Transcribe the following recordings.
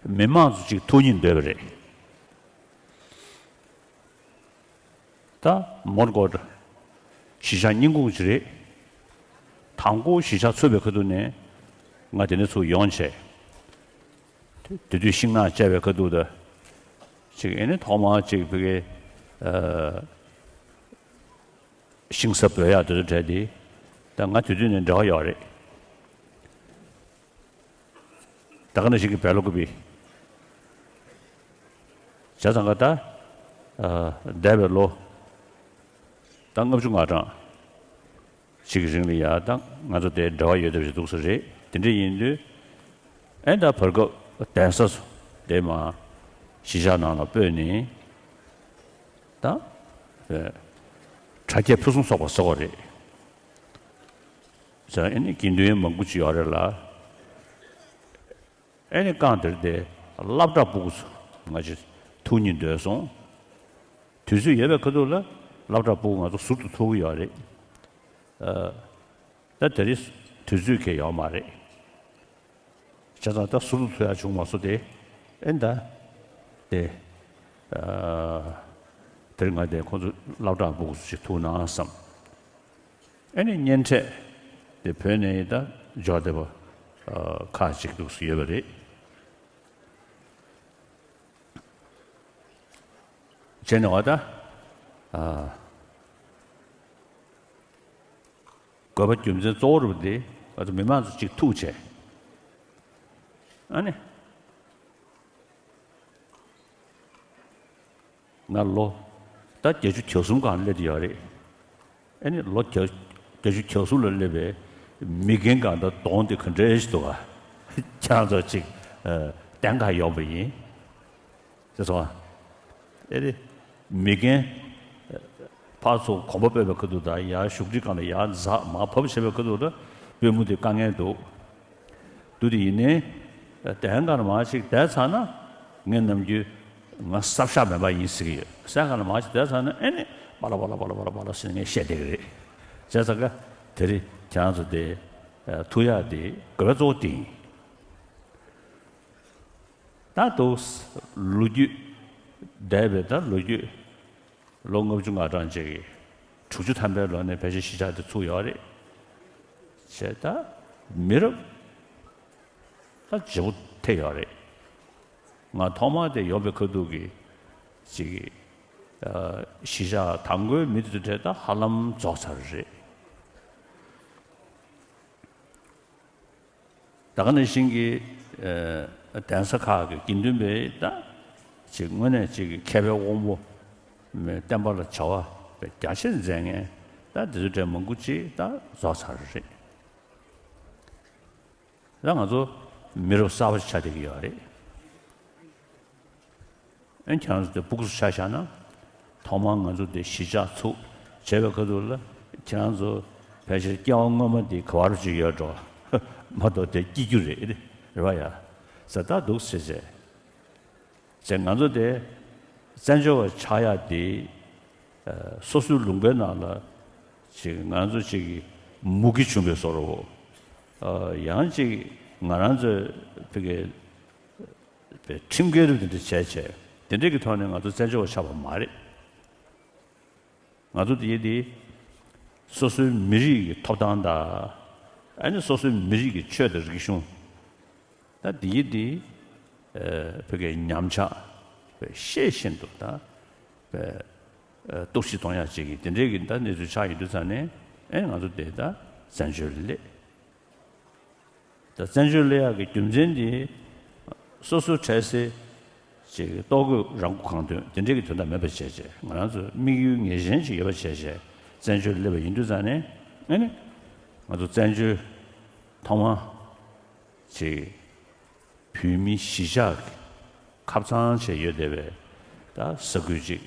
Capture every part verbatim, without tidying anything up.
མི་མང་ཚོ་ཅིག་ཐུག་སྙིང་འདོད་པ་རེད། ད་མོན་གྷོ་གཞིས་ཆགས་རྙིང་ཁུངས་ཅིག་རེད། དང་པོ་གཞིས་ཆགས་ཚུགས་པའི་ཁ་ཐུག་ནས་ང་དེ་ནས་ཚུར་ཡོང་བྱས། དེ་དུས་ཤིང་ནགས་བཅད་པའི་ཁ་ཐུག་ད་ཅིག་ཨེ་ནི་ཐོག་མར་ཅིག་ཕ་གི་ཤིང་ས་འབོད་ཡག་དེ་ཚོ་བྲལ་ཏེ། ད་ང་དེ་དུས་ནས་འབྲེལ་བ་ཡོད་རེད། ད་ག་ནང་བཞིན་གྱི་བལ་ལོ་ཀུ་པི། བྱས་ཙང་ཀ་ད། ཨ། འདས་པའི་ལོ། ད་ལྔ་བཅུ་ང་གྲངས་ཅིག་གི་རིང་ལ་ཡ་ད་ང་ཚོ་དེ་འབྲེལ་བ་ཡོད་བསྡད་པ་ཞིག་འདུག་ས་རེད། དེ་འདྲ་ཡིན་དུས། ཨེ་ད་བར་སྐབས་གདན་ས་སུ་དེ་མ་གཞིས་ཆགས་ནང་ལ་སྤོས་ནས། ད། ཨེ། གྲ་རྒྱས་ཕུན་སུམ་ཚོགས་པ་ཟེར་བ་རེད། ཟེར་ཨེ་ནི་དགེ་འདུན་མང་པོ་ཅིག་ཡོད་རེད་ལ། ཨེ་ནི་རྐང་དེར་དེ་སློབ་གྲྭ་སྤུ་གུ་ཚོ་ང་ཚོ་ཐུག་སྙིང་འདོད་སོང་། དུས་ཚོད་ཡོད་པའི་ཁ་ཐུག་ལ་སློབ་གྲྭ་སྤུ་གུ་ང་ཚོ་ཟུར་དུ་ཐུག་གི་ཡོད་རེད། ཨ། ད་དེ་རིང་དུས་ཚོད་ཁེལ་ཡོད་མ་རེད། བྱས་ཙང་ད་ཟུར་དུ་ཐུག་ཡག་བྱུང་མ་སོང་སྟེ། ཨེ་ད། དེ། ཨ། དེ་རིང་ང་དེ་ཁོང་ཚོ་སློབ་གྲྭ་སྤུ་གུ་ཚོ་ཅིག་ཐུག་ན་བསམ། ཨེ་ནི་གཉེན་འཕྲད་དེ་བོད་ནས་ད་འབྱོར་བསྡད་པ། ཨ། ཁག་ཅིག་འདུག་སེ་ཡོད་པ་རེད། བྱས་ནས་འོ་ད། ཨ། དགོས་པ་རྒྱུ་མཚན་གཙོ་བོ་རུ་དེ་ང་ཚོ་མི་མང་ཚོ་གཅིག་ཐུག་བྱས། ཨ་ནི། ང་ལོ་ད་བརྒྱད་ཅུ་གྱ་གསུམ་སྒང་སླེབས་ཡོད་རེད། ཨ་ནི་ལོ་བརྒྱ་བརྒྱད་ཅུ་གྱ་གསུམ་ལ་སླེབས་པའི་མི་རྒན་གང་དང་གདོང་དེ་ག་འདྲ་ཞིག་འདུག་ག་ཁྱེད་རང་ཚོ་གཅིག་ཨ། གདན་ག་ཡོང་པ་ཡིན། ཅེས་སོ། ཨེ་རེད། མི་རྒན་ཕར་ཚུར་གོམ་པ་སྤོས་པའི་ཁ་ཐུག་དང་ཡར་བཞུགས་ཁྲི་སྒང་ལ་ཡར་འཛེགས་མར་བབས་བྱས་པའི་ཁ་ཐུག་ལ་པུས་མོ་དེ་དཀའ་ངལ་འདུག་འདུག་དེ་ཡིན་ནའི། གདན་སྒང་ལ་མར་ཅིག་བསྡད་ཚར་ན་ངས་ནམ་རྒྱུན་ང་སྲབ་ཤག་མེད་པ་ཡིན་ཟེར་གྱི་ཡོད། གདན་སྒང་ལ་མར་ཅིག་བསྡད་ཚར་ན་ཨེ་ནི་པ་ལ་པ་ལ་པ་ལ་པ་ལ་པ་ལ་ཟེར་ནས་ངས་བཤད་བསྡད་ཀྱི་རེད། བྱས་ཙང་ཀ་དེ་རིང་ཁྱེད་རང་ཚོ་དེ་ཐུག་ཡག་དེ་དགོས་པ་གཙོ་བོ་དེ་ཡིན། ད་དུ་ལོ་རྒྱུས་འདས་པའི་ད་ལོ་རྒྱུས་ལོ་ལྔ་བཅུ་ང་གྲངས་ཅིག་གི་དྲུག་ཅུ་ཐམ་པའི་ལོ་ནས་ཕལ་ཆེར་གཞིས་ཆགས་དེ་ཚུགས་ཡོད་རེད། བྱས་ད་མི་རབས་ད་ལྗིད་པོ་ཐེབས་ཡོད་རེད། ང་ཐོག་མར་དེ་ཡོང་པའི་ཁ་ཐུག་གི་ཅིག་གི་ཨ། གཞིས་ཆགས་དང་པོའི་མི་དེ་ཚོ་གྲས་ད་ཧ་ལམ་རྫོགས་ཚར་རེད། ད་ག་ནང་བཞིན་གྱི་ཨ། གདན་ས་ཁག་གི་དགེ་འདུན་པའི་ད་ཅིག་དངོས་གནས་ཅིག་གི་མཁས་པའི་དབང་པོ་བསྟན་པ་ལ་བྱ་བ་རྒྱ་ཆེར་མཛད་མཁན་ད་དེ་ཚོ་གྲས་མང་པོ་ཅིག་ད་རྫོགས་ཚར་རེད། ད་ང་ཚོ་མི་རབས་གསར་པ་ཞིག་ཆགས་བསྡད་ཀྱི་ཡོད་རེད། ཨ་ནི་ཁྱེད་རང་ཚོ་དེ་སྤུ་གུ་ཚོ་ཆ་བཞག་ན། ཐོག་མར་ང་ཚོ་དེ་གཞིས་ཆགས་ཚུགས་བྱས་པའི་ཁ་ཐུག་ལ་ཁྱེད་རང་ཚོ་ཕལ་ཆེར་སྐྱེ་བ་སྔོན་མ་དེ་ག་བར་ཅིག་ཡོད་འགྲོ། མ་གཏོགས་དེ་སྐྱེ་རྒྱུ་རེད། རེད་བ་ཡ། ཟེར་ད་འདུག་ཟེར་བྱས། བྱས་ང་ཚོ་དེ་བཙན་བྱོལ་བ་ཆགས་ཡག་དེ། ཨ། སོ་སོའི་ལུང་པའི་ནང་ལ་ཅིག་ང་ཚོ་ཅིག་གི་མུ་གེ་བྱུང་བའི་བཟོ་འདྲ་བོ། ཨ། ཡང་ཅིག་ང་རང་ཚོའི་ཕ་གི་པའི་ཁྲིམས་འགལ་རུ་དེ་འདྲ་བྱས་བྱས་དེ་འདྲ་གི་ཐོག་ནས་ང་ཚོ་བཙན་བྱོལ་བ་ཆགས་པ་མ་རེད། ང་ཚོ་དེ་དེ་སོ་སོའི་མི་རིགས་ཀྱི་ཐོབ་ཐང་དང་། ཨ་ནི་སོ་སོའི་མི་རིགས་ཀྱི་ཆོས་དང་རིག་གཞུང་། ད་དེ་དེ་ཨ། བོད་སྐད་ཉམས་ཆག་པའི་ཤེས་བཞིན་དུ་ད་པའི་ཨ། གཏོར་བཤིག་གཏོང་ཡག་ཅིག་གི་དེ་འདྲའི་གི་ད་གནས་ཚུལ་ཆགས་ཡོད་དུས་ཙང་ནས་ཨེ་ང་ཚོ་དེ་ད་བཙན་བྱོལ་སླེབས། ད་བཙན་བྱོལ་སླེབས་ཡག་གི་རྒྱུ་མཚན་དེ་སོ་སོའི་འཕྲལ་སེལ་ཅིག་ལྟོ་གོས་རང་མགོ་གང་ཐོན་དེ་འདྲའི་གི་དོན་དག་མེད་པ་བྱས་བྱས་ང་རང་ཚོ་དམིགས་ཡུལ་ངེས་ཅན་ཅིག་ཡོད་པ་བྱས་བྱས་བཙན་བྱོལ་སླེབས་པ་ཡིན་དུས་ཙང་ནས་ཨེ་ནི་ང་ཚོ་བཙན་བྱོལ་ཐོག་མ་ཅིག་བོད་མི་གཞིས་ཆགས་ཀྱི་ཁབ་ཚང་བྱས་ཡོད་བསྡད་པའི་ད་ས་ཁུལ་ཅིག་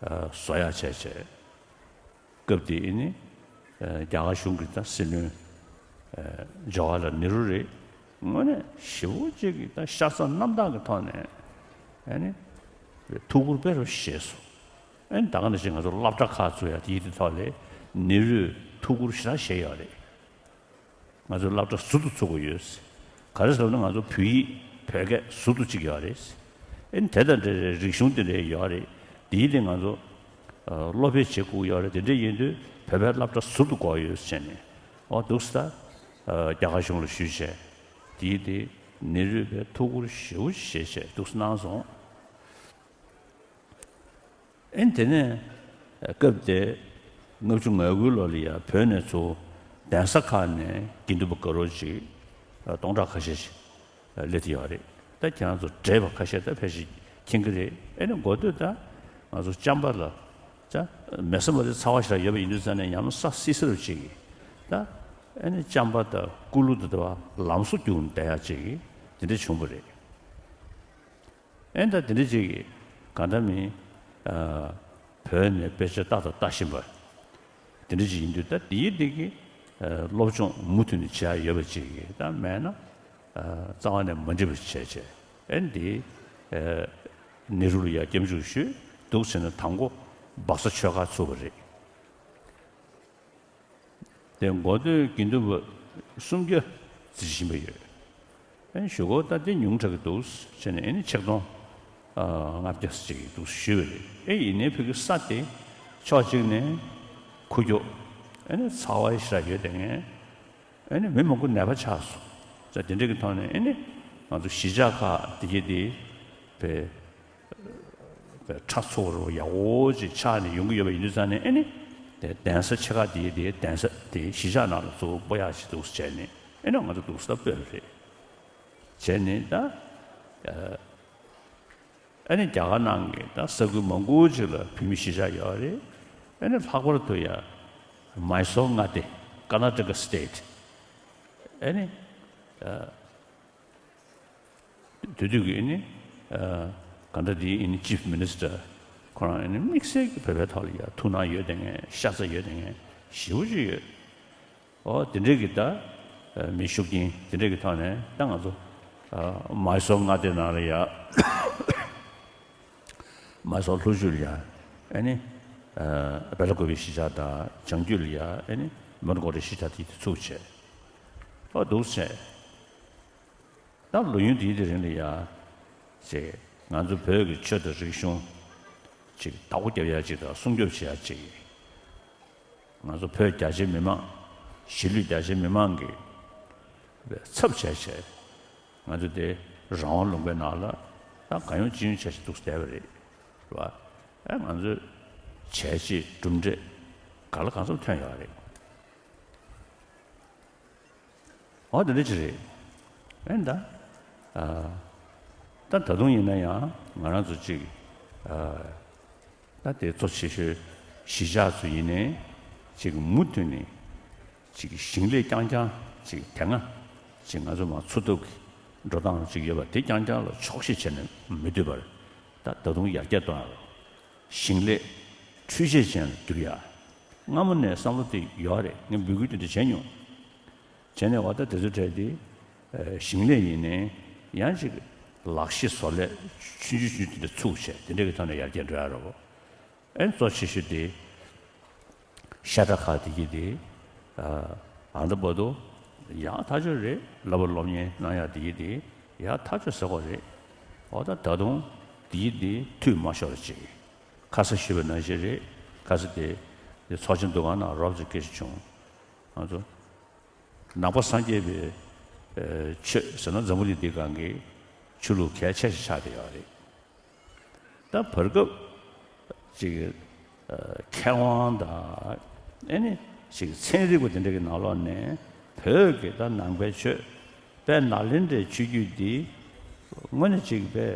ཨ། བཟོ་ཡག་བྱས་བྱས། སྐབས་དེ་ཨེ་ནི་ཨ། རྒྱ་གར་གཞུང་གི་ད་སྲིད་བློན་ཨ། ཇ་ཝ་ཧར་ལལ་ནེ་རུ་རེད། དངོས་གནས་ཞེ་པོ་ཅིག་གི་ད་ཤ་ཚ་རྣམ་དག་གི་ཐོག་ནས་ཨེ་ནི་ཐུགས་ཁུར་དཔེ་རུ་བཞེས་སོང་། ཨེ་ནི་ད་ག་ནང་བཞིན་ང་ཚོ་སློབ་གྲྭ་ཁག་ཚུགས་ཡག་དེའི་དེ་ཐོག་ལ་ནེ་རུས་ཐུགས་ཁུར་ཞེ་དྲག་བཞེས་ཡོད་རེད། ང་ཚོ་སློབ་གྲྭ་ཟུར་དུ་ཚུགས་དགོས་ཡོད། ག་རེ་ཟེར་ན་ང་ཚོ་བོད་ཡིག་ བོད་སྐད་ཟུར་དུ་གཅིག་ཡོད་རེད། ཨེ་ནི་དེ་དང་འབྲེལ་བའི་རིག་གཞུང་དེ་འདྲ་ཡོད་རེད། དེའི་སྟེང་ང་ཚོ་ཨ་སློབ་སྤེལ་བྱེད་དགོས་ཡོད་རེད། དེ་འདྲ་ཡིན་དུས་བོད་པའི་སློབ་གྲྭ་ཟུར་དུ་དགོས་ཡོད་ཟེར་ནས། ཨོ་འདུག་སེ་ད་ཨ་རྒྱ་གར་གཞུང་ལ་ཞུས་བྱས། དེའི་དེ་ནེ་རུས་པས་ཐུགས་ཁུར་ཞེ་པོ་བཞེས་བྱས་འདུག་སེ་གནང་སོང་། ཨེ་ནི་དེ་ནས་སྐབས་དེ་ལྔ་བཅུ་ང་དགུའི་ལོ་ལ་ཡ་བོད་ནས་ཚུར་གདན་ས་ཁག་ནས་དགེ་འདུན་པ་དགའ་རོགས་ཅིག་སྟོང་ཕྲག་ཁ་ཤས་ཤིག་སླེབས་ཡོད་རེད། ད་ཁྱེད་རང་ཚོ་བགྲེས་པ་ཁ་ཤས་ད་ཕལ་ཆེར་མཁྱེན་གྱི་རེད། ཨེ་ནི་འགོ་སྟོད་ད་ང་ཚོ་ལྕམ་པ་ལ་ད་མེ་བསམ་པ་དེ་ཚ་བ་ཞིག་ཡོད་པ་ཡིན་དུས་ཙང་ནས་ཡང་ས་བསིལ་བསིལ་བ་ཅིག་གིས་ད་ཨེ་ནི་ལྕམ་པ་དང་ཀུ་ལུ་དང་དེ་བ་ལམ་བཟོ་རྒྱུག་བསྡད་ཡག་ཅིག་གིས་དེ་འདྲ་བྱུང་བ་རེད། ཨེ་ད་དེ་འདྲ་ཅིག་གིས་གང་ལྟར་མིན་ཨ་བོད་ནས་དཔེ་ཆ་ལྟ་དང་ལྟ་བཞིན་པ་དེ་འདྲ་ཅིག་ཡིན་དུས། ད་དེའི་སྟེང་གི་ཨ་སློབ་སྦྱོང་མུ་མཐུད་ནས་བྱེད་ཡ་ཡོད་པ་ཅིག་གིས་ད་མེད་ན་ཨ་རྩ་བ་ནས་མ་འགྲིག་པ་བྱས་བྱས། ཨེ་འདི་ཨ་ནེ་རུ་ལ་ཡ་སྐྱབས་འཇུག་ཞུས་འདུག་ཟེར་ནས་དང་པོ་སྦག་ས་ཆོས་སྒར་ཚུགས་པ་རེད། དེ་འགོ་སྟོད་དགེ་འདུན་པ་སུམ་བརྒྱ་འཛིན་བཞིན་པ་ཡོད། ཨེ་ཞུ་སྒོ་ད་དེ་ཉུང་དྲགས་ཀྱི་འདུག་ཟེར་ནས། ཨེ་ནི་ཆིག་སྟོང་ལྔ་བརྒྱ་ཙམ་ཅིག་འདུག་ཞུས་པ་རེད། ཨེ་ཡིན་ནའི་བོད་ཀྱི་ས་དེ་ཕྱོགས་གཅིག་ནས་ཁུག་ཀྱོག་ཨེ་ནི་ཚ་བ་ཞེ་དྲག་ཡོད་དེ་ངས། ཨེ་ནི་མི་མང་པོ་ནད་པ་ཆགས་སོང་། ཙང་དེ་འདྲ་གི་ཐོག་ནས་ཨེ་ནི་ང་ཚོ་གཞིས་ཆགས་ཁག་དེ་གྱད་དེ་བས་ཁྲ་ཚོ་རུ་ཡག་པོ་ཅིག་ཆགས་ནས་ཡོང་གི་ཡོད་པ་ཡིན་དུས་ཙང་ནས། ཨེ་ནི་དེ་གདན་ས་ཆེ་ཁག་དེ་དེ་གདན་ས་དེ་གཞིས་ཆགས་ནང་ལ་གཙོ་བོ་སྤོ་ཡག་ཅིག་འདུག་སེ་བྱས་ནས། ཨེ་ནི་ང་ཚོ་འདུག་སེ་ད་སྤོས་པ་རེད། བྱས་ནས་ད་ཨ་ནི་རྒྱ་གར་ནང་གི་ད་ས་ཁུལ་མང་པོ་ཅིག་ལ་བོད་མི་གཞིས་ཆགས་ཡོད་རེད། ཨེ་ནི་ལྷག་པར་དུ་ཡ་མཱི་སོར་མངའ་སྡེ། Karnataka State། ཨེ་ནི་ཨ་དེ་དུས་ཀྱི་ཨེ་ནི་ཨ་ག་འདྲ་དེའི་ཨེ་ནི་Chief Minister ཁོ་རང་ཨེ་ནི་དམིགས་བསལ་གྱི་བོད་པའི་ཐོག་ལ་ཡ་ཐུགས་སྣང་ཡོད་དེ་ངས། ཤ་ཚ་ཡོད་དེ་ངས་ཞེ་པོ་ཅིག་ཡོད། ཨོ་དེ་འདྲས་ཀྱི་ད་ཨ་མི་ཤུགས་རྐྱེན་དེ་འདྲས་ཀྱི་ཐོག་ནས་ད་ང་ཚོ་ཨ་མཱི་སོར་མངའ་སྡེ་ནང་ལ་ཡ་མཱི་སོར་ལྷོ་ཕྱོགས་ལ་ཡ་ཨེ་ནི་ཨ་བེ་ལ་ཀོ་བི་གཞིས་ཆགས་དང་། བྱང་རྒྱུད་ལ་ཡ་ཨེ་ནི་མོན་གྷོ་རི་གཞིས་ཆགས་དེ་ཚུགས་བྱས། ཨོ་འདུག་བྱས། ད་ལོ་ཡུན་དེའི་དེ་རིང་ལ་ཡ་ཅིག་ང་ཚོ་བོད་ཀྱི་ཆོས་དང་རིག་གཞུང་ཅིག་བདག་པོ་རྒྱབ་ཡ་ཅིག་དང་སྲུང་སྐྱོབ་བྱེད་ཡ་ཅིག་ང་ཚོ་བོད་རྒྱ་ཆེའི་མི་མང་། གཞིས་ལུས་རྒྱ་ཆེའི་མི་མང་གི་ཚབ་བྱས་བྱས། ང་ཚོ་དེ་རང་དབང་ལུང་པའི་ནང་ལ་ད་གང་ཡོང་ཅི་ཡོང་བྱས་བྱས་འདུག་བསྡད་པ་རེད། རེད་བ། ཨ་ང་ཚོས་བྱས་རྗེས་གྲུབ་འབྲས་ག་ལ་གང་འཚམ་ཐོན་ཡོད་རེད། འོ་དེ་འདྲ་ཅིག་རེད། ཨེ་ད། ཨ། ད་ད་དུང་ཡིན་ན་ཡང་ང་རང་ཚོ་ཅིག་ཨ། ད་དེ་གཙོ་ཆེ་ཤོས་གཞིས་ཆགས་ཚོ་ཡིན་ནའི་ཅིག་མུ་མཐུད་ནས་ཅིག་ཞིང་ལས་རྐྱང་རྐྱང་ཅིག་དེ་སྔ་ཅིག་ང་ཚོ་མ་འཚོ་ཐབས་ཀྱི་འགྲོ་སྟངས་ཅིག་ཡོད་པ་དེ་རྐྱང་རྐྱང་ལ་ཆོག་ཤེས་བྱས་ནས་མི་སྡོད་པར། ད་ད་དུང་ཡར་རྒྱས་གཏོང་ཡ་རོགས། ཞིང་ལས་འཕྲུལ་ཆས་ཅན་ལ་བསྒྱུར་ཡ། སྔ་མོ་ནས་བསམ་བློ་དེ་ཡོད་རེད། ངས་འབོད་སྐུལ་དེ་འདྲ་བྱས་མྱོང་། བྱས་ནས་འོ་ད་དེ་ཚོ་གྲས་དེ་ཨ་ཞིང་ལས་ཡིན་ནའི་ཡང་ཅིག་ལག་ཤེས་བཟོ་ལས་ཆུང་ཆུང་ཆུང་ཆུང་དེ་འདྲ་ཚུགས་བྱས། དེ་འདྲ་གི་ཐོག་ནས་ཡར་རྒྱས་འགྲོ་ཡ་རེད་བ། ཨེ་གཙོ་ཆེ་ཤོས་དེ་ཤ་ཁྲག་ཁག་དེ་གྱད་དེ་ཨ་ད་བར་དུ་ཡག་ཐག་ཆོད་རེད། བསླབ་པ་སློབ་གཉེར་གནང་ཡག་དེ་གྱད་དེ་ཡག་ཐག་ཆོད་ཟེར་དགོས་རེད། འོ་ད་ད་དུང་དེ་གྱད་དེ་འཐུས་མ་ཤོར་བ་ཅིག་ཁ་ས་ཞུས་པ་ནང་བཞིན་རེད། ཁ་ས་དེ་དེ་ཚོགས་ཆེན་འདུ་ཁང་ནང་རོབ་ཙམ་སྐད་ཆ་བྱུང་། ང་ཚོ་ནང་པ་སངས་རྒྱས་པའི་ཨ་ཆོས་ཟེར་ན་འཛམ་བུ་གླིང་འདིའི་སྒང་གི་ཆོས་ལུགས་གལ་ཆེ་ཤོས་ཆགས་བསྡད་ཡོད་རེད། ད་བར་སྐབས་ཅིག་ཨ་མཁས་དབང་དང་ཨེ་ནི་ཅིག་ཚན་རིག་པ་དེ་འདྲ་གི་ནང་ལོགས་ནས་བོད་ཀྱི་ད་ནང་པའི་ཆོས་དཔལ་ནཱ་ལེནྡྲའི་ཆོས་བརྒྱུད་འདི་དངོས་གནས་ཅིག་དཔེ་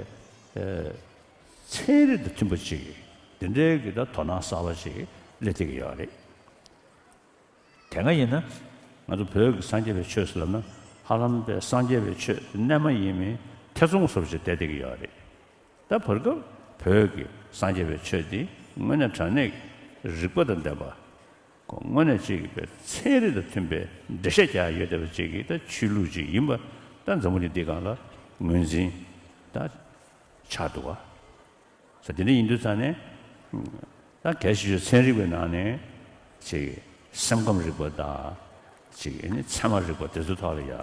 ཨ་ཚན་རིག་དང་མཐུན་པ་ཅིག་དེ་འདྲའི་གི་ད་དོ་སྣང་གསར་པ་ཅིག་སླེབས་བསྡད་ཀྱི་ཡོད་རེད། དེ་སྔ་ཡིན་ན་ང་ཚོ་བོད་ཀྱི་སངས་རྒྱས་པའི་ཆོས་ཟེར་ལབ་ན་ཧ་ལམ་པའི་སངས་རྒྱས་པའི་ཆོས་རྣལ་མ་ཡིན་མིན་ཐེ་ཚོམ་བཟོ་བྱས་བསྡད་བསྡད་ཀྱི་ཡོད་རེད། ད་བར་སྐབས་བོད་ཀྱི་སངས་རྒྱས་པའི་ཆོས་འདི་དངོས་གནས་དྲང་གནས་ཀྱི་རིག་པ་དང་ལྡན་པ། དངོས་གནས་ཅིག་པའི་ཚན་རིག་དང་མཐུན་པའི་འགྲེལ་བཤད་རྒྱག་ཡ་ཡོད་བསྡད་པ་ཅིག་གི་ད་ཆོས་ལུགས་ཅིག་ཡིན་པ་ད་འཛམ་བུ་གླིང་འདིའི་སྒང་ལ་ངོས་འཛིན་ད་ཆགས་འདུག་ག་ས་དེ་འདྲ་ཡིན་དུས་ཙང་ནས། ད་གལ་ཆེ་ཤོས་ཚན་རིག་པའི་ནང་ནས་ཅིག་སེམས་ཁམས་རིག་པ་དང་། ཅིག་ཨ་ནི་ཚད་མ་རིག་པ་དེ་ཚོའི་ཐོག་ལ་ཡ་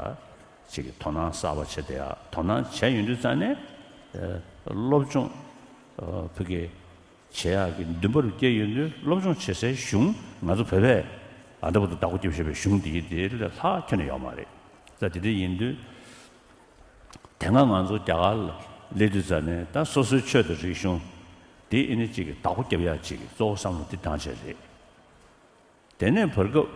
ཅིག་གི་དོ་སྣང་གསར་པ་བྱེད་བསྡད་ཡ། དོ་སྣང་བྱས་ཡོང་དུས་ཙང་ནས་ཨ་སློབ་སྦྱོང་ཨ་ཕ་གི་བྱེད་ཡག་གི་འདུན་པ་རུ་སྐྱེས་ཡོང་དུས་སློབ་སྦྱོང་བྱེད་སའི་གཞུང་ང་ཚོ་བོད་པས་ཨ་ད་བར་དུ་བདག་པོ་རྒྱབ་བཞག་པའི་གཞུང་འདི་ཡི་དེ་ལས་ལྷག་ཁྱོན་ནས་ཡོད་མ་རེད། ད་དེ་འདྲ་ཡིན་དུས། དེ་སྔ་ང་ཚོ་རྒྱ་གར་ལ་སླེབས་དུས་ཙང་ནས་ད་སོ་སོའི་ཆོས་དང་རིག་གཞུང་དེ་ཨེ་ནི་གཅིག་གི་བདག་པོ་རྒྱབ་ཡག་ཅིག་གི་གཙོ་བོ་བསམ་བློ་འདི་བཏང་བྱས་རེད། དེ་ནས་བར་སྐབས་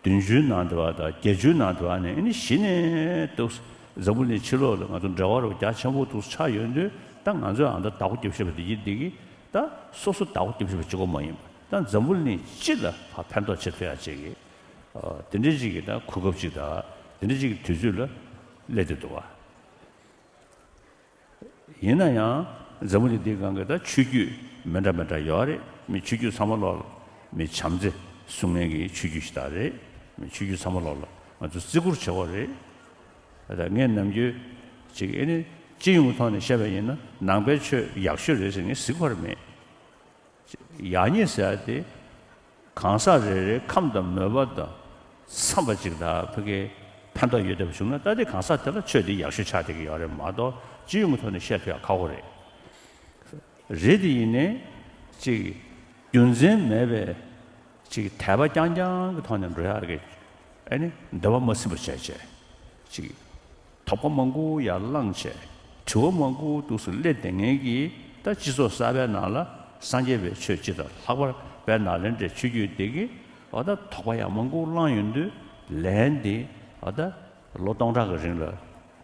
བདུན་ཅུའི་ནང་དུ་བ་དང་བརྒྱད་ཅུའི་ནང་དུ་བ་ནས་ཨེ་ནི་གཞི་ནས་འདུག་འཛམ་བུ་གླིང་ཕྱི་ལོགས་ལ་ང་ཚོ་འབྲེལ་བ་རུ་རྒྱ་ཆེན་པོ་འདུག་ཆགས་ཡོང་དུས། ད་ང་ཚོས་ཨ་ད་བདག་པོ་རྒྱབ་བཞག་པ་འདི་ཡིན་འདི་གི་ད་སོ་སོ་བདག་པོ་རྒྱབ་བཞག་པ་གཅིག་པོ་མ་ཡིན་པ། ད་འཛམ་བུ་གླིང་སྤྱི་ལ་ཕ་ཕན་ཐོགས་བྱེད་ཐུབ་ཡག་ཅིག་གི་ཨ་དེ་འདྲའི་ཅིག་གི་ད་གོ་སྐབས་ཅིག་དང་དེ་འདྲའི་ཅིག་གི་དུས་ཚོད་ལ་སླེབས་བསྡད་འདུག་བ། ཡིན་ན་ཡང་འཛམ་བུ་གླིང་འདིའི་སྒང་གི་ད་ཆོས་བརྒྱུད་མི་འདྲ་མི་འདྲ་ཡོད་རེད། མི་ཆོས་བརྒྱུད་ཚང་མ་ལོག་ལ་མི་བྱམས་བརྩེ་སྲུང་མཁན་གྱི་ཆོས་བརྒྱུད་ཞིག་ད་རེད། མི་ཆོས་བརྒྱུད་ཚང་མ་ལོག་ལ་ང་ཚོ་བརྩི་བཀུར་བྱེད་དགོས་རེད། ད་ངས་ནམ་རྒྱུན་ཅིག་ཨེ་ནི་སྤྱི་ཡོངས་ཀྱི་ཐོག་ནས་བཤད་པ་ཡིན་ན་ནང་པའི་ཆོས་ཡག་ཤོས་རེད་ཟེར་ངས་ཟེར་གྱི་ཡོད་མ་རེད། ཡག་ཉེས་ཟེར་ཡ་དེ་གང་ཟག་རེ་རེའི་ཁམས་དང་མོས་པ་དང་འཚམས་པ་ཅིག་དང་ཕ་གིའི་ཕན་ཐོགས་ཡོད་བསྡད་པ་བྱུང་ན། ད་དེ་གང་ཟག་དེ་ལ་ཆོས་དེ་ཡག་ཤོས་ཆགས་བསྡད་ཀྱི་ཡོད་རེད་མ་གཏོགས་སྤྱི་ཡོངས་ཀྱི་ཐོག་ནས་བཤད་ཐུབ་ཡ་ཁག་པོ་རེད། རེད་དེ་ཡིན་ནའི་ཅིག་རྒྱུ་མཚན་མེད་པའི་ཅིག་དད་པ་རྐྱང་རྐྱང་གི་ཐོག་ནས་འགྲོ་ཡག་གི་ཨ་ནི་འདོད་པ་མ་ཚིམ་པ་བྱས་བྱས་ཅིག་དོགས་པ་མང་པོ་ཡར་བསླངས་བྱས། དྲི་བ་མང་པོ་འདུག་སེ་སླེབས་བསྡད་མཁན་གྱི་ད་སྤྱི་ཚོགས་གསར་པའི་ནང་ལ་སངས་རྒྱས་པའི་ཆོས་སྤྱི་དང་ལྷག་པར་དཔལ་ནཱ་ལེནྡྲའི་ཆོས་བརྒྱུད་འདི་གི་འོ་ད་དོགས་པ་ཡང་མང་པོ་བསླངས་ཡོང་དུས་ལན་འདི་འོ་ད་ལོ་སྟོང་ཕྲག་གི་རིང་ལ་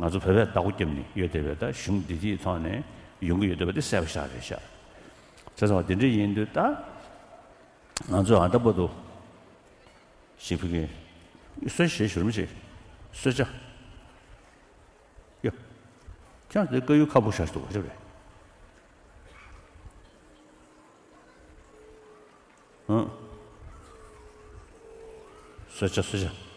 ང་ཚོ་བོད་པས་བདག་པོ་བརྒྱབ་ནས་ཡོད་བསྡད་པའི་ད་གཞུང་འདི་དེའི་ཐོག་ནས་ཡོང་གི་ཡོད་བསྡད་པ་འདི་གསལ་པོ་ཞིག་རེད་ཤག་བྱས་ཙང་འདི་འདྲ་ཡིན་དུས་ད། ང་ཚོས་ཨ་ད་བར་དུ་ཞིག་ཕ་གི་གསོལ་ཇ་ཞིག་ཞུ་མི་ཞིག་གསོལ་ཇ། ཡ། ཁྱེད་རང་དེ་དཀར་ཡོལ་ཁ་སྦུབ་བཞག་འདུག་ག་ཅི་རེད། ཨང་། གསོལ་ཇ་གསོལ་ཇ།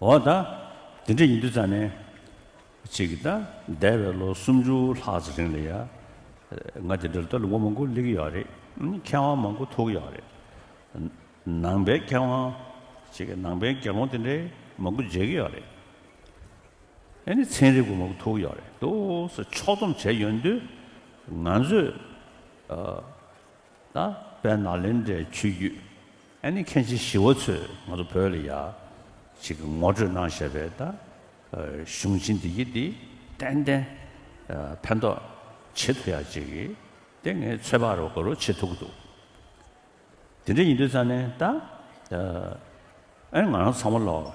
འོ་ད། དེ་འདྲ་ཡིན་དུས་ཙང་ནས། གཅིག་གིས་ད་འདས་པའི་ལོ་སུམ་ཅུ་ལྷག་ཙམ་རིང་ལ་ཡ། ང་དེ་འདྲ་ལ་ད་ལུང་པ་མང་པོ་སླེབས་ཀྱི་ཡོད་རེད། མཁས་དབང་མང་པོ་ཐུག་གི་ཡོད་རེད། ནང་པའི་མཁས་དབང་། གཅིག་གིས་ནང་པའི་དགེ་སློང་དེ་འདྲའི་མང་པོ་མཇལ་གྱི་ཡོད་རེད། ཨ་ནི་ཚན་རིག་པ་མང་པོ་ཐུག་ཡོད་རེད། འདུག་སེ་ཕྱོགས་བསྡོམས་བྱས་ཡོང་དུས། ང་ཚོས་ཨ་ད་དཔལ་ནཱ་ལེནྡྲའི་ཆོས་བརྒྱུད། ཨ་ནི་མཁན་ཆེན་ཞི་བ་འཚོས་ང་ཚོ་བོད་ལ་ཡ་ཅིག་ངོ་སྤྲོད་གནང་བཞག་པའི་ད་ཨ་གཞུང་ཆེན་འདི་གི་འདི་ཏན་ཏན་ཨ་ཕན་ཐོགས་བྱེད་ཐུབ་ཡག་ཅིག་གི་དེ་ངས་ཚོད་དཔག་རོགས་དགའ་རོགས་བྱེད་ཐུབ་ཀྱི་འདུག་དེ་འདྲ་ཡིན་དུས་ཙང་ནས་ད། ཨ་ནི་ང་རང་ཚང་མ་ལོག་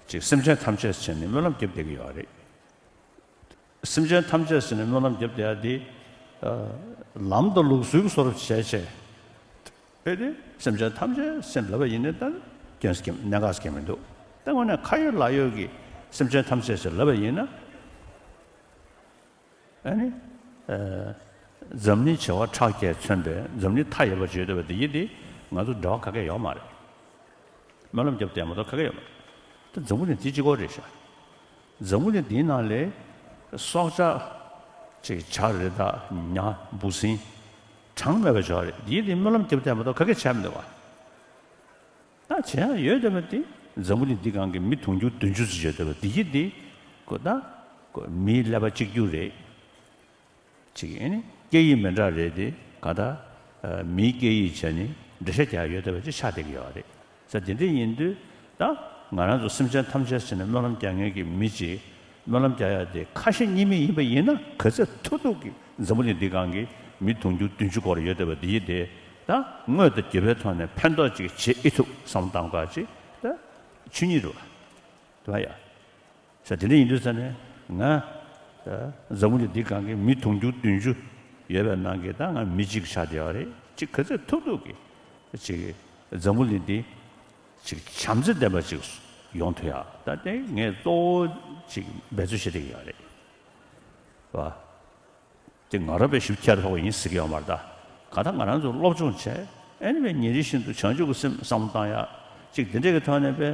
ཅིག་སེམས་ཅན་ཐམས་ཅད་བྱས་ནས་སྨོན་ལམ་བརྒྱབ་བསྡད་ཀྱི་ཡོད་རེད། སེམས་ཅན་ཐམས་ཅད་བྱས་ནས་སྨོན་ལམ་བརྒྱབ་བསྡད་ཡ་དེ། ལམ་དང་ལུགས་སྲོལ་གྱི་བཟོ་འདྲ་བྱས་བྱས། ཨེ་དེ་སེམས་ཅན་ཐམས་ཅད་ཟེར་ལབ་པ་ཡིན་ན་ད་སྐྱོན་ཟེར་གྱི་གནད་འགག་ཟེར་གྱི་མི་འདུག་ད་དངོས་གནས་ཁ་ཡོད་ལག་ཡོད་ཀྱི་སེམས་ཅན་ཐམས་ཅད་ཟེར་ལབ་པ་ཡིན་ན། ཨ་ནི། ཨ་འཛམ་གླིང་བྱེ་བ་ཕྲག་བརྒྱས་མཚོན་པའི་འཛམ་གླིང་མཐའ་ཡས་པ་བརྗོད་བསྡད་པ་འདི་ཡིན་ཏེ། ང་ཚོ་འབྲེལ་བ་ག་གེ་ཡོད་མ་རེད། སྨོན་ལམ་བརྒྱབ་བསྡད་མ་གཏོགས་ག་གེ་ཡོད་མ་རེད། ད་འཛམ་བུ་གླིང་འདི་གཅིག་པོ་རེད་ཤག་འཛམ་བུ་གླིང་འདིའི་ནང་ལས་སྲོག་ཆགས་ཅིག་བྱ་རི་དྭགས་ཉ་འབུ་སྲིན་གྲངས་མེད་པ་ཡོད་རེད། འདིའི་དེ་སྨོན་ལམ་བརྒྱབ་བསྡད་མ་གཏོགས་ག་གེ་བྱས་མི་འདུག་བ། ད་བྱེད་ཡག་ཡོད་བསྡད་པ་དེ་འཛམ་བུ་གླིང་འདི་སྒང་གི་མི་དུང་ཕྱུར་བདུན་ཅུ་ཙམ་ཡོད་བསྡད་པ་འདི་ཡི་དེ་ཀོ་ད་ཀོ་མིའི་ཀླད་པ་གཅིག་གྱུར་རེད། ཅིག་ཨེ་ནི་སྐད་ཡིག་མི་འདྲ་རེད་དེ་ག་ད་མིའི་སྐད་ཡིག་བྱས་ནས་འགྲེལ་བཤད་རྒྱག་ཡག་ཡོད་བསྡད་པ་ཅིག་ཆགས་བསྡད་ཀྱི་ཡོད་རེད། ས་དེ་འདྲ་ཡིན་དུས་ད་ང་རང་ཚོ་སེམས་ཅན་ཐམས་ཅད་ཟེར་ནས་སྨོན་ལམ་རྒྱག་མཁན་གྱི་མི་ཅིག་སྨོན་ལམ་རྒྱག་ཡག་དེ་ཁ་ཞེ་གཉིས་མེད་ཡིན་པ་ཡིན་ན་ག་ཚོད་ཐུབ་ཐུབ་ཀྱིས་འཛམ་བུ་གླིང་འདི་སྒང་གི་མི་དུང་ཕྱུར་བདུན་ཅུ་སྐོར་ཡོད་བསྡད་པ་འདི་ཡི་དེ་ད་དངོས་དང་བརྒྱུད་པའི་ཐོག་ནས་ཕན་ཐོགས་ཅིག་བྱེད་ཨེ་ཐུབ་བསམ་བློ་བཏང་དགོས་ཅིག་ད་ཆོས་ཉིད་རེད་བ། རེད་ཡ། ས་དེ་འདྲ་ཡིན་དུས་ས་ནས་ང་ད་འཛམ་བུ་གླིང་འདི་སྒང་གི་མི་དུང་ཕྱུར་བདུན་ཅུ་ཡོད་པའི་ནང་གི་ད་ང་མི་གཅིག་ཆགས་བསྡད་ཡོད་རེད། གཅིག་ག་ཚོད་ཐུབ་ཐུབ་ཀྱིས་ཅིག་འཛམ་བུ་གླིང་འདི་ཅིག་བྱམས་བརྩེ་ལྡན་པ་ཅིག་ཡོང་ཐུབ་ཡ། ད་དེ་ངས་གཙོ་བོ་ཅིག་འབད་རྩོལ་བྱེད་བསྡད་ཀྱི་ཡོད་རེད་བ། དེ་ང་རང་དཔེ་ཞིབ་ཁྱེར་ཐོག་ཡིན་ཟེར་གྱི་ཡོད་མ་རེད། ད་ག་ད་ང་རང་ཚོ་སློབ་སྦྱོང་བྱས། ཨེ་ནི་དཔེ་ཉིན་རེ་བཞིན་དུ་བྱང་ཆུབ་ཀྱི་སེམས་བསམ་བློ་བཏང་ཡག་ཅིག་དེ་འདྲས་ཀྱི་ཐོག་ནས་དཔེ་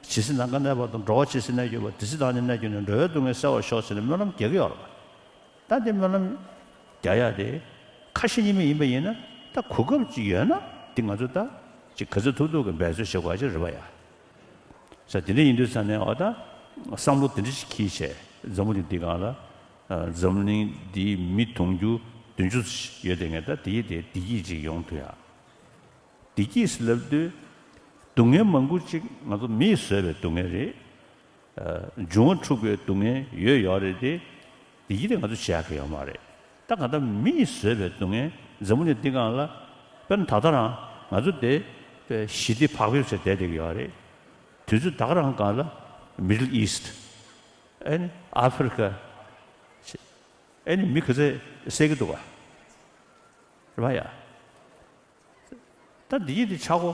ཇི་སྲིད་ནམ་མཁའ་གནས་པ་དང་། འགྲོ་བ་ཇི་སྲིད་གནས་གྱུར་པ། དེ་སྲིད་བདག་ནི་གནས་གྱུར་ནས། འགྲོ་བའི་སྡུག་བསྔལ་སེལ་བར་ཤོག་ཟེར་ནས་སྨོན་ལམ་རྒྱག་གི་ཡོད་རེད། ད་དེ་སྨོན་ལམ་རྒྱག་ཡག་དེ་ཁ་ཞེ་གཉིས་མེད་ཡིན་པ་ཡིན་ན། ད་གོ་སྐབས་ཅིག་ཡོད་ན་དེ་ང་ཚོ་ད་ཅིག་ག་ཚོད་ཐུབ་ཐུབ་ཀྱིས་འབད་རྩོལ་བྱེད་དགོས་ཡག་ཅིག་རེད་པ་ཡ། ས་དེ་འདྲ་ཡིན་དུས་ས་ནས་འོ་ད་བསམ་བློ་དེ་འདྲ་ཞིག་འཁྱེར་བྱས་འཛམ་བུ་གླིང་འདི་སྒང་ལ། ཨ། འཛམ་གླིང་འདིའི་མི་དུང་ཕྱུར་བདུན་ཅུ་ཡོད་དེ། ངས་ད་དེ་ཡི་དེ་བདེ་སྐྱིད་ཅིག་ཡོང་ཐུབ་ཡ། བདེ་སྐྱིད་ཟེར་ལབ་དུས་སྡུག་བསྔལ་མང་པོ་ཅིག་ང་ཚོ་མིས་བཟོས་པའི་སྡུག་བསྔལ་རེད། ཨ། འབྱུང་བ་འཁྲུགས་པའི་སྡུག་བསྔལ་ཡོད་ཡོད་རེད་དེ། དེ་ཡིན་དེ་ང་ཚོ་བྱེད་ཡག་གི་ཡོད་མ་རེད། ད་གང་ལྟར་མིས་བཟོས་པའི་སྡུག་བསྔལ་འཛམ་བུ་གླིང་འདི་སྒང་ལ། དཔེར་ན་ད་ལྟ་རང་ང་ཚོ་དེ་ཞི་བདེ་བག་ཕེབས་བྱས་བསྡད་བསྡད་ཀྱི་ཡོད་རེད། དུས་ཚོད་ད་ག་རང་སྒང་ལ་Middle East། ཨེ་ནི་ཨ་ཧྥེ་རི་ཁ། ཨེ་ནི་མི་ག་ཚོད་བསད་ཀྱི་འདུག་ག། རེད་པ་ཡ། ད་འདི་ཡིན་དེ་ཆག་སྒོ།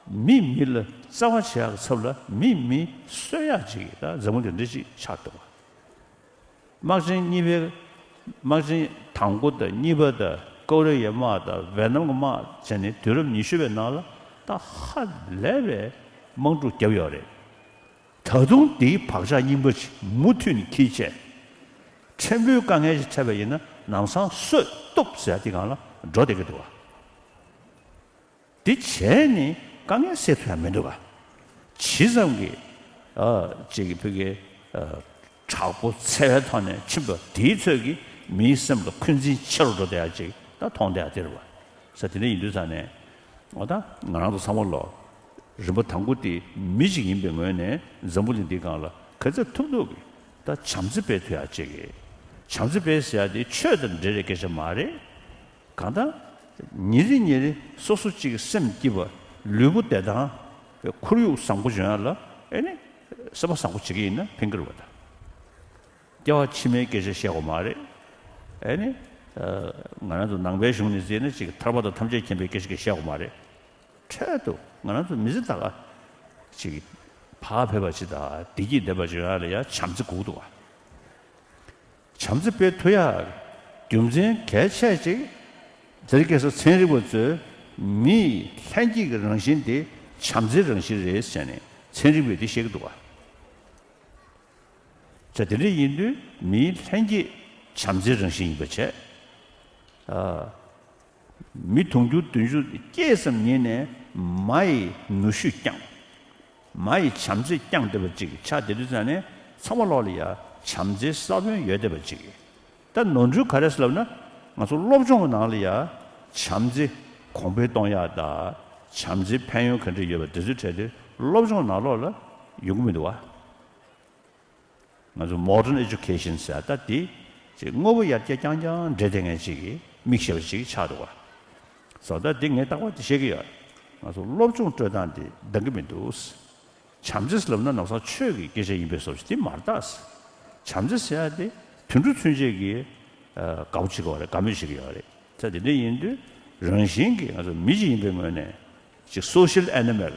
མི་མི་ལ་བརྩེ་བ་བྱེད་ཡག་གི་ཚབ་ལ་མི་མི་གསོད་ཡག་ཅིག་ད་འཛམ་བུ་གླིང་འདི་ཅིག་ཆགས་འདུག་ག། དམག་ཆེན་གཉིས་པའི། དམག་ཆེན་དང་པོ་དང་གཉིས་པ་དང་ཀོ་རི་ཡའི་དམག་དང་ཝེ་ནམ་གྱི་དམག་བྱས་ནས་དུས་རབས་ཉི་ཤུ་པའི་ནང་ལ་ད་ཧ་ལས་པའི་དམག་འཁྲུག་བརྒྱབ་ཡོད་རེད། ད་དུང་དེའི་བག་ཆགས་རྙིང་པ་ཅིག་མུ་མཐུད་ནས་འཁྱེར་བྱས། ཕྲན་བུའི་དཀའ་ངལ་ཞིག་འཕྲད་པ་ཡིན་ན་ལམ་སང་གསོད་གཏུབ་ཟེར་ཡ་དེ་སྒང་ལ་འགྲོ་བསྡད་ཀྱི་འདུག་ག། དེ་བྱས་ནས་དཀའ་ངལ་སེལ་ཐུབ་ཡ་མི་འདུག་ག། ཇི་ཙམ་གྱིས། ཨ། ཅིག་གི་ཕ་གི། ཨ། དྲག་པོ་འཚེ་བའི་ཐོག་ནས་ཕྱིན་པ་དེའི་ཚོད་ཀྱིས་མིའི་སེམས་ལ་འཁོན་འཛིན་ཆེ་རུ་འགྲོ་བསྡད་ཡ་ཅིག་ད་མཐོང་བསྡད་ཡ་དེ་རེད་པ། ས་དེ་འདྲ་ཡིན་དུས་ས་ནས། འོ་ད་ང་རང་ཚོ་ཚང་མ་ལོ། རིམ་པ་དང་པོ་དེ་མི་ཅིག་ཡིན་པའི་ངོས་ནས་འཛམ་བུ་གླིང་འདིའི་སྒང་ལ་ག་ཚོད་ཐུབ་ཐུབ་ཀྱིས་ད་བྱམས་བརྩེ་སྤེལ་ཐུབ་ཡག་ཅིག་གི། བྱམས་བརྩེ་སྤེལ་ཟེར་ཡག་དེ་ཆོས་དང་འབྲེལ་བའི་སྐད་ཆ་མ་རེད། གང་ལྟར་ཉིན་རེ་ཉིན་རེ་སོ་སོ་གཅིག་གི་སེམས་སྐྱིད་པ། ལུས་པོ་བདེ་ཐང་། ཁོར་ཡུག་བཟང་པོ་བྱུང་ཡག་ལ་ཨེ་ནི་སེམས་པ་བཟང་པོ་བྱེད་ཀྱི་ཡིན་ན་ཕན་གྱི་རེད་པ། ད་སྐྱེ་བ་ཕྱི་མའི་སྐད་ཆ་བཤད་དགོས་མ་རེད། ཨེ་ནི། ཨ། ང་རང་ཚོ་ནང་པའི་གཞུང་ནས་བརྩིས་ན་ཅིག་ཐར་པ་དང་ཐམས་ཅད་མཁྱེན་པའི་སྐད་ཆ་གི་བཤད་དགོས་མ་རེད། འཕྲལ་དུ་ང་རང་ཚོ་མི་ཚེ་ད་ག་ཅིག་བག་ཕེབས་པ་ཅིག་དང་བདེ་སྐྱིད་ལྡན་པ་ཅིག་ཡོང་ཡག་ལ་ཡ་བྱམས་བརྩེ་དགོས་འདུག་ག། བྱམས་བརྩེ་སྤེལ་ཐུབ་ཡག་རྒྱུ་མཚན་གལ་ཆེ་ཅིག་དེ་རིང་ཁ་སང་ཚན་རིག་པ་ཚོས་མིའི་ལྷན་སྐྱེས་ཀྱི་རང་བཞིན་དེ་བྱམས་བརྩེའི་རང་བཞིན་རེད་ཟེར་ནས་ཚན་རིག་པས་དེ་བཤད་ཀྱི་འདུག་ག། ཅེས། དེ་འདྲ་ཡིན་དུས་མིའི་ལྷན་སྐྱེས་བྱམས་བརྩེའི་རང་བཞིན་ཡིན་པ་བྱས། ཨ། མི་དུང་ཕྱུར་བདུན་ཅུ་སྐྱེས་ཙམ་ཉིད་ནས་མ་ཡི་ནུས་ཤུགས་བསྐྱངས། མ་ཡི་བྱམས་བརྩེ་བསྐྱངས་བསྡད་པ་ཅིག་ཆགས་བསྡད་དུས་ཙང་ནས་ཚང་མ་ལོག་ལ་ཡ་བྱམས་བརྩེའི་ས་བོན་ཡོད་བསྡད་པ་ཅིག། ད་ནོར་འཁྲུལ་ག་རེ་ཟེར་ལབ་ན། ང་ཚོ་སློབ་སྦྱོང་གི་ནང་ལ་ཡ་བྱམས་བརྩེ་གོང་འཕེལ་གཏོང་ཡག་དང་། བྱམས་བརྩེའི་ཕན་ཡོན་ག་འདྲ་ཡོད་པ་དེ་ཚོའི་གྲས་དེ་སློབ་སྦྱོང་ནང་ལོགས་ལ་ཡོང་གི་མི་འདུག་བ། ང་ཚོ་modern education ཟེར་ད་དེ་ཅིག་དངོས་པོ་ཡར་རྒྱས་རྐྱང་རྐྱང་འབྲེལ་བསྡད་མཁན་ཅིག་གི་མིག་ཤེས་པ་ཅིག་ཆགས་འདུག་བ། སོ་ད་དེ་ངས་རྟག་པར་དེ་བཤད་ཀྱི་ཡོད། ང་ཚོ་སློབ་སྦྱོང་སྤྲོད་སྟངས་དེ་འདང་གི་མི་འདུག། བྱམས་བརྩེ་ལབ་ན་ལམ་སང་ཆོས་ཀྱི་སྐད་ཆ་ཡིན་པའི་བཟོ་ཞིག་དེ་མ་རེད་ད། བྱམས་བརྩེ་ཟེར་ཡ་དེ་དུད་འགྲོ་ཚུན་ཆད་ཀྱི་ཨ། དགའ་པོ་བྱེད་ཀྱི་ཡོད་རེད། དགའ་མོས་བྱེད་ཀྱི་ཡོད་རེད། ད་དེ་འདྲ་ཡིན་དུས་རང་བཞིན་གྱིས་ང་ཚོ་མི་ཅིག་ཡིན་པའི་ངོས་ནས་ཅིག་social animal།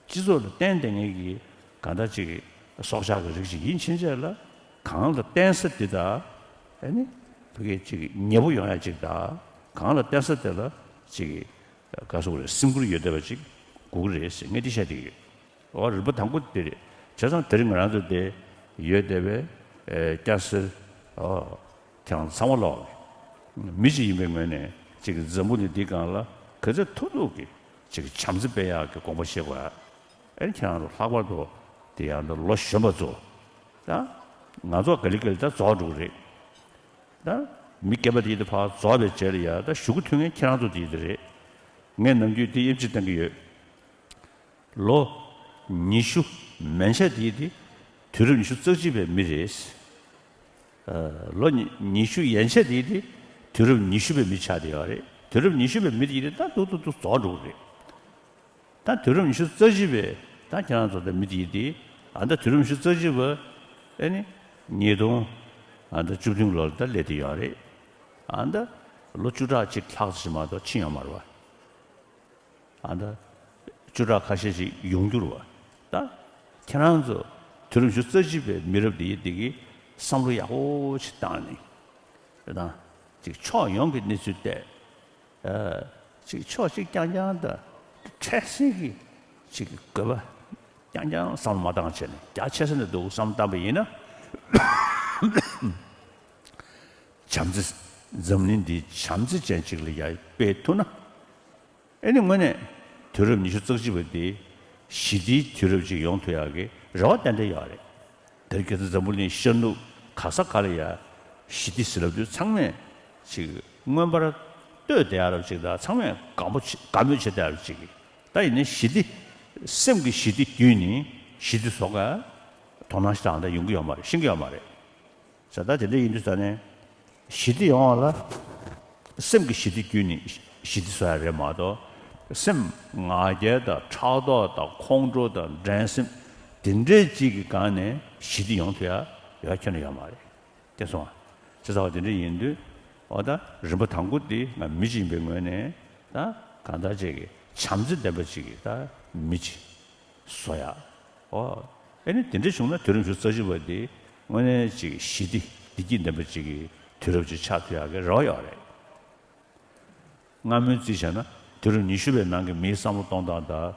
སྤྱི་ཚོགས་ལ་བརྟེན་བསྡད་མཁན་གྱི་གང་ལྟར་ཅིག་སྲོག་ཆགས་ཀྱི་རིགས་ཅིག་ཡིན་ཕྱིན་ཆད་ལ། གང་ལ་བརྟེན་ས་དེ་དང་། ཨ་ནི་ཕ་གི་ཅིག་ཉེ་པོ་ཡོང་ཡ་ཅིག་དང་། གང་ལ་བརྟེན་ས་དེ་ལ་ཅིག་ག་སོགས་རེད། སེམས་ཁུར་ཡོད་བསྡད་པ་ཅིག་དགོས་ཀྱི་རེད་ཟེར་ངས་འདི་བཤད་བསྡད་ཀྱི་ཡོད། འོ་རིམ་པ་དང་པོ་དེ་རེད། བྱས་ཙང་དེ་རིང་ང་རང་ཚོ་དེ་ཡོད་བསྡད་པའི་ཨེ་སྐྱ་སེར། ཨོ། ཁྱེད་རང་ཚང་མ་ལོག་མི་ཅིག་ཡིན་པའི་ངོས་ནས་ཅིག་འཛམ་བུ་གླིང་འདིའི་སྒང་ལ་ག་ཚོད་ཐུབ་ཐུབ་ཀྱིས་ཅིག་བྱམས་བརྩེ་སྤེལ་ཡག་གི་དགོངས་པ་བཞེས་དགོས། ཨེ་ཁྱེད་རང་ཚོ་ལྷག་པར་དུ་དེ་ཡང་ད་ལོ་གཞོན་པ་ཚོ། ད་ང་ཚོ་ག་ལེ་ག་ལེ་ད་རྫོགས་འགྲོ་གི་རེད། ད་མི་རྒན་པ་དེ་ཡིན་དུས་ཕར་རྫོགས་པའི་རྗེས་ལ་ཡ་ད་གཞུག་གུ་ཐུག་མཁན་ཁྱེད་རང་ཚོ་དེ་ཡིན་དུས་རེད། ངས་ནམ་རྒྱུན་དེ་དབྱེ་འབྱེད་གཏང་གི་ཡོད། ལོ་ཉི་ཤུ་མན་ཆད་དེ་དེ་དུས་རབས་ཉི་ཤུ་རྩ་གཅིག་པའི་མི་རེད། ཨ། ལོ་ཉི་ཉི་ཤུ་ཡན་ཆད་དེ་དེ་དུས་རབས་ཉི་ཤུ་པའི་མི་ཆགས་བསྡད་ཡོད་རེད། དུས་རབས་ཉི་ཤུ་པའི་མི་དེ་དེ་ད་ཏུག་ཏུག་ཏུག་རྫོགས་འགྲོ་གི་རེད། ད་དུས་རབས་ཉི་ཤུ་རྩ་གཅིག་པའི་ད་ཁྱེད་རང་ཚོ་ད་མི་དེ་དེ་ ཨ་ད་དུས་རབས་ཉི་ཤུ་རྩ་གཅིག་པ་ཨེ་ནི་ཉིས་སྟོང་ཨ་ད་བཅུ་བདུན་ལོ་ལ་ད་སླེབས་བསྡད་ཡོད་རེད། ཨ་ད་ལོ་བཅུ་ཕྲག་གཅིག་ལྷག་ཙམ་མ་གཏོགས་ཕྱིན་ཡོད་མ་རེད་བ། ཨ་ད་བཅུ་ཕྲག་ཁ་ཤས་ཤིག་ཡོང་རྒྱུ་རེད་བ། ད་ཁྱེད་རང་ཚོ་དུས་རབས་ཉི་ཤུ་རྩ་གཅིག་པའི་མི་རབས་འདི་འདི་གི་བསམ་བློ་ཡག་པོ་ཞིག་བཏང་ནས་རེད་དང་ཅིག་ཕྱོགས་ཡོངས་ཀྱི་གནས་ཚུལ་བལྟས། ཨ་ཅིག་ཕྱོགས་གཅིག་རྐྱང་རྐྱང་དང་འཕྲལ་སེལ་གྱི་ཅིག་དགོས་པ་རྐྱང་རྐྱང་བསམ་བློ་མ་བཏང་བྱས་ནས་རྒྱ་ཆེ་ས་ནས་འདུག་བསམ་བཏང་པ་ཡིན་ན། བྱམས་བརྩེ་འཛམ་གླིང་འདི་བྱམས་བརྩེ་ཅན་ཅིག་ལ་ཡ་སྤེལ་ཐུབ་ན། ཨེ་ནི་དངོས་གནས་དུས་རབས་ཉི་ཤུ་རྩ་གཅིག་པ་འདི་ཞི་བདེའི་དུས་རབས་ཅིག་ཡོང་ཐུབ་ཡག་གི་རེ་བ་ཏན་ཏན་ཡོད་རེད། དེར་ཁྱེད་ཚོ་འཛམ་བུ་གླིང་ཤར་ནུབ་ག་ས་ག་ལ་ཡ་ཞི་བདེ་ཟེར་ལབ་དུས་ཚང་མས་ཅིག་མངོན་པར་བསྟོད་བསྡད་ཡག་རབ་ཅིག་དང་ཚང་མས་དགའ་མོ་བྱེད་དགའ་མོས་བྱེད་བསྡད་ཡག་རབ་ཅིག་གི། ད་ཡིན་ནའི་ཞི་བདེ་སེམས་ཀྱི་ཞི་བདེ་བརྒྱུད་ནས་ཞི་བདེ་བཟོ་ག་དོ་སྣང་ཞིག་དང་ད་ཡོང་གི་ཡོད་མ་རེད། ཤེས་ཀྱི་ཡོད་མ་རེད། ཟེར་ད་དེ་འདྲ་ཡིན་དུས་ད་ནས་ཞི་བདེ་ཡོང་བ་ལ་སེམས་ཀྱི་ཞི་བདེ་བརྒྱུད་ནས་ཞི་བདེ་བཟོ་ཡ་རེད་མ་གཏོགས། སེམས་ང་རྒྱལ་དང་ཕྲག་དོག་དང་ཁོང་ཁྲོ་དང་འགྲན་སེམས་དེ་འདྲའི་ཅིག་གི་སྒང་ནས་ཞི་བདེ་ཡོང་ཐུབ་ཡ་ཡོད་ཁྱོན་ནས་ཡོད་མ་རེད། དེ་སོང་བ་ཟེར་ད་བ་དེ་འདྲ་ཡིན་དུས་འོ་ད་རིམ་པ་དང་པོ་དེ་ང་མི་གཅིག་ཡིན་པའི་ངོས་ནས་ད་གང་ལྟར་ཅིག་གི་བྱམས་བརྩེ་ལྡན་པ་ཅིག་གི་ད་མི་གཅིག་བཟོ་ཡ། ཨོ། ཨེ་ནི་དེ་འདྲ་བྱུང་ན་དུས་རབས་ཉི་ཤུ་རྩ་གཅིག་པ་འདི་དངོས་གནས་ཅིག་ཞི་བདེ་བདེ་སྐྱིད་ལྡན་པ་ཅིག་གི་དུས་རབས་ཅིག་ཆགས་ཐུབ་ཡག་གི་རེ་བ་ཡོད་རེད། སྔ་མོའི་རྩིས་བྱས་ན་དུས་རབས་ཉི་ཤུ་པའི་ནང་གི་མིའི་བསམ་བློ་གཏོང་སྟངས་དང་།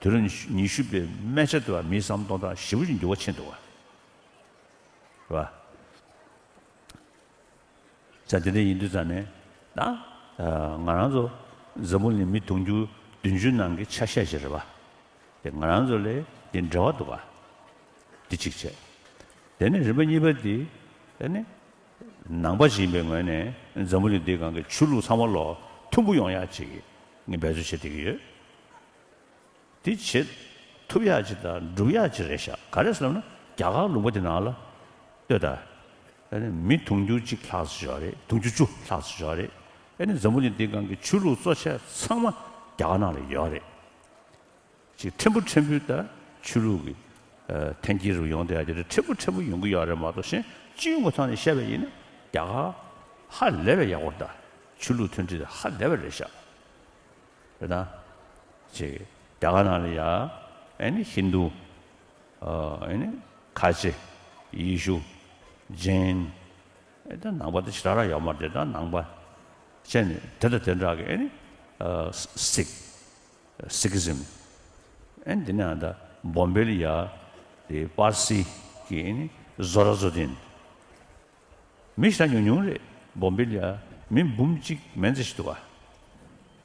དུས་རབས་ཉི་ཤུ་པའི་སྨད་ཆ་དུ་བ་མིའི་བསམ་བློ་གཏོང་སྟངས་ཞེ་པོ་ཅིག་འགྱུར་བ་ཕྱིན་འདུག་བ། རེད་བ། ས་དེ་འདྲ་ཡིན་དུས་ཙང་ནས་ད་ང་རང་ཚོ་འཛམ་བུ་གླིང་མི་དུང་ཕྱུར་བདུན་ཅུ་ནང་གི་ཆ་ཤས་ཤིག་རེད་བ། དེ་ང་རང་ཚོ་ལས་དེ་འབྲེལ་བ་འདུག་བ། དེ་གཅིག་བྱས། དེ་ནས་རིམ་པ་གཉིས་པ་དེ་དེ་ནས་ནང་པ་ཞིག་ཡིན་པའི་ངོས་ནས་འཛམ་བུ་གླིང་འདིའི་སྒང་གི་ཆོས་ལུགས་ཚང་མ་ལོ་མཐུན་པོ་ཡོང་ཡག་ཅིག་ངས་འབད་རྩོལ་བྱེད་བསྡད་ཀྱི་ཡོད། དེ་བྱེད་ཐུབ་ཡག་ཅིག་དང་སྒྲུབ་ཡག་ཅིག་རེད་ཤག་ག་རེ་ཟེར་ན་རྒྱ་གར་ལུང་པ་དེ་ནང་ལ་ལྟོས་དང་། ཨ་ནི་མི་དུང་ཕྱུར་གཅིག་ལྷག་ཙམ་ཡོད་རེད། དུང་ཕྱུར་བཅུ་ལྷག་ཙམ་ཡོད་རེད། ཨ་ནི་འཛམ་བུ་གླིང་འདིའི་སྒང་གི་ཆོས་ལུགས་གཙོ་ཆེ་ཚང་མ་རྒྱ་གར་ནང་ལ་ཡོད་རེད། ཅིག་ཕྲན་བུ་ཕྲན་བུ་དང་ཆོས་ལུགས་ཀྱི་ཨ་འཐེན་འཁྱེར་རུ་ཡོང་བསྡད་ཡག་དེ་འདྲ་ཕྲན་བུ་ཕྲན་བུ་ཡོང་གི་ཡོད་རེད་མ་གཏོགས་གཞན་སྤྱི་ཡོངས་ཀྱི་ཐོག་ནས་བཤད་པ་ཡིན་ན་རྒྱ་གར་ཧ་ལས་པའི་ཡག་པོ་རེད། ད་ཆོས་ལུགས་མཐུན་སྒྲིལ་དེ་ཧ་ལས་པ་རེད་ཤག་རེད་ད། ཅིག་རྒྱ་གར་ནང་ལ་ཡ་ཨེ་ནི་ཧིན་དུ། ཨ་ཨེ་ནི་ཁ་ཆེ། ཡེ་ཤུ། ཇེན། ཨེ་ད་ནང་པ་དེ་ཞེ་དྲག་རང་ཡོད་མ་རེད། ད་ནང་པ་བྱས་ནས་དེ་དང་དེ་འདྲ་གི་ཨེ་ནི་ཨ་སིག་སིག་ཨིཛམ། ཨེ་ནི་དེ་ནས་ཨ་ད་བོམ་བེ་ལ་ཡ་དེ་པར་སི་གི་ཨེ་ནི་ཟོ་ར་ཛོ་དིན། མི་ཞེ་དྲག་ཉུང་ཉུང་རེད། བོམ་བེ་ལ་ཡ་མི་འབུམ་གཅིག་མན་ཙམ་ཞིག་འདུག་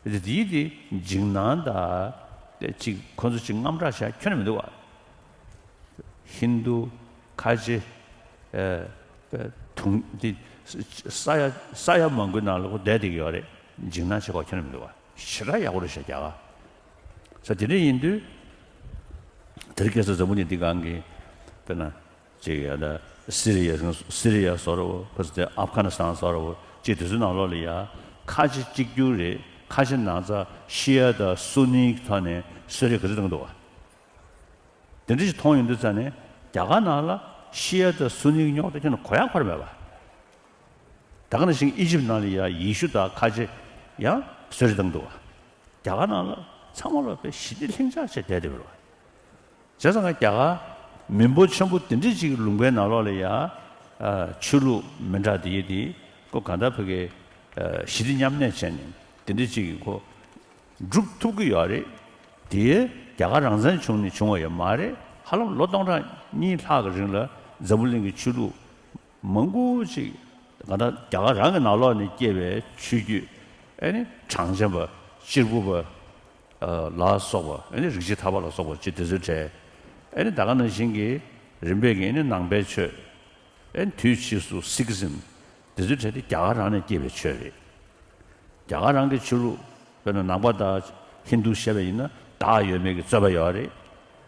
ག་དེ་དེའི་དེ་འཇིགས་སྣང་དང་དེ་གཅིག་ཁོ་ཚོ་གཅིག་དངངས་སྐྲག་བྱ་ཁྱོན་ནས་མི་འདུག་ག་ཧིན་དུ་ཁ་ཆེ་ཨེ་དུང་དེ་ས་ཡ་ས་ཡ་མང་པོའི་ནང་ལ་ཁོ་བསྡད་བསྡད་ཀྱི་ཡོད་རེད། འཇིགས་སྣང་བྱེད་ཁོ་ཁྱོན་ནས་མི་འདུག་ག་ཞེ་དྲག་ཡག་པོ་རེད་ཤག་རྒྱ་གར། ས་དེ་འདྲ་ཡིན་དུས་དེར་ཁ་སང་འཛམ་བུ་གླིང་འདི་སྒང་གི་དཔེར་ན། ཅིག་ཡ་ད་སི་རི་ཡ་སི་རི་ཡ་བཟོ་འདྲ་བོ་ཕ་སི་ཏེ་ཨབ་གྷ་ནི་སི་ཐན་བཟོ་འདྲ་བོ་ཅིག་དེ་ཚོའི་ནང་ལོགས་ལ་ཡ་ཁ་ཆེ་གཅིག་གྱུར་རེད། ཁ་ཆེ་ནང་ཚ་ཤི་ཡ་དང་སུ་ནིའི་ཐོག་ནས་གསོད་རེས་ག་ཚོད་བཏང་འདུག་བ། དེ་འདྲ་ཞིག་མཐོང་ཡོང་དུས་ཙ་ནས་རྒྱ་གར་ནང་ལ་ཤི་ཡ་དང་སུ་ནིའི་རྙོག་དྲ་ཁྱོན་ནས་གོ་ཡ་གོ་ར་མེད་པ། ད་ག་ནང་བཞིན་ཨི་ཇིབ་ནང་ལ་ཡ་ཡེ་ཤུ་དང་ཁ་ཆེ་ཡང་གསོད་རེས་བཏང་འདུག་བ། རྒྱ་གར་ནང་ལ་ཚང་མ་ལ་དཔེ་ཞི་བདེ་ལྷིང་འཇགས་བྱས་བསྡད་བསྡད་པ་རེད་བ། བྱས་ཙང་ང་རྒྱ་གར་མི་འབོར་ཆེན་པོ་དེ་འདྲ་ཅིག་གི་ལུང་པའི་ནང་ལོགས་ལ་ཡ་ཨ་ཆོས་ལུགས་མི་འདྲ་དེ་ཡི་དེ་ཁོ་གང་ལྟར་ཕ་གི་ཨ་ཞི་བདེ་མཉམ་གནས་བྱས་ནས་དེ་འདྲ་ཅིག་གི་ཁོ་སྒྲུབ་ཐུབ་ཀྱི་ཡོད་རེད། དེ་རྒྱ་གར་རང་བཙན་བྱུང་ནས་བྱུང་བ་ཡོད་མ་རེད། ཧ་ལམ་ལོ་སྟོང་ཕྲག་གཉིས་ལྷག་གི་རིང་ལ་འཛམ་བུ་གླིང་གི་ཆོས་ལུགས་མང་པོ་ཅིག་གང་ལྟར་རྒྱ་གར་རང་གི་ནང་ལོགས་ནས་སྐྱེས་པའི་ཆོས་བརྒྱུད་ཨེ་ནི་གྲངས་ཅན་པ་གཅེར་བུ་པ་ཨ་ལ་སོགས་པ་ཨེ་ནི་རིགས་གཅིག་ཐར་པ་ལ་སོགས་པ་ཅིག་དེ་ཚོའི་གྲས་ཨེ་ནི་ད་ག་ནང་བཞིན་གྱི་རིམ་པས་ཀྱི་ཨེ་ནི་ནང་པའི་ཆོས། ཨེ་དུས་ཕྱིས་སུ་སིག་ཨིཛམ་དེ་ཚོའི་གྲས་དེ་རྒྱ་གར་རང་ནས་སྐྱེས་པའི་ཆོས་རེད། རྒྱ་གར་རང་གི་ཆོས་ལུགས་དཔེར་ན་ནང་པ་དང་ཧིན་དུ་བཤད་པ་ཡིན་ན་བདག་ཡོད་མེད་ཀྱི་རྩོད་པ་ཡོད་རེད།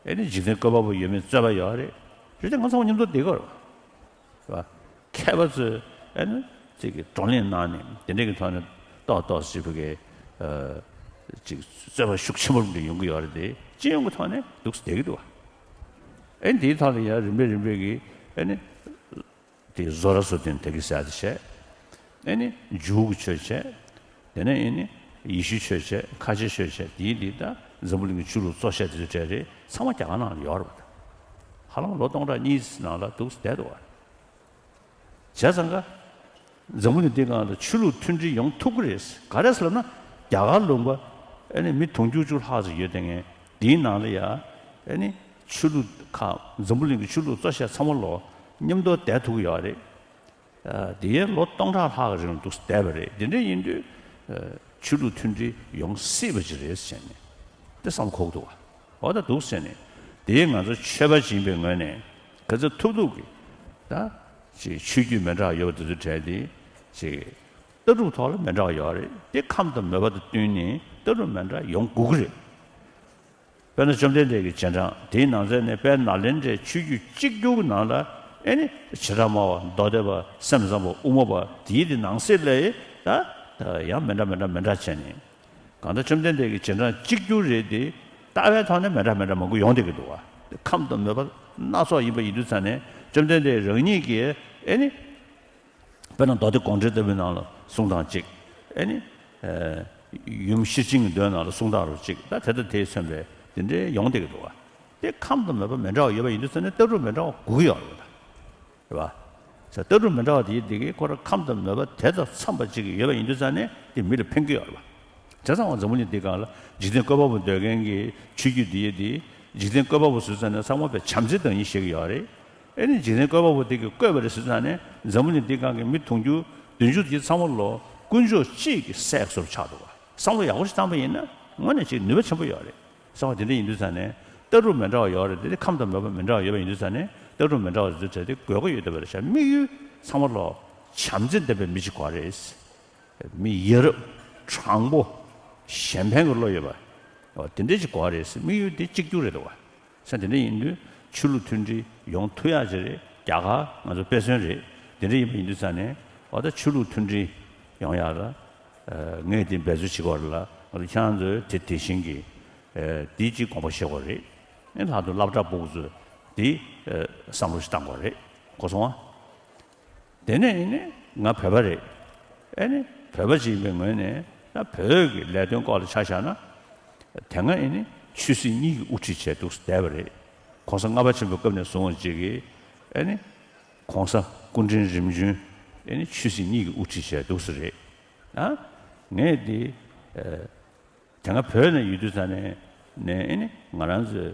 ཨེ་ནི་འཇིག་རྟེན་བཀོད་པ་པོ་ཡོད་མེད་རྩོད་པ་ཡོད་རེད། རེད་དེ་ང་ཚང་མ་མཉམ་དུ་བསྡད་དགོས་རེད་བ། མཁས་པ་ཚོས་ཨེ་ནི་ཅིག་གི་བགྲོ་གླེང་གནང་ནས་དེ་འདྲས་ཀྱི་ཐོག་ནས་ཏོག་ཏོག་ཞིག་ཕ་གི་ཅིག་རྩོད་པ་ཤུགས་ཆེན་པོ་འདྲ་ཡོང་གི་ཡོད་རེད་དེ་སྤྱི་ཡོངས་ཀྱི་ཐོག་ནས་འདུག་སེ་བསྡད་ཀྱི་འདུག་བ། ཨེ་འདིའི་ཐོག་ལ་ཡང་རིམ་པས་རིམ་པས་ཀྱིས་ཨེ་ནི་དེ་བཟོ་ར་བཟོ་ལྡན་དེ་གི་ཟེར་དེ་བྱས། ཨེ་ནི་འཇུག་གི་ཆོས་བྱས། དེ་ནས་ཨེ་ནི་ཡེ་ཤུའི་ཆོས་བྱས། ཁ་ཆེའི་ཆོས་བྱས། དེའི་དེ་ད་འཛམ་བུ་གླིང་གི་ཆོས་ལུགས་གཙོ་ཆེ་དེ་ཚོ་གྲས་རེད། ཚང་མ་རྒྱ་གར་ནང་ལ་ཡོད་རེད་པ། ད་ཧ་ལམ་ལོ་སྟོང་ཕྲག་གཉིས་ནང་ལ་འདུག་བསྡད་འདུག་བ། བྱས་ཙང་ཀ་འཛམ་བུ་གླིང་འདི་སྒང་ལ་ཆོས་ལུགས་མཐུན་སྒྲིལ་ཡོང་ཐུབ་ཀྱི་རེད། ག་རེ་ཟེར་ལབ་ན། རྒྱ་གར་ལུང་པ་ཨེ་ནི་མི་དུང་ཕྱུར་བཅུ་ལྷག་ཙམ་ཡོད་དེ། ངས་འདིའི་ནང་ལ་ཡ་ཨེ་ནི་ཆོས་ལུགས་ཁག་འཛམ་བུ་གླིང་གི་ཆོས་ལུགས་གཙོ་ཆེ་ཚང་མ་ལོ་མཉམ་དུ་བསྡད་ཐུབ་ཀྱི་ཡོད་རེད། ཨ། དེ་ཡས་ལོ་སྟོང་ཕྲག་ལྷག་གི་རིང་འདུག་བསྡད་པ་རེད། དེ་འདྲ་ཡིན་དུས་ཨ། ཆོས་ལུགས་མཐུན་སྒྲིལ་ཡོང་སྲིད་པ་ཅིག་རེད་ཟེར་ནས་དེ་བསམ་ཁོག་འདུག་བ། འོ་ད་འདུག་ཟེར་ནས། དེ་ང་ཚོ་ཆོས་པ་ཅིག་ཡིན་པའི་ངོས་ནས་ག་ཚོད་ཐུབ་ཐུབ་ཀྱིས་ད་ཅིག་ཆོས་བརྒྱུད་མི་འདྲ་བ་ཡོད་པ་དེ་ཚོའི་གྲས་དེ་ཅིག་ལྟ་གྲུབ་ཐོག་ལ་མི་འདྲ་བ་ཡོད་རེད། དེ་ཁམས་དང་མོས་པ་དང་བསྟུན་ནས་ལྟ་གྲུབ་མི་འདྲ་ཡོང་དགོས་ཀྱི་རེད། དཔེར་ན་བཅོམ་ལྡན་འདས་ཀྱི་རྗེས་འབྲང་དེའི་ནང་ཚན་ནས། དཔལ་ནཱ་ལེནྡྲའི་ཆོས་བརྒྱུད་གཅིག་གྱུར་གྱི་ནང་ལ་ཨེ་ནི་བྱེ་བྲག་སྨྲ་བ། མདོ་སྡེ་པ། སེམས་ཙམ་པ། དབུ་མ་པ། དེའི་དེ་ནང་གསེས་ལ་ད་ད་ཡང་མི་འདྲ་མི་འདྲ་མི་འདྲ་བྱས་ནས། གང་ལྟར་བཅོམ་ལྡན་འདས་ཀྱི་རྗེས་འབྲང་གཅིག་གྱུར་རེད་དེ། ལྟ་བའི་ཐོག་ནས་མི་འདྲ་མི་འདྲ་མང་པོ་ཡོང་བསྡད་ཀྱི་འདུག་བ། ཁམས་དང་མོས་པ་སྣ་ཚོགས་ཡིན་པ་ཡིན་དུས་ཙང་ནས་བཅོམ་ལྡན་འདས་རང་ཉིད་ཀྱིས་ཨེ་ནི། དཔེར་ན་མདོ་སྡེ་དགོངས་འགྲེལ་ལྟ་བུའི་ནང་ལ་གསུང་སྟངས་གཅིག་ཨེ་ནི། ཨ། ཡུམ་ཤེར་ཕྱིན་གྱི་མདོའི་ནང་ལ་གསུང་སྟངས་རུ་གཅིག་ད་དེ་དང་དེས་མཚོན་པའི་དེ་འདྲའི་ཡོང་བསྡད་ཀྱི་འདུག་བ། དེ་ཁམས་དང་མོས་པ་མི་འདྲ་བ་ཡོད་པ་ཡིན་དུས་ཙང་ནས་ལྟ་གྲུབ་མི་འདྲ་བ་དགོས་ཀྱི་ཡོད་རེད་པ། རེད་པ། ས་ལྟ་གྲུབ་མི་འདྲ་བ་དེའི་དེ་གིས་ཁོ་རང་ཁམས་དང་མོས་པ་དེ་དང་འཚམས་པ་ཅིག་ཡོད་པ་ཡིན་དུས་ཙང་ནས་དེ་མི་ལ་ཕན་གྱི་ཡོད་རེད་པ། བྱས་ཙང་འཛམ་བུ་གླིང་འདི་སྒང་ལ་འཇིག་རྟེན་བཀོད་པ་པོ་འདོད་མཁན་གྱི་ཆོས་བརྒྱུད་འདི་ཡི་དེ་འཇིག་རྟེན་བཀོད་པ་པོ་ཟེར་ཙང་ནས་ཚང་མ་བས་བྱམས་བརྩེའི་བདག་ཉིད་བཤད་ཀྱི་ཡོད་རེད། ཨེ་ནི་འཇིག་རྟེན་བཀོད་པ་པོ་དེ་གིས་བཀོད་པ་རེད་ཟེར་ཙང་ནས་འཛམ་བུ་གླིང་འདི་སྒང་གི་མི་དུང་ཕྱུར་བདུན་ཅུ་དེ་ཚང་མ་ལོ་དཀོན་མཆོག་གཅིག་གི་སྲས་སུ་ཆགས་འདུག་བ། བསམ་བློ་ཡག་པོ་ཞིག་བཏང་པ་ཡིན་ན་དངོས་གནས་ཅིག་ནུས་པ་ཆེན་པོ་ཡོད་རེད། བསམ་བློ་དེ་འདྲ་ཡིན་དུས་ཙང་ནས་ལྟ་གྲུབ་མི་འདྲ་བ་ཡོད་རེད། དེ་ནི་ཁམས་དང་མོས་པ་མི་འདྲ་བ་ཡོད་པ་ཡིན་དུས་ཙང་ནས་ལྟ་གྲུབ་མི་འདྲ་བ་དེ་ཚོ་དེ་དགོས་མཁོ་ཡོད་བསྡད་པ་རེད་ཤག་དམིགས་ཡུལ་ཚང་མ་ལོ་བྱམས་བརྩེ་ལྡན་པའི་མི་ཞིག་དགོས་རེད། མི་ཡ་རབས། དྲང་པོ། གཞན་ཕན་གྱི་བློ་ཡོད་པ། འོ་དེ་འདྲ་ཞིག་དགོས་རེད། དམིགས་ཡུལ་དེ་གཅིག་གྱུར་རེད་འདུག་བ། ས་དེ་འདྲ་ཡིན་དུས་ཆོས་ལུགས་མཐུན་སྒྲིལ་ཡོང་ཐུབ་ཡག་ཅིག་རེད། རྒྱ་གར་ང་ཚོ་དཔེ་མཚོན་རེད། དེ་འདྲ་ཡིན་པ་ཡིན་དུས་ཙང་ནས་འོ་ད་ཆོས་ལུགས་མཐུན་སྒྲིལ་ཡོང་ཡག་ལ་ངས་དེ་འབད་རྩོལ་བྱེད་དགོས་རེད་ལ། ང་ཚོ་ཁྱེད་རང་ཚོས་དེ་དེ་བཞིན་གྱི་དེའི་གཅིག་དགོངས་པ་བཞེས་དགོས་རེད། ཨེ་ལྷག་ཏུ་སློབ་གྲྭ་ཕྲུ་གུ་ཚོས་དེ་བསམ་བློ་ཞིག་བཏང་དགོས་རེད། གོ་སོང་ཨ། དེ་ནས་ཨེ་ནི་ང་བོད་པ་རེད། ཨེ་ནི་བོད་པ་ཅིག་ཡིན་པའི་ངོས་ནས་ད་བོད་ཀྱི་ལས་དོན་སྐོར་ལ་ཆ་བཞག་ན། དེ་སྔ་ཨེ་ནི་ཆོས་སྲིད་གཉིས་ཀྱི་དབུ་ཁྲིད་བྱས་འདུག་བསྡད་པ་རེད། ༸གོང་ས་ལྔ་པ་ཆེན་པོའི་སྐབས་ནས་བཟུང་བ་ཅིག་གིས་ཨེ་ནི་༸གོང་ས་སྐུ་ཕྲེང་རིམ་བྱོན་ཨེ་ནི་ཆོས་སྲིད་གཉིས་ཀྱི་དབུ་ཁྲིད་བྱས་འདུག་ས་རེད། ཨ། ངས་འདི། ཨ། དེ་སྔ་བོད་ནས་ཡོད་དུས་ཙང་ནས་ནས་ཨེ་ནི་ང་རང་ཚོའི་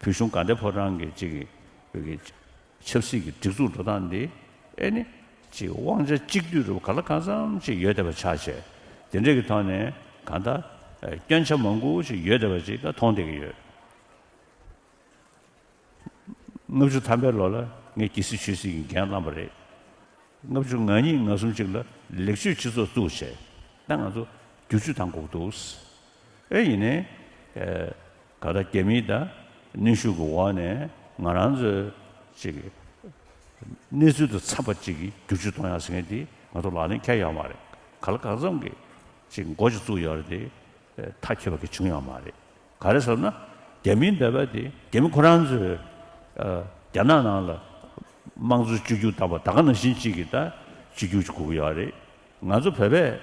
བོད་གཞུང་དགའ་ལྡན་ཕོ་བྲང་གི་གཅིག་གི་བོད་ཀྱི་ཆབ་སྲིད་ཀྱི་སྒྲིག་འཛུགས་འགྲོ་སྟངས་འདི་ཨེ་ནི་ཅིག་དབང་ཆ་གཅིག་སྡུད་རུ་ག་ལ་གང་འཚམ་ཅིག་ཡོད་བསྡད་པ་ཆགས་བྱས། དེ་འདྲས་ཀྱི་ཐོག་ནས་གང་ལྟར་སྐྱོན་ཆ་མང་པོ་ཅིག་ཡོད་བསྡད་པ་ཅིག་ད་མཐོང་བསྡད་ཀྱི་ཡོད། ལྔ་བཅུ་ཐམ་པའི་ལོ་ལ་ངས་རྒྱལ་སྲིད་ཆོས་སྲིད་ཀྱི་འགན་བླངས་པ་རེད། ལྔ་བཅུ་ང་གཉིས་ང་གསུམ་ཅིག་ལ་ལེགས་བཅོས་སྤྱི་ཚོགས་བཙུགས་བྱས། ད་ང་ཚོ་བསྒྱུར་བཅོས་བཏང་དགོས་འདུག་ཨེ་ཡིན་ནའི། ཨེ། ག་ད་རྒྱ་མིའི་ད་གནོན་ཤུགས་ཀྱི་འོག་ནས་ང་རང་ཚོའི་ཅིག་གནས་ཚུལ་དང་འཚམས་པ་ཅིག་གི་བསྒྱུར་བཅོས་གཏོང་ཡག་ཟེར་མཁན་དེ་ང་ཚོ་ལག་ལེན་འཁེལ་ཡོད་མ་རེད། ག་ལ་གང་འཚམ་གྱི་ཅིག་འགོ་ཅིག་བཙུགས་ཡོད་རེད་དེ། མཐའ་འཁྱོལ་བ་གི་བྱུང་ཡོད་མ་རེད། ག་རེ་ཟེར་ན། རྒྱ་མིའི་འདོད་པ་དེ་རྒྱ་མི་ཁོ་རང་ཚོས་ཨ། རྒྱ་ནག་ནང་ལ་དམངས་གཙོ་བཅོས་བསྒྱུར་བཏང་བ་ད་ག་ནང་བཞིན་གཅིག་གི་ད་བཅོས་བསྒྱུར་ཅིག་དགོས་ཀྱི་ཡོད་རེད། ང་ཚོ་བོད་པས་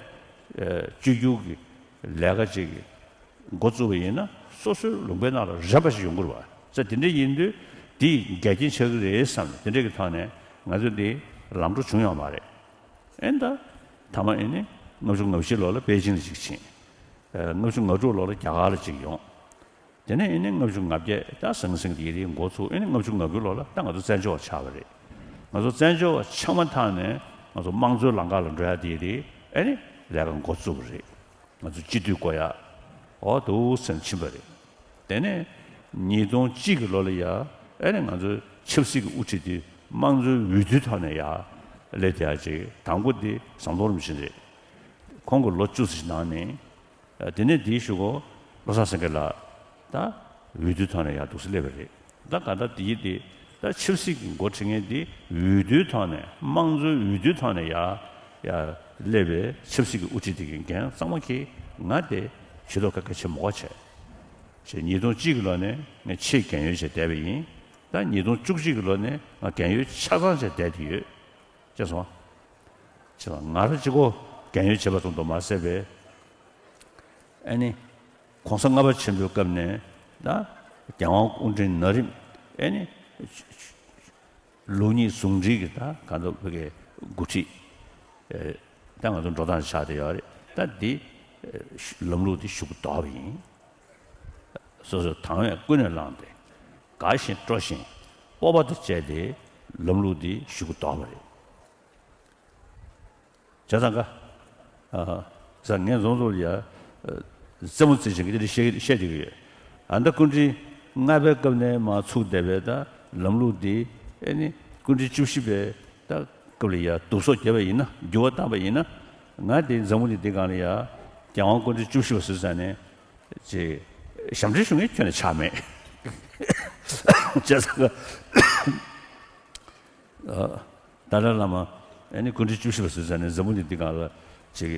ཨ། བཅོས་བསྒྱུར་གྱི་ལས་ཀ་ཅིག་གི་འགོ་བཙུགས་པ་ཡིན་ན་སོ་སོའི་ལུང་པའི་ནང་ལ་རན་པ་ཞིག་ཡོང་དགོས་རེད་བ། ས་དེ་འདྲ་ཡིན་དུས་དེ་འགལ་རྐྱེན་ཆགས་ཀྱི་རེད་བསམ་ནས་དེ་འདྲ་གི་ཐོག་ནས་ང་ཚོ་འདི་ལམ་འགྲོ་བྱུང་ཡོད་མ་རེད། ཨེ་ད། མཐའ་མ་ཨེ་ནི་ལྔ་བཅུ་ང་བཞི་ལོ་ལ་པེ་ཅིང་ལ་ཅིག་ཕྱིན། ཨ། ལྔ་བཅུ་ང་དྲུག་ལོ་ལ་རྒྱ་གར་ལ་ཅིག་ཡོང་། དེ་ནས་ཨེ་ནི་ལྔ་བཅུ་ང་བརྒྱད་ད་ཟང་ཟིང་དེ་རིང་འགོ་ཚུགས། ཨེ་ནི་ལྔ་བཅུ་ང་དགུ་ལོ་ལ་ད་ང་ཚོ་བཙན་བྱོལ་བ་ཆགས་པ་རེད། ང་ཚོ་བཙན་བྱོལ་བ་ཆགས་མ་ཐག་ནས་ང་ཚོ་དམངས་གཙོའི་ལམ་ཁ་ལ་འགྲོ་ཡ་དེ་རེད། ཨེ་ནི་ལས་ཀ་འགོ་བཙུགས་པ་རེད། ང་ཚོ་སྤྱི་འཐུས་བསྐོ་ཡ། འོ་འདུག་སེ་ཕྱིན་པ་རེད། དེ་ནས་ཉིས་སྟོང་གཅིག་གི་ལོ་ལ་ཡ་ཨེ་ནི་ང་ཚོའི་ཆབ་སྲིད་ཀྱི་དབུ་ཁྲིད་དེ་དམངས་གཙོའི་འོས་བསྡུའི་ཐོག་ནས་ཡ་སླེབས་བསྡད་ཡ་ཅིག་དང་པོ་དེ་ཟམ་གདོང་རིན་པོ་ཆེ་རེད། ཁོང་གིས་ལོ་བཅུ་ཙམ་ཞིག་གནང་ནས། ཨ། དེ་ནས་དེའི་གཞུག་གུ་བློ་བཟང་སེང་གེ་ལགས་ད་འོས་བསྡུའི་ཐོག་ནས་ཡར་འདུག་སེ་སླེབས་པ་རེད། ད་ག་ད་དེའི་དེ་ད་ཆབ་སྲིད་ཀྱི་འགོ་ཁྲིད་མཁན་དེ་འོས་བསྡུའི་ཐོག་ནས་དམངས་གཙོའི་འོས་བསྡུའི་ཐོག་ནས་ཡར་ཡར་སླེབས་པའི་ཆབ་སྲིད་ཀྱི་དབུ་ཁྲིད་དེ་གི་འགན་གཙང་མ་འཁྱེར། ང་དེ་ཇུས་གཏོགས་ཁག་གལ་ཆེན་མོ་བྱས། ཞེས་ཉིས་སྟོང་གཅིག་གི་ལོ་ནས་ངས་ཆེས་རྒན་ཡོལ་བྱས་བསྡད་པ་ཡིན། ད་ཉིས་སྟོང་བཅུ་གཅིག་གི་ལོ་ནས་ང་རྒན་ཡོལ་ཆ་ཚང་བྱས་བསྡད་དེ་ཡོད། ཅེས་སོང་། ཅེས་སོང་། ང་རང་གཅིག་པོ་རྒན་ཡོལ་བྱས་པ་ཙམ་དུ་མ་ཟད་པའི། ཨེ་ནི། ༸གོང་ས་ལྔ་པ་ཆེན་པོའི་སྐབས་ནས་ད་རྒྱལ་དབང་སྐུ་ཕྲེང་ན་རིམ། ཨེ་ནི། ལུགས་གཉིས་ཟུང་འབྲེལ་གྱི་ད་གང་ལྟར་བོད་ཀྱི་འགོ་ཁྲིད། ཨེ། ད་ང་ཚོ་འགྲོ་སྟངས་ཆགས་བསྡད་ཡོད་རེད། ད་འདི། ཨེ། ལམ་ལུགས་འདི་ཞུ་གི་དོགས་པ་ཡིན། སོ་སོས་དང་བས་ཀུན་ནས་བསླངས་ཏེ། དགའ་བཞིན་སྤྲོ་བཞིན་སྤོབས་པ་དང་བཅས་ཏེ་ལམ་ལུགས་འདི་ཞུ་གི་དོགས་པ་རེད། བྱས་ཙང་ཀ། ཨ། ས་ངས་རྫོང་ཚོགས་ལ་ཡ། ཨ། རྩེད་མོ་རྩེ་བཞིན་གྱི་དེ་འདྲ་བཤད་བཤད་བསྡད་ཀྱི་ཡོད། ཨ། ད་སྐུ་ཕྲེང་ལྔ་པའི་སྐབས་ནས་མར་ཚུགས་བསྡད་པའི་ད་ལམ་ལུགས་འདི། ཨེ་ནི། སྐུ་ཕྲེང་བཅུ་བཞི་པའི་ད་སྐབས་ལ་ཡ་བསྡུ་གསོག་བརྒྱབ་པ་ཡིན་ན། འགྱུར་བ་བཏང་པ་ཡིན་ན། ང་དེ་འཛམ་བུ་གླིང་འདི་སྒང་ལ་ཡ་རྒྱལ་དབང་སྐུ་ཕྲེང་བཅུ་བཞི་པ་ཟེར་ཙང་ནས་ཅིག་ཞབས་འདྲེན་ཞུ་མཁན་ཁྱོན་ནས་ཆགས་མེད། བྱས་ཙང་ཀ། ཨ། ཏཱ་ལའི་བླ་མ། ཨེ་ནི་སྐུ་ཕྲེང་བཅུ་བཞི་པ་ཟེར་ཙང་ནས་འཛམ་བུ་གླིང་འདི་སྒང་ལ་ཅིག་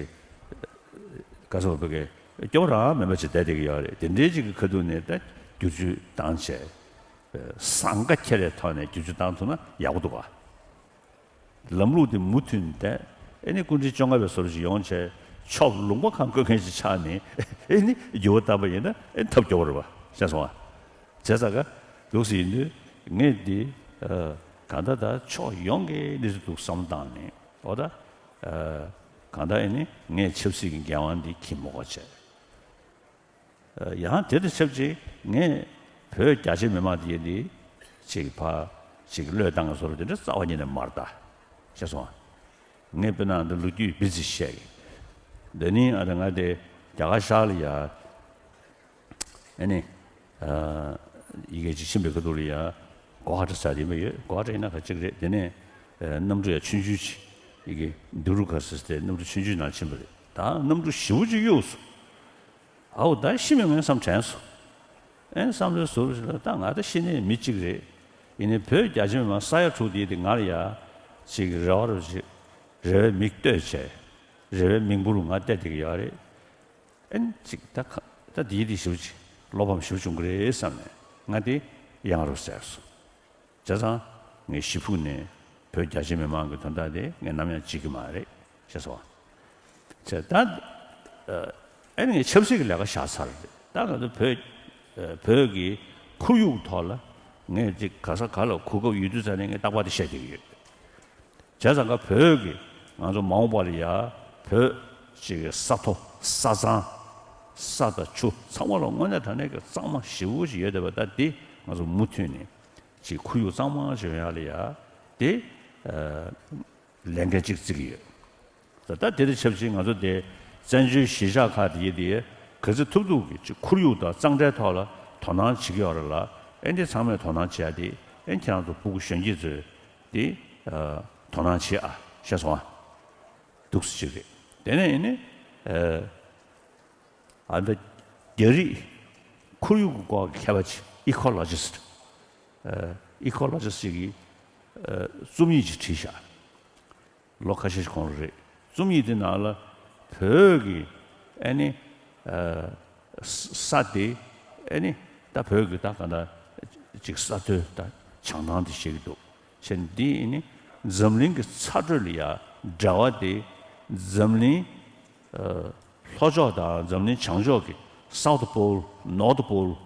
ག་ཚོད་བོད་སྐད་སྐྱོ་བོ་རང་མེད་པ་ཅིག་བསྡད་བསྡད་ཀྱི་ཡོད་རེད། དེ་འདྲའི་ཅིག་གི་ཁ་ཐུག་ནས་ད་བསྒྱུར་བཅོས་བཏང་བྱས། ཟང་ཀ་ཁྱེར་རེ་ཐོག་ནས་བསྒྱུར་བཅོས་བཏང་ཐུབ་ན་ཡག་པོ་འདུག་ག། ལམ་ལུགས་དེ་མུ་མཐུད་ནས་བསྡད། ཨེ་ནི་སྐུ་ཕྲེང་བཅོ་ལྔ་པའི་བཟོ་འདྲ་ཞིག་ཡོང་བྱས་ཕྱོགས་ལུང་པ་གང་བཀོད་མཁན་ཞིག་ཆགས་ནས། ཨེ་ནི་འགྱུར་བ་བཏང་པ་ཡིན་ན་ཨེ་ཐབས་སྐྱོ་བོ་རེད་པ། ཤེས་སོང་ཨ། བྱས་ཙང་ཀ། འདུག་སེ་ཡིན་དུས་ངས་འདི། ཨ། གང་ལྟར་ད་ཕྱོགས་ཡོངས་ཀྱི་གནས་ཚུལ་འདུག་བསམ་བློ་བཏང་ནས། འོ་ད། ཨ། གང་ལྟར་ཨེ་ནི་ངས་ཆབ་སྲིད་ཀྱི་འགན་དབང་འདི་འཁྱེར་མི་དགོས་བྱས། ཨ། ཡང་དེ་དང་ཆབས་ཅིག་ངས་བོད་རྒྱ་ཆེ་མི་མང་དེ་འདི་ཅིག་ཕར་ཅིག་བློས་བཏང་བཟོ་འདྲ་དེ་འདྲ་རྩ་བ་ཉིད་ནས་མ་རེད་ད། ཤེས་སོང་ཨ། ངས་དཔེར་ན་འདི་ལོ་རྒྱུས་སྤེལ་ཚིག་བཤད་གི། འདི་ནི་ཨ་ད་ང་དེ་རྒྱ་གར་ཤར་ལ་ཡ། ཨ་ནི། ཨ། ཡི་གེ་ཅིག་ཕྱིན་པའི་ཁ་ཐུག་ལ་ཡ། གོ་ཧ་ཏྲ་ཟེར་དེ་མ་ཡོད། གོ་ཧ་ཏྲ་ཡིན་ན་ཁ་ཅིག་རེད། དེ་ནས། ཨ། གནམ་གྲུ་ཡ་ཆུང་ཆུང་ཅིག་ཡི་གེ་དུ་རུ་ཁ་ཟེར་ཏེ་གནམ་གྲུ་ཆུང་ཆུང་ནང་ཕྱིན་པ་རེད། ད་གནམ་གྲུ་ཞེ་པོ་ཅིག་གཡུགས་སོང་། ཨའོ་ད་ཤི་མི་ངན་བསམ་དྲན་སོང་། ཨེ་བསམ་བློའི་ཟུར་ཞིག་ལ་ད་ང་ད་ཤི་ནས་མི་གཅིག་རེད། ཡིན་ནའི་བོད་རྒྱ་ཆེ་མི་མང་ས་ཡ་དྲུག་དེ་དེ་ང་ལ་ཡ་ཅིག་རེ་བ་རུ་ཅིག་རེ་བའི་མིག་ལྟོས་བྱས། རེ་བའི་མིག་འབུར་ང་བལྟས་བསྡད་ཀྱི་ཡོད་རེད། ཨེ་ཅིག་ད་ཁ་ད་དེའི་དེ་ཞེ་པོ་ཅིག་བློ་ཕམ་ཞེ་པོ་བྱུང་གི་རེད་བསམ་ནས་ང་དེ་ཡང་རུ་ཟེར་སོང་། བྱས་ཙང་ངས་ཞེ་ཕུགས་ནས་བོད་རྒྱ་ཆེ་མི་མང་གི་དོན་དག་དེ་ངས་ནམ་ཡང་བརྗེད་ཀྱི་མ་རེད་ཅེས་སོ། བྱས་ད། ཨ་ནི་ངས་ཆབ་སྲིད་ཀྱི་ལས་ཀ་བཞག་ཚར་རེད། ད་ང་ཚོ་བོད་བོད་ཀྱི་ཁོར་ཡུག་ཐོག་ལ་ངས་ཅིག་ག་ས་ག་ལ་གོ་སྐབས་ཡོད་དུས་ཙ་ནས་ངས་རྟག་པར་དེ་བཤད་བསྡད་ཀྱི་ཡོད། བྱས་ཙང་ཀ་བོད་ཀྱི་ང་ཚོ་མ་འོངས་པ་ལ་ཡ་བོད་ཅིག་གི་ས་མཐོ་ས་གཙང་ས་དང་ཆུ་ཚང་མ་ལ་དངོས་གནས་དྲང་གནས་ཀྱི་གཙང་མ་ཞེ་པོ་ཅིག་ཡོད་བསྡད་པ་ད་འདི་ང་ཚོ་མུ་མཐུད་ནས་ཅིག་ཁོར་ཡུག་གཙང་མ་ཅིག་ཡོང་ཡག་ལ་ཡ་དེ་ཨ་ལས་འགན་ཅིག་བརྩི་གི་ཡོད། ད་ལྟ་དེ་དང་ཆབས་ཅིག་ང་ཚོ་དེ་བཙན་བྱོལ་གཞིས་ཆགས་ཁག་དེ་ཡི་དེ་ག་ཚོད་ཐུབ་ཐུབ་ཀྱིས་ཅིག་ཁོར་ཡུག་དང་གཙང་སྦྲའི་ཐོག་ལ་དོ་སྣང་བྱེད་ཀྱི་ཡོད་རེད་ལ། ཨེ་འདི་ཚང་མས་དོ་སྣང་བྱེད་ཡ་དེ་ཨེ་ཁྱེད་རང་ཚོ་སྤུ་གུ་གཞོན་སྐྱེས་ཚོས་དེ་ཨ་དོ་སྣང་བྱེད་ཨ་ཤེས་སོང་ཨ། འདུག་སེ་ཅིག་རེད། དེ་ནས་ཡིན་ནི་ཨ་ཨ་འདི་རྒྱ་རིགས་ཁོར་ཡུག་གི་སྐོར་གྱི་མཁས་པ་ཅིག་ཨི་ཀོ་ལོ་ཇི་སི་ཊི། ཨ་ཨི་ཀོ་ལོ་ཇི་སི་ཊི་ཅིག་གིས་ཨ་རྩོམ་ཡིག་ཅིག་བྲིས་ཤག་ལོ་ཁ་ཤས་ཤིག་གོང་ལ་རེད། རྩོམ་ཡིག་དེ་ནང་ལ་བོད་ཀྱི་ཨ་ནི་ཨ་ས་ས་དེ་ཨ་ནི་ད་བོད་ཀྱི་ད་ག་ད་ཅིག་ས་མཐོའི་ད་བྱང་ཐང་དེ་བཤད་ཀྱི་འདུག་བྱས་འདི་ཨ་ནི་འཛམ་གླིང་གི་ཚ་དྲོད་ལ་ཡ་འབྲེལ་བ་དེ་འཛམ་གླིང་ཨ་ལྷོ་ཕྱོགས་དང་འཛམ་གླིང་བྱང་ཕྱོགས་ཀྱི་སའུ་ཐི་པོལ་ནོར་ཐི་པོལ་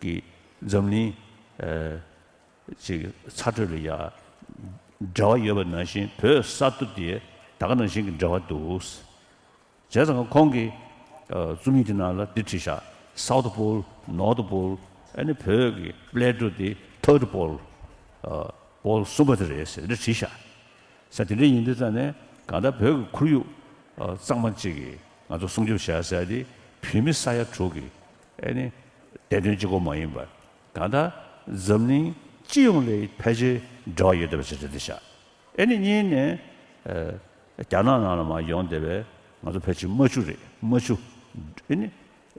གྱི་འཛམ་གླིང་ཨ་ཅིག་ཚ་དྲོད་ལ་ཡ་འབྲེལ་བ་ཡོད་པ་ནང་བཞིན་བོད་ས་མཐོ་དེ་ད་ག་ནང་བཞིན་གྱི་འབྲེལ་བ་འདུག་བྱས་ཙང་ཁོང་གིས་ཨ་རྩོམ་ཡིག་དེ་ནང་ལ་འདི་བྲིས་ཤག་སའུ་ཐི་པོལ་ནོར་ཐི་པོལ་ཨ་ནི་བོད་ཀྱི་པླེ་ཊོ་དེ་ཐར་ཌི་པོལ་ཨ་པོལ་གསུམ་པ་དེ་རེད་ཟེར་འདི་བྲིས་ཤག་ས་དེ་འདྲ་ཡིན་དུས་ཙང་ནས་གང་ལྟར་བོད་ཀྱི་ཁོར་ཡུག་ཨ་གཙང་མ་ཅིག་གིས་ང་ཚོ་སྲུང་སྐྱོབ་བྱ་ཟེར་དེ་བོད་མི་ས་ཡ་དྲུག་གི་ཨ་ནི་བདེ་དོན་གཅིག་པོ་མ་ཡིན་པར། གང་ལྟར་འཛམ་གླིང་སྤྱི་ཡོངས་ལ་ཕལ་ཆེར་འབྲེལ་བ་ཡོད་བསྡད་པ་ཞིག་རེད་ཤག་ཨེ་ནི་གཉིས་ནས་ཨ་རྒྱ་ནག་ནང་ལ་མར་ཡོང་བསྡད་པའི་ང་ཚོ་ཕལ་ཆེར་རྨ་ཆུ་རེད། རྨ་ཆུ་ཨེ་ནི་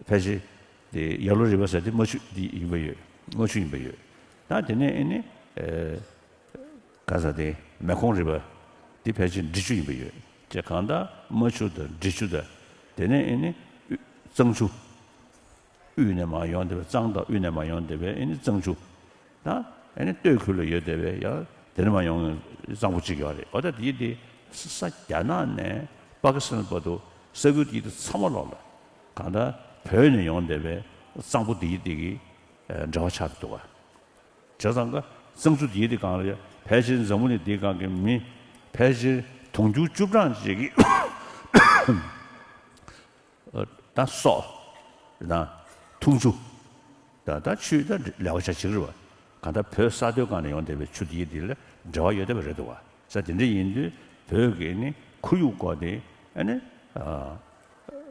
ཕལ་ཆེར་དེ་ཡ་ལོ་རི་བར་ཟེར་དེ་རྨ་ཆུ་འདི་ཡིན་པ་ཡོད། རྨ་ཆུ་ཡིན་པ་ཡོད། ད་དེ་ནས་ཨེ་ནི་ཨ་ག་ས་དེ་མེ་ཁོང་རི་བར་དེ་ཕལ་ཆེར་འབྲི་ཆུ་ཡིན་པ་ཡོད། དེ་གང་ལྟར་རྨ་ཆུ་དང་འབྲི་ཆུ་དང་དེ་ནས་ཨེ་ནི་གཙང་ཆུ། དབུས་ནས་མར་ཡོང་བསྡད་པའི་གཙང་དང་དབུས་ནས་མར་ཡོང་བསྡད་པའི་ཨེ་ནི་གཙང་ཆུ། ད་ ཨ་ནི་སྟོད་ཁུལ་ལ་ཡོད་བསྡད་པའི་ཡང་དེ་ནས་མར་ཡོང་གཙང་པོ་གཅིག་ཡོད་རེད། འོ་ད་དེ་དེ་ས་རྒྱ་ནག་ནས་པ་ཀི་སི་ཐན་བར་དུ་ས་ཁུལ་དེ་དེ་ཚང་མ་ལོག་ལ་གང་ལྟར་བོད་ནས་ཡོང་བསྡད་པའི་གཙང་པོ་དེ་དེ་གི་འབྲེལ་བ་ཆགས་འདུག་ག་བྱས་ཙང་ཀ་གཙང་ཆུ་དེ་དེ་གང་ལ་ཡ་ཕལ་ཆེར་འཛམ་བུ་གླིང་འདིའི་སྒང་གི་མི་ཕལ་ཆེར་དུང་ཕྱུར་བཅུ་གྲངས་ཅིག་གི་ད་སོག་དང་འཐུང་ཆུ་ད་ད་ཆུ་ད་ལེ་བ་ཆ་ཅིག་རེད་བ། གང་ལྟར་བོད་ས་མཐོའི་སྒང་ནས་ཡོང་བསྡད་པའི་ཆུ་དེ་དེ་ལ་འབྲེལ་བ་ཡོད་བསྡད་པ་རེད་འདུག་བ། ས་དེ་འདྲ་ཡིན་དུས་བོད་ཀྱི་ནི་ཁོར་ཡུག་སྐོར་དེ་ཨ་ནི་ཨ་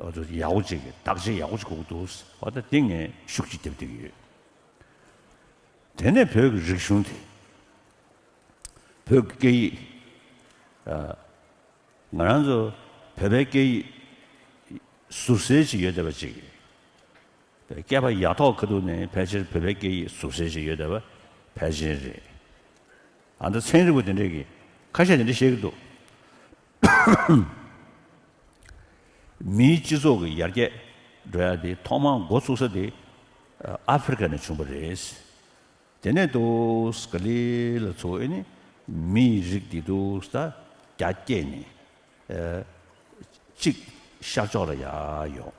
ཨ་ཚོ་ཡག་པོ་ཅིག་གི་བདག་གཅེས་ཡག་པོ་ཅིག་དགོས་ཀྱི་འདུག་བ། ད་དེ་ངས་ཤུགས་ཅིག་རྒྱབ་བསྡད་ཀྱི་ཡོད། དེ་ནས་བོད་ཀྱི་རིག་གཞུང་དེ། བོད་ཀྱི་སྐད་ཡིག་ཨ། ང་རང་ཚོ་བོད་པའི་སྐད་ཡིག་ཟུར་གསལ་ཅིག་ཡོད་བསྡད་པ་ཅིག་སྐད་པ་ཡ་ཐོག་ཁ་ཐུག་ནས་ཕལ་ཆེར་བོད་པའི་སྐད་ཡིག་ཟུར་གསལ་ཅིག་ཡོད་བསྡད་པ་ཕལ་ཆེར་རེད། ཨ་ད་ཚན་རིག་པ་དེ་འདྲས་ཀྱིས་ཁ་ཤས་དེ་འདྲས་བཤད་ཀྱི་འདུག་མིའི་སྤྱི་ཚོགས་ཀྱི་ཡར་རྒྱས་འགྲོ་ཡ་དེ་ཐོག་མར་འགོ་ཚུགས་ས་དེ་ཨ་ཧྥེ་རི་ཁ་ནས་བྱུང་བ་རེད། དེ་ནས་འདུག་ག་ལེ་ལ་ཚོ་ཨེ་ནི་མིའི་རིགས་འདི་འདུག་ད་རྒྱ་སྐྱེད་ནས་ཨེ་གཅིག་ཤར་ཕྱོགས་ལ་ཡར་ཡོང་།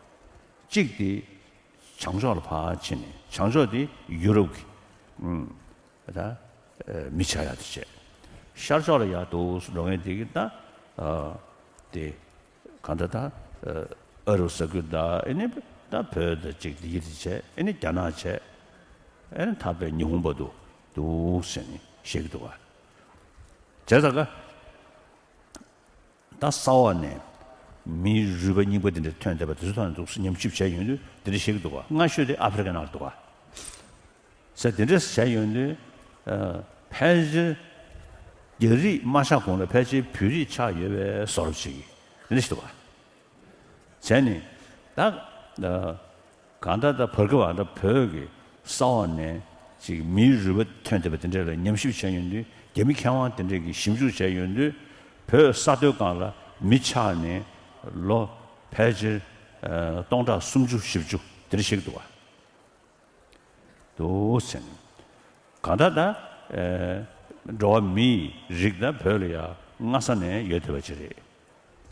གཅིག་དེ་བྱང་ཕྱོགས་ལ་ཕར་ཕྱིན་ནས་བྱང་ཕྱོགས་དེ་ཡུ་རོབ་ཀྱི་ཨུམ་ད་ཨེ་མི་ཆགས་ཡ་དེ་བྱས། ཤར་ཕྱོགས་ལ་ཡར་འདུག་འགྲོ་མཁན་དེ་གི་ད་ཨ་དེ། གང་ལྟར་ད་ཨ་རུ་ས་ཁུལ་དང་ཨེ་ནི་ད་བོད་དང་གཅིག་དེ་ཡི་དེ་བྱས་ཨེ་ནི་རྒྱ་ནག་བྱས་ཨེ་ནི་ད་བའི་ཉི་ཧོང་བར་དུ་འདུག་ཟེར་ནས་བཤད་ཀྱི་འདུག་བ། བྱས་ཙང་ཀ་ད་ས་འོག་ནས་མིའི་རུས་པ་རྙིང་པ་དེ་འདྲ་ཐོན་བསྡད་པ་དེ་ཚོ་ཐོག་ནས་འདུག་ཉམས་ཞིབ་བྱས་ཡོང་དུས་དེ་འདྲ་བཤད་ཀྱི་འདུག་བ། སྔ་ཤོས་དེ་ཨ་ཧྥེ་རི་ཁ་ནང་ལ་འདུག་བ། ཟེར་དེ་འདྲ་བྱས་ཡོང་དུས་ཨ་ཕལ་ཆེར་རྒྱ་རིགས་མ་ཆགས་གོང་ལ་ཕལ་ཆེར་བོད་རིགས་ཆགས་ཡོད་པའི་བཟོ་འདྲ་ཅིག་དེ་འདྲ་ཞིག་འདུག་བ། བྱས་ནས་ད་ཨ་གང་ལྟར་ད་བར་སྐབས་ཨ་ད་བོད་ཀྱི་ས་འོག་ནས་ཅིག་མིའི་རུས་པ་ཐོན་བསྡད་པ་དེ་འདྲ་ལ་ཉམས་ཞིབ་བྱས་ཡོང་དུས་རྒྱ་མི་མཁས་དབང་དེ་འདྲས་ཀྱིས་ཞིབ་འཇུག་བྱས་ཡོང་དུས་བོད་ས་མཐོའི་སྒང་ལ་མི་ཆགས་ནས་ལོ་ཕལ་ཆེར་ཨ་སྟོང་ཕྲག་སུམ་ཅུ་བཞི་བཅུ་དེ་འདྲ་ཞིག་འདུག་བ། འདུག་ཟེར་ནས། གང་ལྟར་ད་ཨེ་འགྲོ་བ་མིའི་རིགས་ད་བོད་ལ་ཡ་སྔ་ས་ནས་ཡོད་བསྡད་པ་ཅིག་རེད།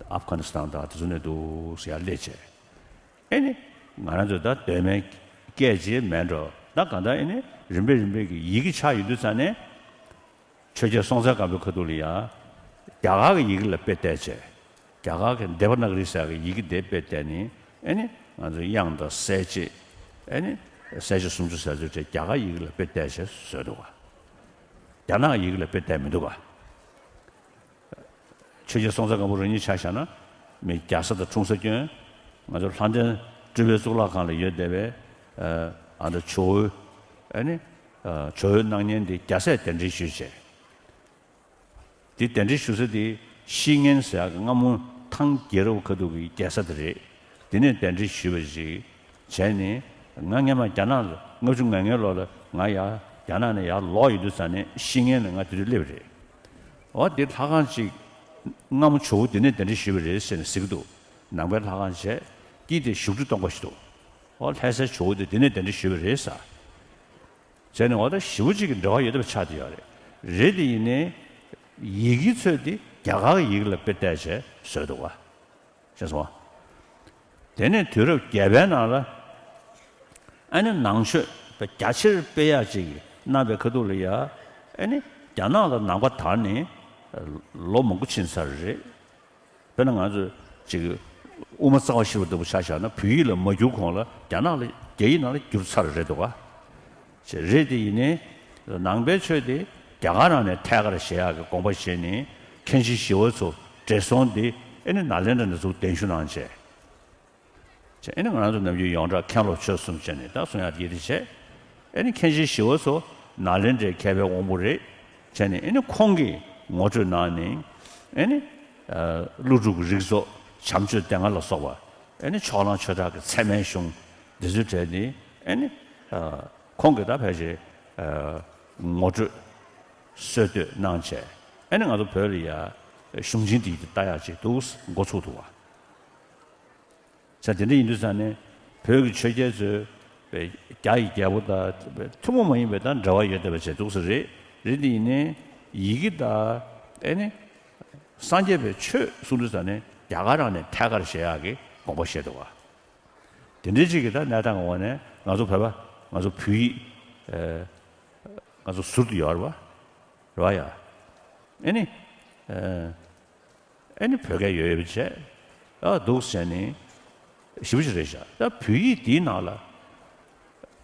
ཨབ་གྷ་ནི་སི་ཐན་དང་དེ་ཚོ་ནས་འདུག་ཟེར་ཡ་སླེབས་བྱས། ཨེ་ནི་ང་རང་ཚོ་ད་གདོད་མའི་སྐད་ཅིག་མེད་འགྲོ། ད་གང་ལྟར་ཨེ་ནི་རིམ་པས་རིམ་པས་ཀྱི་ཡི་གེ་ཆགས་ཡོང་དུས་ཙ་ནས། ཆོས་རྒྱལ་སྲོང་བཙན་སྒམ་པོའི་ཁ་ཐུག་ལ་ཡ། རྒྱ་གར་གྱི་ཡི་གེ་ལ་དཔེ་བལྟས་བྱས། རྒྱ་གར་གྱི་དེ་བ་ན་ག་རི་ཟེར་ཡག་གི་ཡི་གེ་དེ་དཔེ་བལྟས་ནས་ཨེ་ནི་ང་ཚོའི་དབྱངས་དང་གསལ་བྱེད། ཨེ་ནི་གསལ་བྱེད་སུམ་ཅུ་ཟེར་ཚུལ་དེ་རྒྱ་གར་ཡི་གེ་ལ་དཔེ་བལྟས་བྱས་བཟོས་འདུག་ག་རྒྱ་ནག་ཡི་གེ་ལ་དཔེ་བལྟས་མི་འདུག་ག་ཆོས་རྒྱལ་སྲོང་བཙན་སྒམ་པོ་རང་ཉིད་ཆ་བཞག་ན་མི་རྒྱལ་ས་དང་འཁྲུངས་ས་སྐྱོན། ང་ཚོ་ལྷ་ལྡན་སྤྲུལ་པའི་གཙུག་ལག་ཁང་ལ་ཡོད་བསྡད་པའི་ཨ་ད་ཇོ་བོའི་ཨེ་ནི་ཇོ་བོའི་སྣང་བརྙན་དེ་རྒྱལ་སྲས་གདན་འདྲེན་ཞུས་བྱས། དེ་གདན་འདྲེན་ཞུ་ས་དེ་ཤིང་ངན་ཟེར་ཡག་གི་སྔ་མོ་ཐང་རྒྱལ་རབས་ཁ་ཐུག་གི་རྒྱལ་ས་དེ་རེད། དེ་ནས་གདན་འདྲེན་ཞུས་པ་ཞིག་བྱས་ནས་ང་སྔན་མ་རྒྱ་ནག་ལ་ལྔ་བཅུ་ང་ལྔའི་ལོ་ལ་ང་ཡར་རྒྱ་ནག་ནས་ཡར་ལོག་ཡོང་དུས་ཙ་ནས་ཤིང་ངན་ལ་ང་དེ་དུས་སླེབས་པ་རེད། འོ་དེ་ལྷ་ཁང་ཅིག་སྔ་མོ་ཇོ་བོ་དེ་ནས་གདན་འདྲེན་ཞུས་པ་རེད་ཟེར་ནས་ཟེར་གྱི་འདུག་ནང་པའི་ལྷ་ཁང་བྱས་དཀྱིལ་དེ་བཞུགས་ཁྲི་སྟོང་པ་ཞིག་འདུག་འོ་ལྷ་སའི་ཇོ་བོ་དེ་དེ་ནས་གདན་འདྲེན་ཞུས་པ་རེད་ཟེར། བྱས་ནས་འོ་ད་ཞེ་པོ་ཅིག་གི་འབྲེལ་བ་ཡོད་པ་ཆགས་བསྡད་ཡོད་རེད། རེད་དེ་ཡིན་ནའི་ཡི་གེའི་ཚོད་དེ་རྒྱ་གར་གྱི་ཡི་གེ་ལ་དཔེ་བལྟས་བྱས་བཟོས་འདུག་བ། ཤེས་སོང་བ། དེ་ནས་དུས་རབས་བརྒྱད་པའི་ནང་ལ་ཨ་ནི་ནང་ཆོས་རྒྱ་ཆེར་སྤེལ་ཡག་ཅིག་གནང་པའི་ཁ་ཐུག་ལ་ཡ་ཨ་ནི་རྒྱ་ནག་ལ་ནང་པ་དར་ནས་ལོ་མང་པོ་ཕྱིན་ཚར་རེད། དཔེར་ན་ང་ཚོས་ཅིག་དབུ་མ་རྩ་བ་ཤེས་པ་ལྟ་བུ་ཆ་བཞག་ན་བོད་ཡིག་ལ་མ་བསྒྱུར་གོང་ལ་རྒྱ་ནག་ལ་རྒྱ་ཡིག་ནང་ལ་བསྒྱུར་ཚར་རེད་འདུག་ག་ཅེས་རེད་དེ་ཡིན་ནའི་ནང་པའི་ཆོས་དེ་རྒྱ་གར་ནང་ནས་ཐད་ཀར་བཞེས་ཡག་གི་དགོངས་པ་བཞེས་ནས་མཁན་ཆེན་ཞི་བ་འཚོ་བགྲེས་སོང་དེ་ཨེ་ནི་ནཱ་ལེནྡྲ་ནས་ཚུར་གདན་ཞུ་གནང་བྱས། ཅེས་ཨེ་ནི་ང་རང་ཚོ་ནམ་རྒྱུན་ཡོངས་གྲགས་མཁན་སློབ་ཆོས་གསུམ་བྱས་ནས་ད་གསུང་ཡག་དེ་དེ་བྱས། ཨེ་ནི་མཁན་ཆེན་ཞི་བ་འཚོ་ནཱ་ལེནྡྲའི་མཁས་པའི་དབང་པོ་རེད། བྱས་ནས་ཨེ་ནི་ཁོང་གིས་ངོ་སྤྲོད་གནང་ནས་ཨེ་ནི་ཀླུ་སྒྲུབ་ཀྱི་རིགས་ཚོགས་བྱམས་ཆོས་སྡེ་ལྔ་ལ་སོགས་པ་ཨེ་ནི་ཕྱོགས་གླང་ཆོས་གྲགས་ཀྱི་ཚད་མའི་གཞུང་འདི་ཚོའི་གྲས་ནི་ཨེ་ནི་ཁོང་གིས་ད་ཕལ་ཆེར་ངོ་སྤྲོད་སྲོལ་གཏོད་གནང་བྱས་ཨེ་ནི་ང་ཚོ་བོད་ལ་ཡ་གཞུང་ཆེན་འདི་ལྟ་ཡག་ཅིག་འདུག་འགོ་ཚུགས་འདུག་བ། ས་དེ་འདྲ་ཡིན་དུས་ཙང་ནས་བོད་ཀྱི་ཆོས་རྒྱལ་ཚོས་ པའི་རྒྱ་ཡི་རྒྱལ་པོ་དང་ཐུན་མོང་མ་ཡིན་པའི་དང་འབྲེལ་བ་ཡོད་བསྡད་པ་བྱས་འདུག་ས་རེད། རེད་དེ་ཡིན་ནའི་ཡི་གེ་དང་ཨེ་ནི་སངས་རྒྱས་པའི་ཆོས་གསུང་དུས་ཙ་ནས་རྒྱ་གར་རང་ནས་ཐད་ཀར་བཤད་ཡག་གི་དགོངས་པ་བཞེས་འདུག་བ། དེ་འདྲའི་ཅིག་གི་ད་གནས་སྟངས་འོག་ནས་ང་ཚོ་བོད་པ་ང་ཚོ་བོད་ཡིག་ཨེ་ང་ཚོ་ཟུར་དུ་ཡོད་རེད་བ། རེད་བ་ཡ། ཨེ་ནི་ཨེ་ཨེ་ནི་བོད་སྐད་ཡོད་ཡོད་པ་བྱས་ཨ་འདུག་ཟེར་ནི་ཞེ་པོ་ཅིག་རེད་ཤག་ད་བོད་ཡིག་འདིའི་ནང་ལ་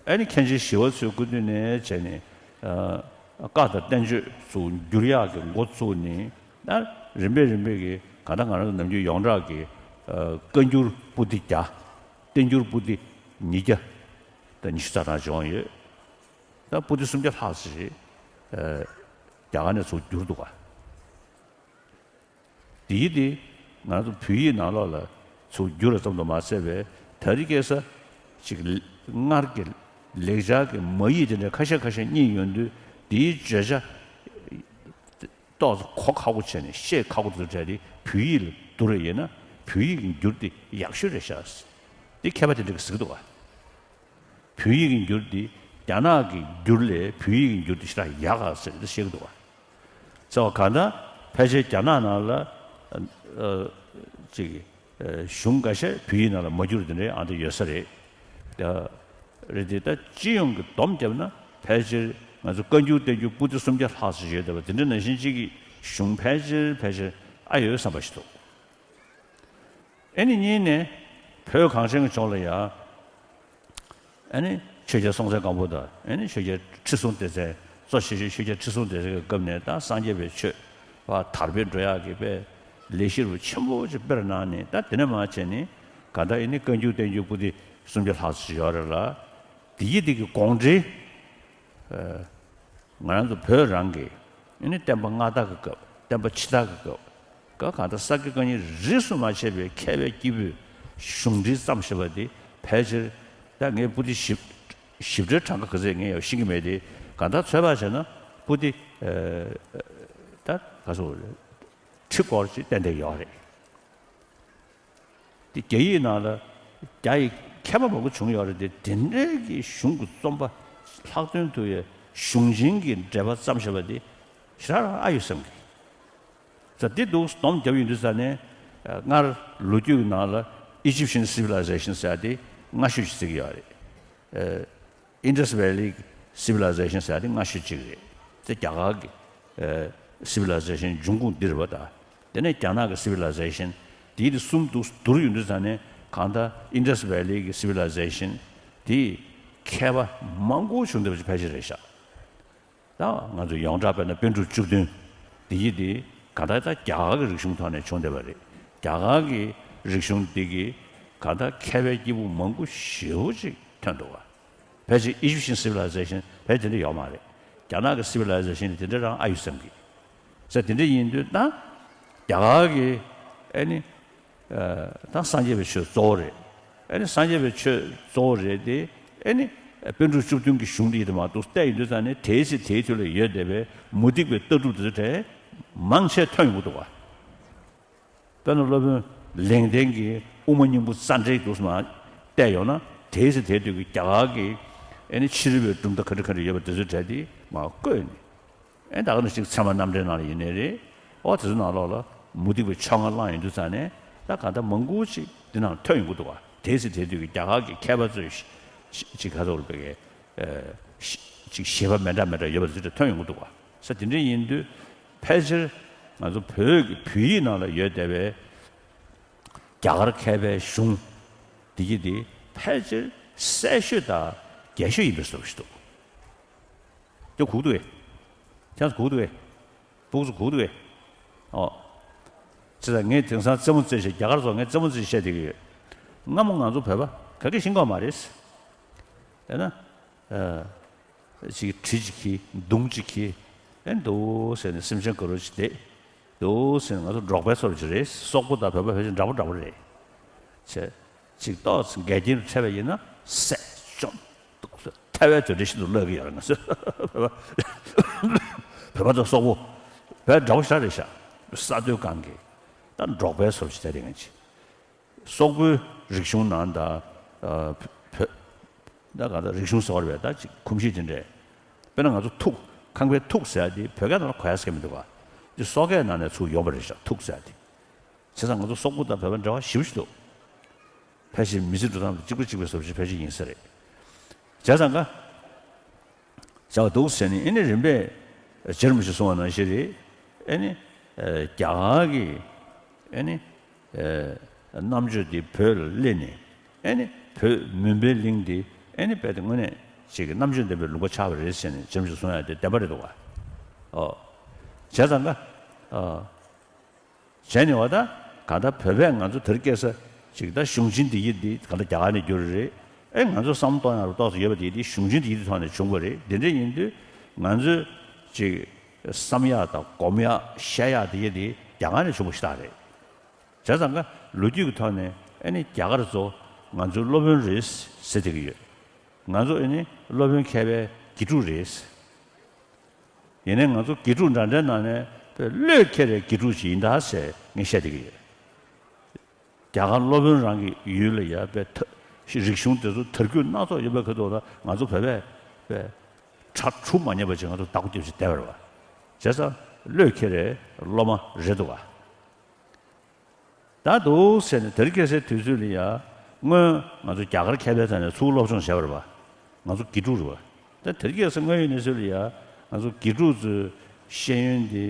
ཨེ་ནི་མཁན་ཆེན་ཞི་བ་འཚོའི་སྐུ་དུས་ནས་བྱས་ནས་ཨ་བཀའ་དང་བསྟན་བཅོས་ཚུར་བསྒྱུར་ཡག་གི་འགོ་བཙུགས་ནས་ད་རིམ་པས་རིམ་པས་ཀྱི་གང་ལྟར་ང་རང་ཚོ་ནམ་རྒྱུན་ཡོངས་གྲགས་ཀྱི་ཨ་བཀའ་འགྱུར་པོ་ཏི་བརྒྱ། བསྟན་འགྱུར་པོ་ཏི་ཉིས་བརྒྱ་དང་ཉི་ཤུ་རྩ་གྲངས་བྱུང་ཡོད། ད་པོ་ཏི་སུམ་བརྒྱ་ལྷག་ཙམ་ཞིག་ཨ་རྒྱ་གར་ནས་ཚུར་བསྒྱུར་འདུག་ག་དེའི་དེ་ང་ཚོ་བོད་ཡིག་ནང་ལོགས་ལ་ཚུར་བསྒྱུར་བ་ཙམ་དུ་མ་ཟད་པའི་དེ་རིང་ཁ་སང་ཅིག་སྔར་གྱི་ལེགས་སྦྱར་གྱི་མ་ཡིག་དེ་འདྲ་ཁ་ཤས་ཁ་ཤས་རྙེད་ཡོང་དུས་དེའི་བརྗོད་བྱ་ཏོག་ཙམ་གོ་ཁག་པོ་བྱས་ནས་ཤེས་ཁག་པོ་དེ་ཚོ་གྲས་དེ་བོད་ཡིག་ལ་བསྒྱུར་བ་ཡིན་ན་བོད་ཡིག་གི་འགྱུར་དེ་ཡག་ཤོས་རེད་ཤག་དེ་མཁས་པ་དེ་འདྲ་གིས་ཟེར་གྱི་འདུག་ག་བོད་ཡིག་གི་འགྱུར་འདི་རྒྱ་ནག་གི་འགྱུར་ལས་བོད་ཡིག་གི་འགྱུར་འདི་ཞེ་དྲག་ཡག་ག་ཟེར་འདི་བཤད་ཀྱི་འདུག་བ། ཚེ་བ་གང་ལྟར་ཕལ་ཆེར་རྒྱ་ནག་ནང་ལ་ཨ་ཅིག་ཨ་གཞུང་འགའ་ཤས་བོད་ཡིག་ནང་ལ་མ་བསྒྱུར་དེ་འདྲའི་ཨང་དེ་ཡོད་ས་རེད། ཨ་རེད་དེ་ད་སྤྱི་ཡོངས་ཀྱི་སྡོམ་བརྒྱབ་ན་ཕལ་ཆེར་ང་ཚོ་བཀའ་འགྱུར་བསྟན་འགྱུར་པོ་ཏི་སུམ་བརྒྱ་ལྷག་ཙམ་ཡོད་བསྡད་པ་དེ་འདྲ་ནང་བཞིན་གཅིག་གི་གཞུང་ཕལ་ཆེར་ཕལ་ཆེར་ཨ་ཡོད་བསམ་པ་ཞིག་འདུག་ཨེ་ནི་གཉིས་ནས་བོད་གངས་ཅན་གྱི་ལྗོངས་ལ་ཡང་ཨེ་ནི་ཆོས་རྒྱལ་སྲོང་བཙན་སྒམ་པོ་དང་ཨེ་ནི་ཆོས་རྒྱལ་ཁྲི་སྲོང་ལྡེ་བཙན། གཙོ་ཆེ་ཤོས་ཆོས་རྒྱལ་ཁྲི་སྲོང་ལྡེ་བཙན་གྱི་སྐབས་ནས་ད་སངས་རྒྱས་པའི་ཆོས་པ་དར་སྤེལ་འགྲོ་ཡག་གི་དཔེ་ལས་གཞི་རུ་ཆེན་པོ་ཅིག་སྤེལ་གནང་ནས་ད་དེ་ནས་མར་བྱས་ནས་ག་ད་ཨེ་ནི་བཀའ་འགྱུར་བསྟན་འགྱུར་པོ་ཏི་སུམ་བརྒྱ་ལྷག་ཙམ་ཡོད་རེད་ལ། དེ་ཡི་དེ་གི་དགོངས་འགྲེལ། ང་རང་ཚོ་བོད་རང་གི་ཨ་ནི་བསྟན་པ་སྔ་དར་གྱི་སྐབས། བསྟན་པ་ཕྱི་དར་གྱི་སྐབས། ག་གང་ལྟར་ས་དགེ་བཀའ་རྙིང་རིས་སུ་མ་ཆད་པའི་མཁས་པའི་སྐྱེས་བུས་གཞུང་འགྲེལ་བརྩམས་བཞག་པ་དེ་ཕལ་ཆེར་ད་ངས་པོ་ཏི་ཞིབ་ཞིབ་ཕྲའི་གྲངས་ཀ་ག་ཚད་ངས་ཡང་ཤེས་ཀྱི་མེད་དེ། གང་ལྟར་ཚོད་དཔག་བྱས་ན་པོ་ཏི་ད་ག་ཚོད་ཁྲི་སྐོར་ཅིག་ཏན་ཏན་ཡོད་རེད། དེ་རྒྱ་ཡིག་ནང་ལ་རྒྱ་ཡི་མཁས་པ་མང་པོ་བྱུང་ཡོད་རེད་དེ། དེ་འདྲའི་གི་གཞུང་གི་རྩོམ་པ་ལྷག་དོན་དུ་ཡ་གཞུང་ཆེན་གྱི་འགྲེལ་པ་བརྩམས་བཞག་པ་དེ་ཞེ་དྲག་རང་ཨ་ཡོད་བསམ་གི། ས་དེ་འདུག་སྡོམ་བརྒྱབ་ཡོང་དུས་ས་ནས་སྔར་ལོ་རྒྱུས་ཀྱི་ནང་ལ་Egyptian civilization ཟེར་ཡ་དེ་སྔ་ཤོས་ཤིག་བརྩི་གི་ཡོད་རེད། Indus Valley Civilization ཟེར་ཡ་དེ་སྔ་ཤོས་གཅིག་རེད། དེ་རྒྱ་གར་གྱི་ཨ་Civilization འབྱུང་ཁུངས་འདི་རེད་པ། ད་དེ་ནས་རྒྱ་ནག་གི་Civilization། དེའི་དེ་གསུམ་འདུག་བསྡུར་ཡོང་དུས་ཙ་ནས་གང་ལྟར་Indus Valley གི་Civilization དེ་མཁས་པ་མང་པོ་བྱུང་བསྡད་པ་ཅིག་ཕལ་ཆེར་རེད་ཤག་ད་ང་ཚོ་ཡོངས་གྲགས་དཔེར་ན་པཎ་གྲུབ་བཅུ་བདུན་དེ་ཡི་དེ་གང་ལྟར་ད་རྒྱ་གར་གྱི་རིག་གཞུང་ཐོག་ནས་བྱུང་བསྡད་པ་རེད། རྒྱ་གར་གྱི་རིག་གཞུང་འདི་གི་གང་ལྟར་མཁས་པའི་སྐྱེས་བུ་མང་པོ་ཞེ་པོ་ཅིག་ཐོན་འདུག་བ། ཕལ་ཆེར་Egyptian Civilization ཕལ་དེ་འདྲ་ཡོད་མ་རེད། རྒྱ་ནག་གི་Civilization དེ་འདྲ་རང་ཨ་ཡོད་བསམ་གི། ས་དེ་འདྲ་ཡིན་དུས་ད་རྒྱ་གར་གི་ཨ་ནི་ད་སངས་རྒྱས་པའི་ཆོས་གཙོ་བོ་རེད། ཨ་ནི་སངས་རྒྱས་པའི་ཆོས་གཙོ་བོ་རེད་དེ། ཨ་ནི་པཎ་གྲུབ་བཅུ་བདུན་གྱི་གཞུང་འདི་ཡིན་དུ་མ་གཏོགས་བལྟས་ཡིན་དུས་ཙ་ནས་དེའི་ཚེ་དེའི་དུས་ལ་ཡོད་བསྡད་པའི་མུ་སྟེགས་པའི་ལྟ་གྲུབ་དེ་ཚོ་གྲས་མང་ཆེ་ཐོན་ཡོང་གི་འདུག་བ། དཔེར་ན་སློབ་དཔོན་ལེགས་ལྡན་གྱི་དབུ་མ་སྙིང་པོ་རྩ་འགྲེལ་དུ་མ་བལྟས་ཡོང་ན་དེའི་ཚེ་དེའི་དུས་ཀྱི་རྒྱ་གར་གྱི་ཨེ་ནི་ཕྱི་རོལ་པའི་གྲུབ་མཐའ་ག་འདྲ་ག་འདྲ་ཡོད་པ་དེ་ཚོའི་གྲས་དེ་མར་བཀོད་ནས་ཨེ་ད་ག་ནང་བཞིན་ཚད་མ་རྣམ་འགྲེལ་ནང་ལ་ཡིན་ནའི་རེད། ཨོ་དེ་ཚོ་ནང་ལོགས་ལ་མུ་སྟེགས་པའི་ཕྱོགས་སྔ་བླངས་ཡོང་དུས་ཙ་ནས་ད་གང་ལྟར་མང་པོ་ཅིག་འདི་ནང་ཐོན་ཡོང་གི་འདུག་བ། དེའི་ཚེ་དེའི་དུས་ཀྱི་རྒྱ་གར་གྱི་མཁས་པ་ཚོས་ཅིག་ག་ཚོད་རེད་པའི་ཅིག་བཞེད་པ་མི་འདྲ་མི་འདྲ་ཡོད་པ་དེ་ཚོ་ཐོན་ཡོང་གི་འདུག་བ། ས་དེ་འདྲ་ཡིན་དུས་ཕལ་ཆེར་ང་ཚོ་བོད་ཀྱི་བོད་ཡིག་ནང་ལ་ཡོད་བསྡད་པའི་རྒྱ་གར་མཁས་པའི་གཞུང་འདི་གི་དེ་ཕལ་ཆེར་གསལ་ཤོས་དང་རྒྱས་ཤོས་ཡིན་པའི་བཟོ་ཞིག་འདུག་ཅོ་གུག་འདུག་གས། ཁྱེད་ཚོ་གུག་འདུག་གས། སྤུ་གུ་ཚོ་གུག་འདུག་གས། ཨོ། ཅི་ད་ངས་དེང་སང་རྩེད་མོ་རྩེ་བྱས་རྒྱ་གར་ཚོ་ངས་རྩེད་མོ་རྩེ་བྱས་བཤད་བསྡད་ཀྱི་ཡོད། སྔ་མོ་ང་ཚོ་བོད་པ་ག་གེ་ཤེས་ཀྱི་ཡོད་མ་རེད། དེ་ན། ཨ། ཅིག་གྲི་ཅིག་གིས་མདུང་ཅིག་གིས་ཨེ་འདུག་ཟེར་ནས་སེམས་ཅན་དགའ་རོགས་ཅིག་བསྡད་འདུག་ཟེར་ནས། ང་ཚོ་འབྲོག་པའི་ཚོར་ཅིག་རེད། སོག་པོ་དང་བོད་པ་ཕལ་ཆེར་འདྲ་པོ་འདྲ་པོ་རེད། ཅེས་ཅིག་ཏོག་ཙམ་འགལ་རྐྱེན་འཕྲད་པ་ཡིན་ན་བསད་བཅོམ་འདུག་ཟེར་ཐལ་བའི་བརྗོད་བྲལ་ཤིན་ཏུ་བརླག་གི་ཡོད་རེད། ང་ཚོ་བོད་པ་དང་སོག་པོ་བོད་འདྲ་པོ་ཞེ་དྲག་རེད་ཤག་ས་རྡོའི་སྒང་གི་ད་འབྲོག་པའི་ཚོར་ཅིག་བསྡད་རེད། ང་ཅིག་སོག་པོའི་རིག་གཞུང་ནང་དང་། ཨ། བོད། ད་གང་ལྟར་རིག་གཞུང་ཟེར་བ་རེད་པས། ད་ཅིག་གོམས་གཤིས་དེ་འདྲས། དཔེར་ན་ང་ཚོ་ཐུག་ཁང་པའི་ཐུག་ཟེར་ཡ་དེ་བོད་སྐད་ནང་ལ་གོ་ཡ་ཟེར་མི་འདུག་ག་དེ་སོག་སྐད་ནང་ནས་ཚུར་ཡོང་བ་རེད་ཤག་ཐུག་ཟེར་ཡ་དེ། བྱས་ཙང་ང་ཚོ་སོག་པོ་དང་བོད་པ་འབྲེལ་བ་ཞེ་པོ་ཅིག་འདུག་ཕལ་ཆེར་མི་ཚེ་འགྲོ་སྟངས་དེ་གཅིག་པ་གཅིག་པའི་བཟོ་བྱེད་ཕལ་ཆེར་ཡིན་ས་རེད། བྱས་ཙང་ཀ་བྱ་བ་འདུག་ཟེར་ནས་ཨེ་ནི་རིམ་པས་རྗེ་རིན་པོ་ཆེས་གསུངས་པ་ནང་བཞིན་རེད། ཨེ་ནི་རྒྱ་གར་གྱི་ཨེ་ནི་རྣམ་དཔྱོད་འདི་བོད་ལ་སླེབས་ནས་ཨེ་ནི་བོད་མུན་པའི་གླིང་འདི་ཨེ་ནི་རྦད་དེ་དངོས་གནས་ཅིག་རྣམ་དཔྱོད་ལྡན་པའི་ལུང་པ་ཆགས་པ་རེད་ཟེར་ནས་རྗེ་རིན་པོ་ཆེས་གསུངས་ཡ་དེ་བདེན་པ་རེད་འདུག་ག་ཨོ། བྱས་ཙང་ཀ་ཨ། བྱས་ནས་བ་ད་གང་ལྟར་བོད་པས་ང་ཚོ་དེར་སྐྱེས་ས་ཅིག་ད་གཞུང་ཆེན་འདི་ཡི་འདི་གང་ལྟར་རྒྱ་གར་ནས་བསྒྱུར་རེད། ཨེ་ང་ཚོ་བསམ་བློ་གཏོང་ཡག་རུ་ཏོག་ཙམ་ཡོད་པ་དེ་འདི་གཞུང་ཆེན་འདི་ཡི་འདི་ཐོག་ནས་བྱུང་བ་རེད། འདི་འདྲ་ཡིན་དུས་ང་ཚོས་ཅིག་བསམ་ཡག་དང་སྒོམ་ཡག་བཤད་ཡག་འདི་ཡི་འདི་རྒྱ་གར་ནས་བྱུང་བ་ཞིག་ད་རེད། བྱས་ཙང་ཀ་ལོ་རྒྱུས་ཀྱི་ཐོག་ནས་ཨེ་ནི་རྒྱ་གར་ཚོ་ང་ཚོའི་སློབ་དཔོན་རེད་ཟེར་བསྡད་ཀྱི་ཡོད། ང་ཚོ་ཨེ་ནི་སློབ་དཔོན་མཁས་པའི་དགེ་ཕྲུག་རེད། ཡིན་ནའི་ང་ཚོ་དགེ་ཕྲུག་འདྲ་འདྲའི་ནང་ནས་དཔེ་བློས་འཁེལ་བའི་དགེ་ཕྲུག་ཅིག་ཡིན་ད་ཟེར་ངས་བཤད་བསྡད་ཀྱི་ཡོད། རྒྱ་གར་སློབ་དཔོན་རང་གི་ཡུལ་ལ་ཡ་དཔེ་ཐ་རིག་གཞུང་དེ་ཚོ་དར་རྒྱས་སྣ་ཚོགས་ཡོད་པའི་ཁ་ཐུག་ལ་ང་ཚོ་བོད་པས་དཔེ་ཁྲག་འཁྲུག་མ་ཉེས་པ་ཅིག་ང་ཚོ་བདག་པོ་རྒྱབ་བྱས་བསྡད་པ་རེད་པ། བྱས་ཙང་བློས་འཁེལ་བའི་སློབ་མ་རེད་འདུག་ག་ད་འདུག་ཟེར་ནས་དེར་སྐྱེས་སའི་དུས་ཚོད་ལ་ཡ། སྔོན་ང་ཚོ་རྒྱ་གར་མཁས་པའི་ཐད་ནས་ཚུར་སློབ་སྦྱོང་བྱས་པ་རེད་པ། ང་ཚོ་དགེ་ཕྲུག་རེད་པ། ད་དེར་སྐྱེས་ས་སྔོན་ཡོད་གནས་ཚུལ་ལ་ཡ། ང་ཚོ་དགེ་ཕྲུག་ཚོའི་ཤེས་ཡོན་འདི་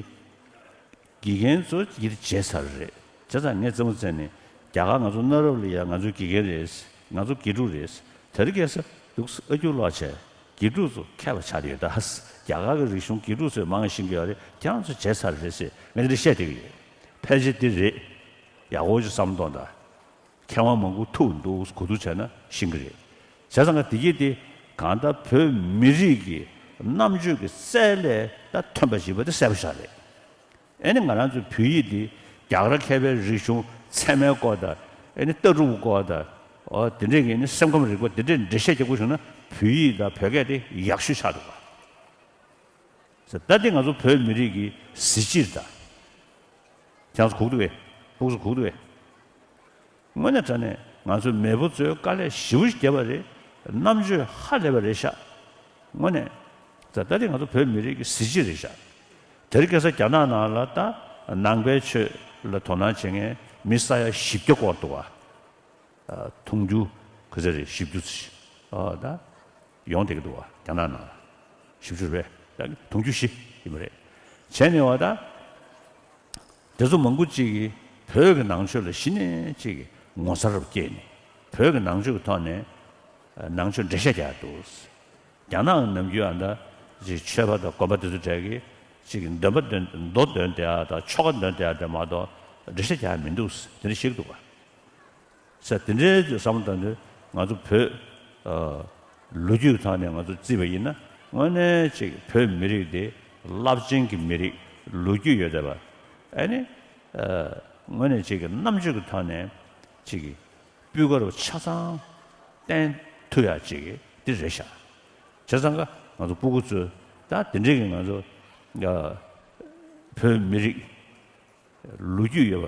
དགེ་རྒན་ཚོ་ཡིད་བྱེད་ཚར་རེད། བྱས་ཙང་ངས་རྩེད་མོ་རྩེ་ནས་རྒྱ་གར་ང་ཚོ་གནའ་རབས་ལ་ཡ་ང་ཚོའི་དགེ་རྒན་རེད། ང་ཚོ་དགེ་ཕྲུག་རེད། དེར་སྐྱེས་ས་འདུག་ཨ་སྐྱུར་ལོག་བྱས། དགེ་ཕྲུག་ཚོ་མཁས་པ་ཆགས་བསྡད་ཡོད་ད། རྒྱ་གར་གྱི་རིག་གཞུང་དགེ་ཕྲུག་ཚོས་མང་ཤེས་ཀྱི་ཡོད་རེད། ཁྱེད་རང་ཚོས་བྱས་ཚར་རེད་ཟེར་ངས་འདི་འདྲ་བཤད་བསྡད་ཀྱི་ཡོད། ཕལ་ཆེར་འདི་རེད། ཡག་པོ་ཅིག་བསམ་བློ་གཏོང་དང་། མཁས་དབང་མང་པོ་ཐུག་འདུག་གོ་བསྡུར་བྱས་ན་ཤེས་ཀྱི་རེད། བྱས་ཙང་ང་འདི་གྱིས་འདི་གང་ལྟར་བོད་མི་རིགས་ཀྱི་རྣམ་དཔྱོད་ཀྱི་རྩལ་ལས་ད་ཐོན་པ་ཞིག་པ་དེ་གསལ་པོ་ཞིག་རེད། ཨེ་ནི་ང་རང་ཚོའི་བོད་ཡིག་འདི་རྒྱ་གར་མཁས་པའི་རིག་གཞུང་ཚད་མའི་སྐོར་དང་། ཨེ་ནི་ལྟ་གྲུབ་སྐོར་དང་། འོ་དེ་འདྲས་ཀྱི་ནི་སེམས་ཁམས་རིག་པ་དེ་འདྲས་འགྲེལ་བཤད་རྒྱག་དགོས་བྱུང་ན་བོད་ཡིག་དང་བོད་སྐད་དེ་ཡག་ཤོས་ཆགས་འདུག་ག་ད་ལྟ་ང་ཚོ་བོད་མི་རིགས་ཀྱི་གཟི་བརྗིད་དང་། ཁྱེད་ཚོ་གོ་གི་འདུག་གས། ཕུགས་སུ་གོ་གི་འདུག་གས། དངོས་གནས་དྲང་གནས་ང་ཚོའི་མེས་པོ་ཚོས་དཀའ་ལས་ཞེ་པོ་ཞིག་བརྒྱབ་པ་རེད། རྣམ་དཔྱོད་ཧ་ལས་པ་རེད་ཤག་དངོས་གནས། ད་ལྟ་དེ་ང་ཚོ་བོད་མི་རིགས་ཀྱི་གཟི་བརྗིད་རེད་ཤག་དེར་སྐྱེས་ས་རྒྱ་ནག་ནང་ལ་ད་ནང་པའི་ཆོས་ལ་དོ་སྣང་བྱེད་མཁན་མི་ས་ཡ་བཞི་བརྒྱ་སྐོར་འདུག་བ། ཨ། དུང་ཕྱུར་ག་ཚོད་རེད། བཞི་བཅུ་ཙམ་ཞིག་ཨ། ད་ཡོང་བསྡད་ཀྱི་འདུག་བ། རྒྱ་ནག་ནང་ལ་བཞི་བཅུ་རེད་པས། ད་དུང་ཕྱུར་བཞི་ཡིན་པ་རེད། བྱས་ནས་བ་ད་དེ་ཚོ་མང་པོ་ཅིག་གིས་བོད་ཀྱི་ནང་ཆོས་ལ་གཞི་ནས་ཅིག་ངོ་མཚར་སྐྱེས་ནས་བོད་ཀྱི་ནང་ཆོས་ཀྱི་ཐོག་ནས་ནང་ཆོས་འགྲེལ་བཤད་རྒྱག་འདུག་རྒྱ་ནག་ནམ་རྒྱུན་ཨ་ད་ཅིག་ཆོས་པ་དང་དགོན་པ་དེ་ཚོ་གྲས་ཀྱིས་ཅིག་འདོན་པ་འདོན། མདོ་འདོན་བསྡད་ཡ་དང་ཆོ་ག་འདོན་བསྡད་ཡ་དེ་མ་གཏོགས་འགྲེལ་བཤད་རྒྱག་ཡ་མི་འདུག་དེ་འདྲ་ཞིག་འདུག་བ། ས་དེ་འདྲའི་བསམ་བློ་བཏང་དུས་ང་ཚོ་བོད། ཨ། ལོ་རྒྱུས་ཐོག་ནས་ང་ཚོ་བརྩིས་པ་ཡིན་ན་དངོས་གནས་ཅིག་བོད་མི་རིགས་དེ་རླབས་ཆེན་གྱི་མི་རིགས་ལོ་རྒྱུས་ཡོད་བསྡད་པ། ཨ་ནི། ཨ། དངོས་གནས་ཅིག་གི་རྣམ་དཔྱོད་ཀྱི་ཐོག་ནས་ཅིག་གི་སྤུས་ཀ་རུ་ཆ་ཚང་བསྟན་ཐུབ་ཡ་ཅིག་གི་འདི་རེད་ཤག་བྱས་ཙང་ཀ་ང་ཚོ་སྤུ་གུ་ཚོས་ད་དེ་འདྲའི་གི་ང་ཚོ། ཨ། བོད་མི་རིགས། ལོ་རྒྱུས་ཡོད་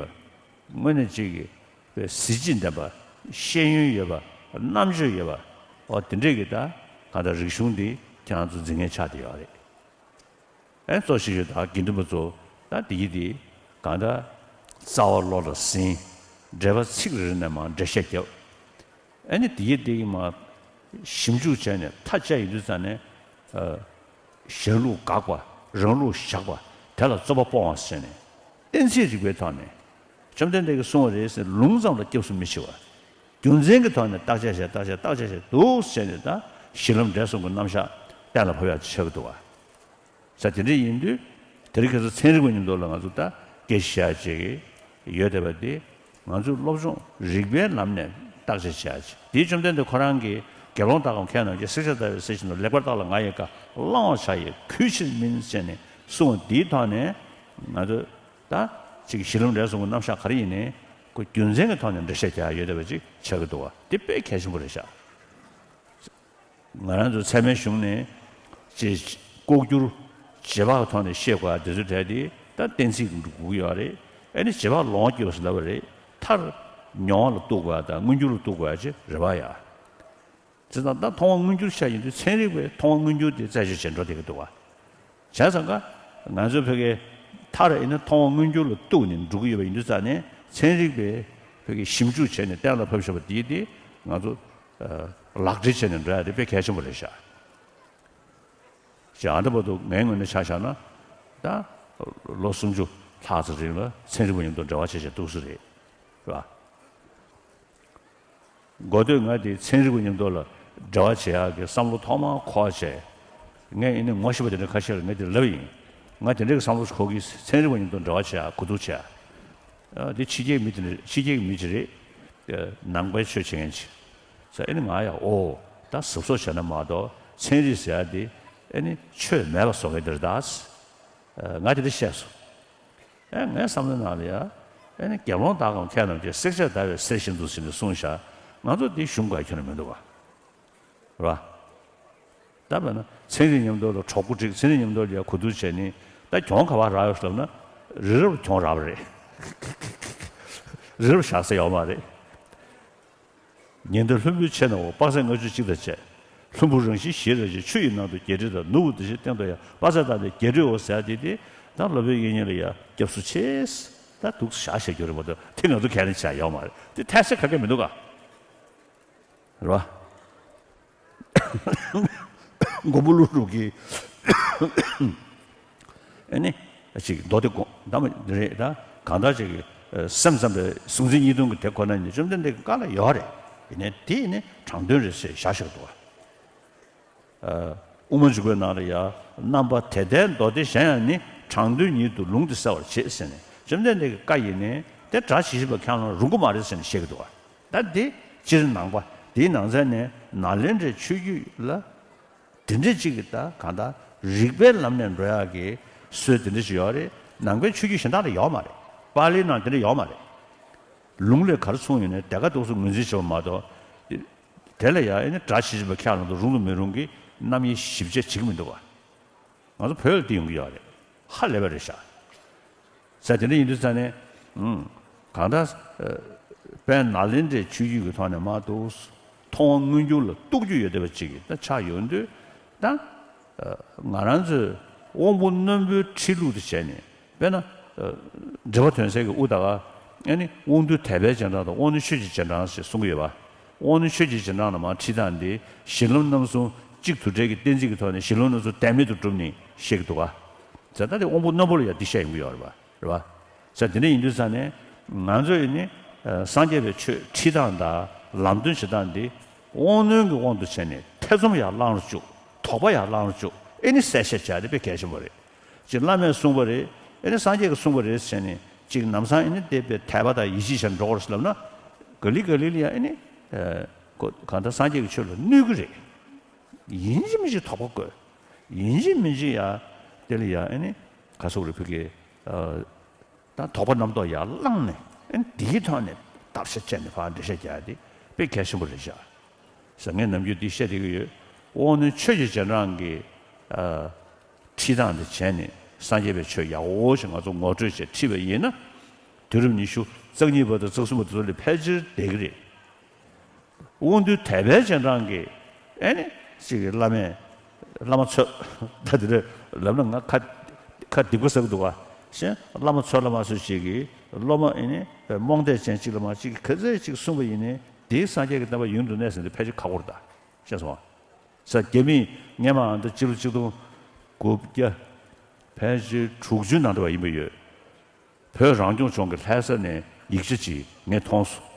པ། དངོས་གནས་གཅིག་གི་གཟི་བརྗིད་ལྡན་པ། ཤེས་ཡོན་ཡོད་པ། རྣམ་དཔྱོད་ཡོད་པ། འོ་དེ་འདྲས་ཀྱི་ད་གང་ལྟར་རིག་གཞུང་འདི་ཁྱེད་རང་ཚོ་འཛིན་མཁན་ཆགས་བསྡད་ཡོད་རེད། ཨེ་གཙོ་ཆེ་ཤོས་ད་དགེ་འདུན་པ་ཚོ་ད་འདི་ཡི་འདི་གང་ལྟར་རྩ་བ་བློ་ལ་ཟིན། འགྲེལ་པ་ཚིག་རེ་རེ་ནས་མར་འགྲེལ་བཤད་བརྒྱབ། ཨ་ནི་དེ་ཡི་དེ་གི་མ་ཞིབ་འཇུག་བྱས་ནས་མཐའ་དཔྱད་ཡོང་དུས་ཙང་ནས། ཨ། གཞན་ལུགས་དགག་པ། རང་ལུགས་བཞག་པ། དེ་ལ་རྩོད་པ་སྤོང་བ་ཟེར་ནས་གཏན་ཚིགས་རིག་པའི་ཐོག་ནས་བཅོམ་ལྡན་འདས་ཀྱིས་གསུངས་པ་རེད་ཟེར་ལུང་ཙམ་ལ་སྐྱབས་སུ་མི་མཆི་བ། རྒྱུ་མཚན་གྱི་ཐོག་ནས་བརྟག་དཔྱད་བྱས་བརྟག་དཔྱད་བརྟག་དཔྱད་བྱས་འདུག་ཟེར་ནས་ད་གཞི་ལམ་འབྲས་གསུམ་གྱི་རྣམ་གཞག་གཏན་ལ་ཕབ་ཡག་ཆགས་ཀྱི་འདུག་བ། ས་དེ་འདྲ་ཡིན་དུས་དེ་རིང་ཁ་སང་ཚན་རིག་པ་མཉམ་དུ་ལ་ང་ཚོ་ད་སྐད་ཆ་བཤད་ཅིག་ཡོད་བསྡད་པ་དེ་ང་ཚོའི་སློབ་སྦྱོང་རིག་པའི་ལམ་ནས་བརྟག་དཔྱད་བྱེད་ཡག་ཅིག་དེའི་བཅོམ་ལྡན་འདས་ཁོ་རང་གིས་དགེ་སློང་དག་གམ་མཁས་རྣམས་ཀྱིས། བསྲེགས་བཅད་བརྡར་བའི་གསེར་བཞིན་དུ། ལེགས་པར་བརྟགས་ལ་ང་ཡི་བཀའ། བླང་བར་བྱ་ཡི་གུས་ཕྱིར་མིན་ཟེར་ནས་གསུངས་པ་འདིའི་ཐོག་ནས་ང་ཚོ་ད་ཅིག་གཞི་ལམ་འབྲས་གསུམ་གྱི་རྣམ་གཞག་ག་རེ་ཡིན་ནའི་ཁོ་རྒྱུ་མཚན་གྱི་ཐོག་ནས་འགྲེལ་བཤད་རྒྱག་ཡག་ཡོད་བསྡད་པ་ཅིག་ཆགས་ཀྱི་འདུག་བ། དེ་དཔེ་གལ་ཆེན་པོ་རེད་ཤག་ང་རང་ཚོ་ཚད་མའི་གཞུང་ནས་ཅིག་ལྐོག་གྱུར་རྗེས་དཔག་ཐོག་ནས་ཤེས་དགོས་ཡ་དེ་ཚོའི་གྲས་དེ་ད་གཏན་ཚིགས་འགྲོ་དགོས་ཀྱི་ཡོད་རེད། ཨ་ནི་རྗེས་དཔག་ལོངས་སྤྱོད་པ་ཟེར་ལབ་པ་རེད། མཐར་མྱོང་བ་ལ་གཏུག་དགོས་ཡ་དང་མངོན་གྱུར་ལ་གཏུག་དགོས་ཡ་ཅིག་རེད་པ་ཡ། བྱས་ཙང་ད་མཐོང་བ་མངོན་གྱུར་ཆ་ཡིན་དུས་ཚན་རིག་པས་མཐོང་བ་མངོན་གྱུར་དེ་རྩད་གཅོད་བྱེད་འགྲོ་བསྡད་ཀྱི་འདུག་བ། བྱས་ཙང་ཀ་ང་ཚོའི་བོད་སྐད་མཐར་ཡིན་ན་མཐོང་བ་མངོན་གྱུར་ལ་གཏུགས་ནས་འགྲོ་གི་ཡོད་པ་ཡིན་དུས་ཙང་ནས་ཚན་རིག་པས་བོད་སྐད་ཞིབ་འཇུག་བྱས་ནས་གཏན་ལ་ཕབ་བཞག་པ་དེ་དེ་ང་ཚོ་ཨ་ལག་བྲིས་བྱས་ནས་འགྲོ་ཡ་དེ་དཔེ་གལ་ཆེན་པོ་རེད་ཤག་ཅེས་ཨ་ད་བར་དུ་ངའི་ངོས་ནས་ཆ་བཞག་ན་ད་ལོ་སུམ་ཅུ་ལྷག་ཙམ་རིང་ལ་ཚན་རིག་པ་མཉམ་དུ་འབྲེལ་བ་བྱས་བྱས་འདུག་སེ་རེད། རེད་བ། འགོ་སྟོད་ང་དེ་ཚན་རིག་པ་མཉམ་དུ་ལ་འབྲེལ་བ་བྱེད་ཡག་གི་བསམ་བློ་ཐོག་མར་འཁོར་བྱས། ངས་ཡིན་ནའི་ངོ་ཤེས་པ་དེ་འདྲ་ཁ་ཤས་ལ་ངས་དེ་ལབ་ཡིན། ང་དེ་འདྲའི་བསམ་བློ་ཞིག་འཁོར་གི། ཚན་རིག་པ་མཉམ་དུ་འབྲེལ་བ་བྱེད་ཡག་གོ་བསྡུར་བྱེད་ཡག་ཨ་དེ་ཕྱི་རྒྱལ་གྱི་མི་དེ་འདྲ་ཕྱི་རྒྱལ་གྱི་མི་ཅིག་རེད། ཨ་ནང་པའི་ཆོས་བྱེད་མཁན་ཅིག་ཟེར་ཨ་ནི་ང་ཡང་ཨོ་ད་གཟབ་གཟབ་བྱས་ན་མ་གཏོགས་ཚན་རིག་ཟེར་ཡག་དེ་ཨ་ནི་ཆོས་མེད་པ་བཟོ་མཁན་དེ་རེད་ད། ཨ་ང་དེ་འདྲ་བཤད་སོང་། ཨེ་ངའི་བསམ་བློའི་ནང་ལ་ཡ། ཨེ་ནི་དགེ་སློང་དག་གམ་མཁས་རྣམས་ཀྱིས། བསྲེགས་བཅད་བརྡར་བའི་གསེར་བཞིན་དུ་ཟེར་ནས་གསུངས་བཞག་ང་ཚོ་འདི་གཞུང་ག་ཁྱོན་ནས་མི་འདུག་ག་རེད་བ། ད་དཔེར་ན་ཚན་རིག་མཉམ་དུ་ལ་གྲོགས་པོ་བསྒྲིགས། ཚན་རིག་མཉམ་དུ་ལ་ཡ་གོ་བསྡུར་བྱས་ནས་ད་གྱོང་ག་པར་རག་ཡོད་ཟེར་ལབ་ན། རི་རབ་གྱོང་རག་པ་རེད། རི་རབ་བཞག་ས་ཡོད་མ་རེད། ཉི་ཟླ་ལྷུན་པོའི་ཕྱེད་ནང་འོག་དཔག་ཚད་ལྔ་བཅུ་གཅིག་དང་བཅས། ལྷུན་པོ་རང་བཞིན་ཞེས་རེ་ཆེ། ཆུ་ཡི་ནང་དུ་བརྒྱད་ཁྲི་དང་། ནུབ་འོག་དེ་བཞིན་སྟེང་དུ་ཡང་། དཔག་ཚད་བརྡར་བའི་བརྒྱད་ཁྲིའོ་ཟེར་ཡ་དེ་དེ་ད་སློབ་དཔོན་དབྱིག་གཉེན་ལ་ཡ་སྐྱབས་སུ་མཆི། ད་འདུག་བཞག་བཤད་རྒྱུ་རེད་མ་གཏོགས་དེ་ང་ཚོ་ག་རེ་བྱས་ཡོད་མ་རེད། དེ་ཐལ་ཆ་ག་གེ་མི་འདུག་ག་རེད་བ། མགོན་པོ་ཀླུ་སྒྲུབ་ཀྱིས་ཨ་ནི་ཅིག་མདོ་སྡེ་དགོངས་ད་མ་རེད་ད། གང་ལྟར་ཅིག་སེམས་ཙམ་པའི་གཟུང་འཛིན་གཉིས་སྟོང་གི་དེ་ཁོ་ན་ནི་བཅོམ་ལྡན་འདས་ཀྱི་བཀའ་ལ་ཡོད་རེད། ཡིན་ནའི་དེ་ནི་དྲང་དོན་རེད་ཟེར་བཞག་བཞག་འདུག་བ། དབུ་མ་འཇུག་པའི་ནང་ལ་ཡང་རྣམ་པ་དེ་ལྟའི་མདོ་སྡེ་གཞན་ཡང་ནི། དྲང་དོན་ཉིད་དུ་ལུང་དེ་གསལ་བར་བྱེད་ཟེར་ནས་བཅོམ་ལྡན་འདས་ཀྱི་བཀའ་ཡིན་ནའི་དེ་སྒྲ་ཇི་བཞིན་པ་ཁས་བླངས་རུང་གི་མ་རེད་ཟེར་ནས་བཤད་ཀྱི་འདུག་བ། ད་འདི་སྤྱིར་ནང་པ་འདིའི་ནང་ཚན་ནས་ནཱ་ལེནྡྲའི་ཆོས་བརྒྱུད་ལ་དེ་འདྲ་ཅིག་གི་ད་གང་ལྟར་རིགས་པའི་ལམ་ནས་འགྲོ་ཡག་གི་སྲོལ་དེ་འདྲ་ཞིག་ཡོད་རེད། ནང་པའི་ཆོས་བརྒྱུད་གཞན་དག་ལ་ཡོད་མ་རེད། པཱ་ལིའི་ནང་དེ་འདྲ་ཡོད་མ་རེད། ལུང་ལས་ག་རེ་གསུངས་ཡོད་ནའི་དེ་ག་འདུག་སེ་ངོས་འཛིན་བྱེད་པ་མ་གཏོགས། དེ་ལ་ཡང་ཨེ་ནི་སྒྲ་ཇི་བཞིན་པ་ཁས་བླངས་དང་རུང་དང་མི་རུང་གི་རྣམ་དབྱེ་ཞིབ་དཔྱད་བྱེད་ཀྱི་མི་འདུག་བ། ང་ཚོ་བོད་ལ་དེ་ཡོང་གི་ཡོད་རེད། ཧ་ལས་པ་རེད་ཤག་ས་དེ་འདྲ་ཡིན་དུས་ཙང་ནས། ཨང་། གང་ལྟར། ཨ། དཔལ་ནཱ་ལེནྡྲའི་ཆོས་བརྒྱུད་ཀྱི་ཐོག་ནས་མར་འདུག་མཐོང་བ་མངོན་གྱུར་ལ་གཏུག་རྒྱུ་ཡོད་བསྡད་པ་ཅིག་ད་ཆགས་ཡོང་དུས་ད། ཨ། ང་རང་ཚོས་དབང་པོ་རྣོན་པོའི་ཁྲིད་ལུགས་དེ་བྱས་ནས་དཔེར་ན། ཨ། འགྲེལ་པ་དོན་གསལ་གྱི་དབུ་ད་ག་ཨ་ནི་དབང་རྟུལ་དད་པའི་རྗེས་འབྲང་དང་དབང་རྣོན་ཆོས་ཀྱི་རྗེས་འབྲང་ཞེས་གསུང་གི་ཡོད་པ། དབང་རྣོན་ཆོས་ཀྱི་རྗེས་འབྲང་ལ་མར་ཁྲིད་སྟངས་འདི་གཞི་ལམ་རྣམ་གསུམ་གཅིག་དུ་འབྲེལ་གྱི་གཏན་ཚིགས་ཀྱི་ཐོག་ནས་གཞི་ལམ་རྣམ་གསུམ་དོན་མེད་དུ་གྲུབ་ནས་བཤད་ཀྱི་འདུག་ག་ཟེར་ད་དེ་དབང་པོ་རྣོན་པོ་ལ་ཡང་འདི་བཤད་ཡོང་གི་ཡོད་རེད་པ། རེད་པ། ཟེར་དེ་འདྲ་ཡིན་དུས་ཙང་ནས་ང་ཚོ་ཡིན་ནི་སངས་རྒྱས་པའི་ཆོས་ཁྲིད་སྟངས་དང་ལམ་སྟོན་བྱེད་སྟངས་འདི་དབང་རྣོན་གྱི་དབང་དུ་བྱས་ནས་ཐེ་ཚོམ་ཡར་བསླང་རུ་བཅུག་དོགས་པ་ཡར་བསླང་རུ་བཅུག་ཨེ་ནི་གསལ་བཤད་བྱ་དེ་དཔེ་གལ་ཆེན་པོ་རེད། ཅིག་བླ་མས་གསུངས་པ་རེད། ཨེ་ནི་སངས་རྒྱས་ཀྱིས་གསུངས་པ་རེད་ཟེར་ནས་ཅིག་ལམ་སང་ཨེ་ནི་དེ་དཔེ་དད་པ་དང་ཡིད་ཆེས་བྱས་འགྲོ་དགོས་ལབ་ན། ག་ལེ་ག་ལེ་ལ་ཡང་ཨེ་ནི། ཨ། གང་ལྟར་སངས་རྒྱས་ཀྱི་ཆོས་ལ་གནོད་ཀྱི་རེད། ཡིན་གཅིག་མིན་གཅིག་དོགས་པ་བཀོད། ཡིན་གཅིག་མིན་གཅིག་ཡ། དེ་ལ་ཡ་ཨེ་ནི། ག་སོགས་རེ་ཕུལ་གི། ཨ། ད་དོགས་པ་རྣམ་རྟོག་ཡར་བསླངས་ནས་ཨེ་ནི་དེའི་ཐོག་ནས་བརྟག་དཔྱད་བྱས་ནས་ཕར་འགྲེལ་བཤད་རྒྱག་ཡ་དེ་དཔེ་གལ་ཆེན་པོ་རེད་ཤག་ཟེར་ངས་ནམ་རྒྱུན་འདི་བཤད་བསྡད་ཀྱི་ཡོད། དབང་རྣོན་ཆོས་ཀྱི་རྗེས་འབྲང་གི། ཨ། ཁྲིད་སྟངས་འདི་བྱས་ནས་སངས་རྒྱས་པའི་ཆོས་ཡག་པོ་ཞིག་ང་ཚོ་ངོ་སྤྲོད་བྱས་ཁྲིད་པ་ཡིན་ན། དུས་རབས་ཉི་ཤུ་རྩ་གཉིས་པ་དང་རྩ་གསུམ་པ་དེ་ཚོ་ལས་ཕལ་ཆེར་བསྡད་ཀྱི་རེད། དབང་རྟུལ་དད་པའི་རྗེས་འབྲང་གི་ཨེ་ནི་ཅིག་གི་བླ་མས་བླ་མ་ཚོས་ད་དེ་འདྲ་ལབ་ན་ང་ཁ་ཁ་སྡིག་པ་བསགས་འདུག་བ། གཞན་བླ་མ་ཚོས་བླ་མ་ཚོས་ཅིག་གི་སློབ་མ་ཨེ་ནི་རྨོངས་དད་ཅན་ཅིག་ལ་མ་ཅིག་གི་ག་ཚོད་ཅིག་གསུངས་པ་ཡིན་ནའི་དེའི་སངས་རྒྱས་ཀྱི་བསྟན་པ་ཡུན་དུ་གནས་ཟིན་དེ་ཕལ་ཆེར་ཁག་པོ་རེད་ད། ཤེས་སོང་བ། ས་རྒྱ་མིས་སྔས་མ་ཨ་འདི་སྤྱི་ལོ་ཆིག་སྟོང་དགུ་བརྒྱ་ཕལ་ཆེར་དྲུག་ཅུའི་ནང་དུ་བ་ཡིན་པ་ཡོད། བོད་རང་སྐྱོང་ལྗོངས་ཀྱི་ལྷ་ས་ནས་ཡིག་ཆ་ཅིག་ངས་མཐོང་སོང་།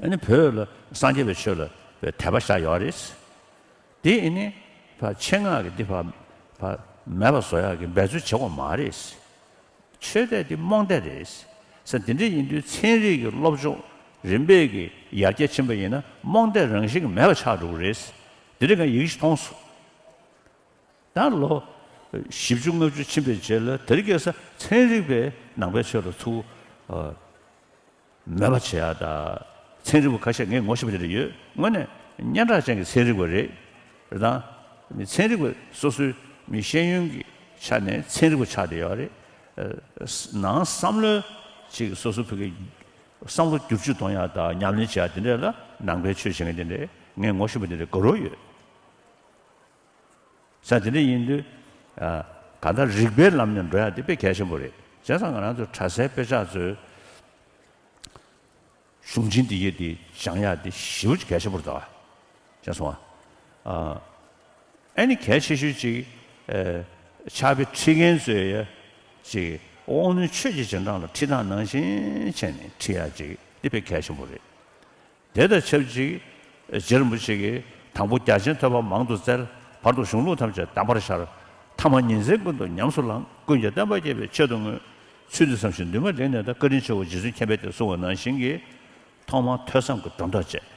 ཨ་ནི་བོད་ལ་སངས་རྒྱས་པའི་ཆོས་ལ་དད་པ་བཞག་ཡོད་རེད། དེ་ཨ་ནི་ཕར་ཆེད་མངགས་ཀྱི་འདི་ཕར་ཕར་མེད་པ་བཟོ་ཡག་གི་འབད་རྩོལ་བྱེད་དགོས་མ་རེད། ཆོས་དད་འདི་རྨོངས་དད་རེད། ས་འདི་འདྲ་ཡིན་དུས་ཚན་རིག་གི་སློབ་སྦྱོང་རིམ་པས་ཀྱི་ཡར་རྒྱས་ཕྱིན་པ་ཡིན་ན་རྨོངས་དད་རང་བཞིན་གྱིས་མེད་པ་ཆགས་འགྲོ་གི་རེད། འདི་འདྲ་ངས་ཡིག་ཆ་མཐོང་སོང་། ད་ལོ་བཞི་བཅུ་ལྔ་བཅུ་ཕྱིན་པའི་རྗེས་ལ་དེ་རིང་ཁ་སང་ཚན་རིག་པས་ནང་པའི་ཆོས་ལ་ཚུར། ཨ། མེད་པ་བྱེད་ཡག་དང་། ཚན་རིག་པ་ཁ་ཤས་ངས་ངོ་ཤེས་པ་དེ་འདྲ་ཡོད། དངོས་གནས་སྙན་གྲགས་ཅན་གྱི་ཚན་རིག་པ་རེད། རེད་དང་། མི་ཚན་རིག་པ་སོ་སོའི་མི་ཤེས་ཡོན་གྱི་ཆ་ནས་ཚན་རིག་པ་ཆགས་བསྡད་ཡོད་རེད། ཨ། ནང་བསམ་བློའི་ཅིག་སོ་སོ་བོད་ཀྱི་བསམ་བློ་བསྒྱུར་བཅོས་གཏོང་ཡག་དང་ཉམས་ལེན་བྱེད་ཡག་དེ་འདྲ་ལ་ནང་པའི་ཆོས་བྱེད་མཁན་དེ་འདྲས་ ངས་ངོ་ཤེས་པ་དེ་འདྲ་དགའ་རབ་ཡོད། ས་དེ་འདྲ་ཡིན་དུས། ཨ། གང་ལྟར་རིགས་པའི་ལམ་ནས་འགྲོ་ཡ་དེ་དཔེ་གལ་ཆེན་པོ་རེད། བྱས་ཙང་ང་རང་ཚོ་གྲྭ་སའི་དཔེ་ཆ་ཚོའི་གཞུང་ཆེན་འདི་ཡི་དེ་སྦྱང་ཡ་དེ་ཞེ་པོ་ཅིག་གལ་ཆེན་པོ་རེད་ད། བྱས་སོང་ཨ། ཨ་ནི་གལ་ཆེ་ཤོས་ཅིག་ཨ། ཕྱག་དཔེ་ཁྲིད་མཁན་ཚོས་ཡ་ཅིག་དབང་རྣོན་ཆོས་ཀྱི་རྗེས་འབྲང་ལ་ཁྲིད་སྟངས་ནང་བཞིན་བྱས་ནས་ཁྲིད་ཡ་ཅིག་དེ་དཔེ་གལ་ཆེན་པོ་རེད། དེ་དང་ཆབས་ཅིག་རྗེ་རིན་པོ་ཆེ་གིས་དང་པོ་རྒྱ་ཆེན་ཐོས་པ་མང་དུ་བཙལ། བར་དུ་གཞུང་ལུགས་ཐམས་ཅད་གདམས་པར་ཤར། ཐ་མ་ཉིན་མཚན་ཀུན་ཏུ་ཉམས་སུ་བླངས། ཀུན་ཀྱང་བསྟན་པ་རྒྱས་པའི་ཆེད་དུ་བསྔོས། ཚུལ་འདི་བསམ་ཞིང་འདུན་མ་ལེགས་ནས་ད་བཀའ་དྲིན་ཆེའོ་རྗེ་བཙུན་མཁྱེན་པས་དེ་གསུངས་པ་ནང་བཞིན་གྱི། ཐོག་མར་ཐོས་བསམ་གྱི་སྒྲོ་འདོགས་བཅད།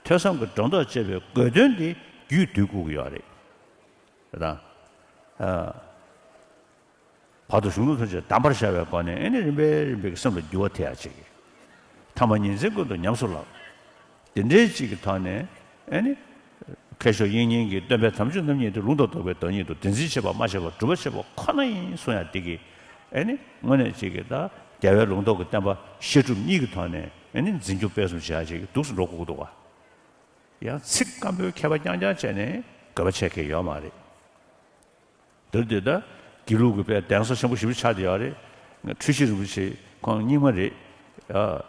ཐོས་བསམ་གྱི་སྒྲོ་འདོགས་བཅད་པའི་དགོས་དོན་འདི་རྒྱུད་སྡུད་དགོས་ཀྱི་ཡོད་རེད། དེ་དང་། ཨ། བར་དུ་གཞུང་ལུགས་ཐམས་ཅད་གདམས་པར་ཤར་བའི་སྒོ་ནས་ཨེ་ནི་རིམ་པས་རིམ་པས་ཀྱི་སེམས་ལ་འགྱུར་བ་ཐེབས་ཡ་ཅིག་ཐ་མ་ཉིན་མཚན་ཀུན་ཏུ་ཉམས་སུ་བླངས། དེ་འདྲའི་ཅིག་གི་ཐོག་ནས་ཨེ་ནི། མཁས་མཆོག་དབྱིག་གཉེན་གྱིས་སྟོན་པའི་དམ་ཆོས་རྣམ་གཉིས་དེ་ལུང་དང་ལྡོག་པའི་བདག་ཉིད་དུ་བདེན་འཛིན་བྱེད་པ་མ་བྱས་པར་སྒྲུབ་པ་བྱེད་པ་ཁོ་ན་ཡིན་གསུང་ཡ་འདི་གིས་ཨེ་ནི་དངོས་གནས་ཅིག་གི་ད་རྒྱལ་བའི་ལུང་རྟོགས་ཀྱི་བསྟན་པ་བཤད་སྒྲུབ་གཉིས་ཀྱི་ཐོག་ནས་ཨེ་ནི་འཛིན་སྐྱོང་སྤེལ་གསུམ་བྱེད་ཡ་ཅིག་གི་འདུག་སེ་འགྲོ་དགོས་ཀྱི་འདུག་བ། ཡང་ཚིག་སྐམ་པོའི་མཁས་པ་རྐྱང་རྐྱང་བྱས་ནས་དགོས་པ་ཆེ་གི་ཡོད་མ་རེད། འདིར་འདི་ལྟ། དགེ་ལུགས་ཀྱི་དཔེ་གདན་ས་ཆེན་པོ་ཞེ་པོ་ཆགས་བསྡད་ཡོད་རེད། འཁྲུལ་ཞིག་རིན་པོ་ཆེ་ཁོང་རྙིང་མ་རེད། ཡ།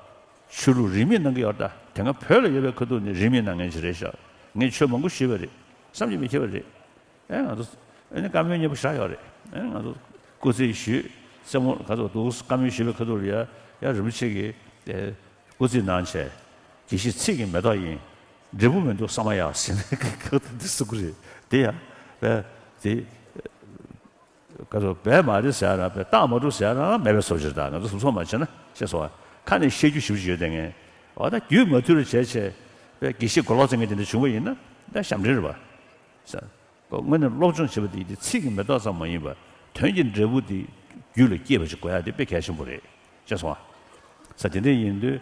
ཆོས་ལུགས་རིས་མེད་གནང་གི་ཡོད་རེད་ད། དེ་སྔ་བོད་ལ་ཡོད་པའི་ཁ་ཐུག་ནས་རིས་མེད་གནང་མཁན་ཞིག་རེད་ཤག་ངས་ཆོས་མང་པོ་ཞུས་པ་རེད། བསམ་གྱིས་མི་ཁྱབ་པ་རེད། ཨེ་ང་ཚོ། ཨེ་ནི་བཀའ་མོལ་སྙན་པོ་བཞག་ཡོད་རེད། ཨེ་ང་ཚོ། སྐུ་ཚེ་ཞུས། རྩེད་མོ་ག་ཚོད་འདུག་བཀའ་མོལ་ཞུས་པའི་ཁ་ཐུག་ལ་ཡ། ཡ་རིན་པོ་ཆེ་གིས། ཨེ། སྐུ་རྩིས་གནང་བྱས། དགེ་བཤེས་ཚིག་གི་མེ་ཏོག་ཡིན། འབྲས་བུ་མི་འདུག་བསམ་ཡག་ཟེར་ནས་ཁག་ཏུ་འདི་གསུང་གི་རེད། དེ་ཡང་། ཨེ། དེ། ག་ཚོད་བས་མ་རེད་ཟེར་ཡ་རང་བས་རྟགས་མ་གྲུབ་ཟེར་ཡ་རང་མེད་པའི་བཟོ་ཅིག་རེད་ད། ང་ཚོ་གཟབ་གཟབ་མ་བྱས་ན་ཤེས་སོང་བ། ཁ་ནས་བཤད་རྒྱུ་ཞེ་པོ་ཅིག་ཡོད་དེ་ངས། འོ་ད་རྒྱུས་མ་མཐུན་རུ་བྱས་བྱས། བས་དགེ་བཤེས་མགོ་ལོག་བཙལ་མཁན་དེ་འདྲ་བྱུང་བ་ཡིན་ན་ད་ཞབས་འདྲེན་རེད་པ། ཟེར། དངོས་གནས་སློབ་སྦྱོང་བྱེད་པ་དེ་དེ་ཚིག་གི་མེ་ཏོག་ཙམ་མ་ཡིན་པར་དོན་གྱི་འབྲས་བུ་དེ་རྒྱུད་ལ་སྐྱེས་པ་ཞིག་དགོས་ཡ་དེ་དཔེ་གལ་ཆེན་པོ་རེད། ཤེས་སོང་ཨ། ས་དེ་འདྲ་ཡིན་དུས།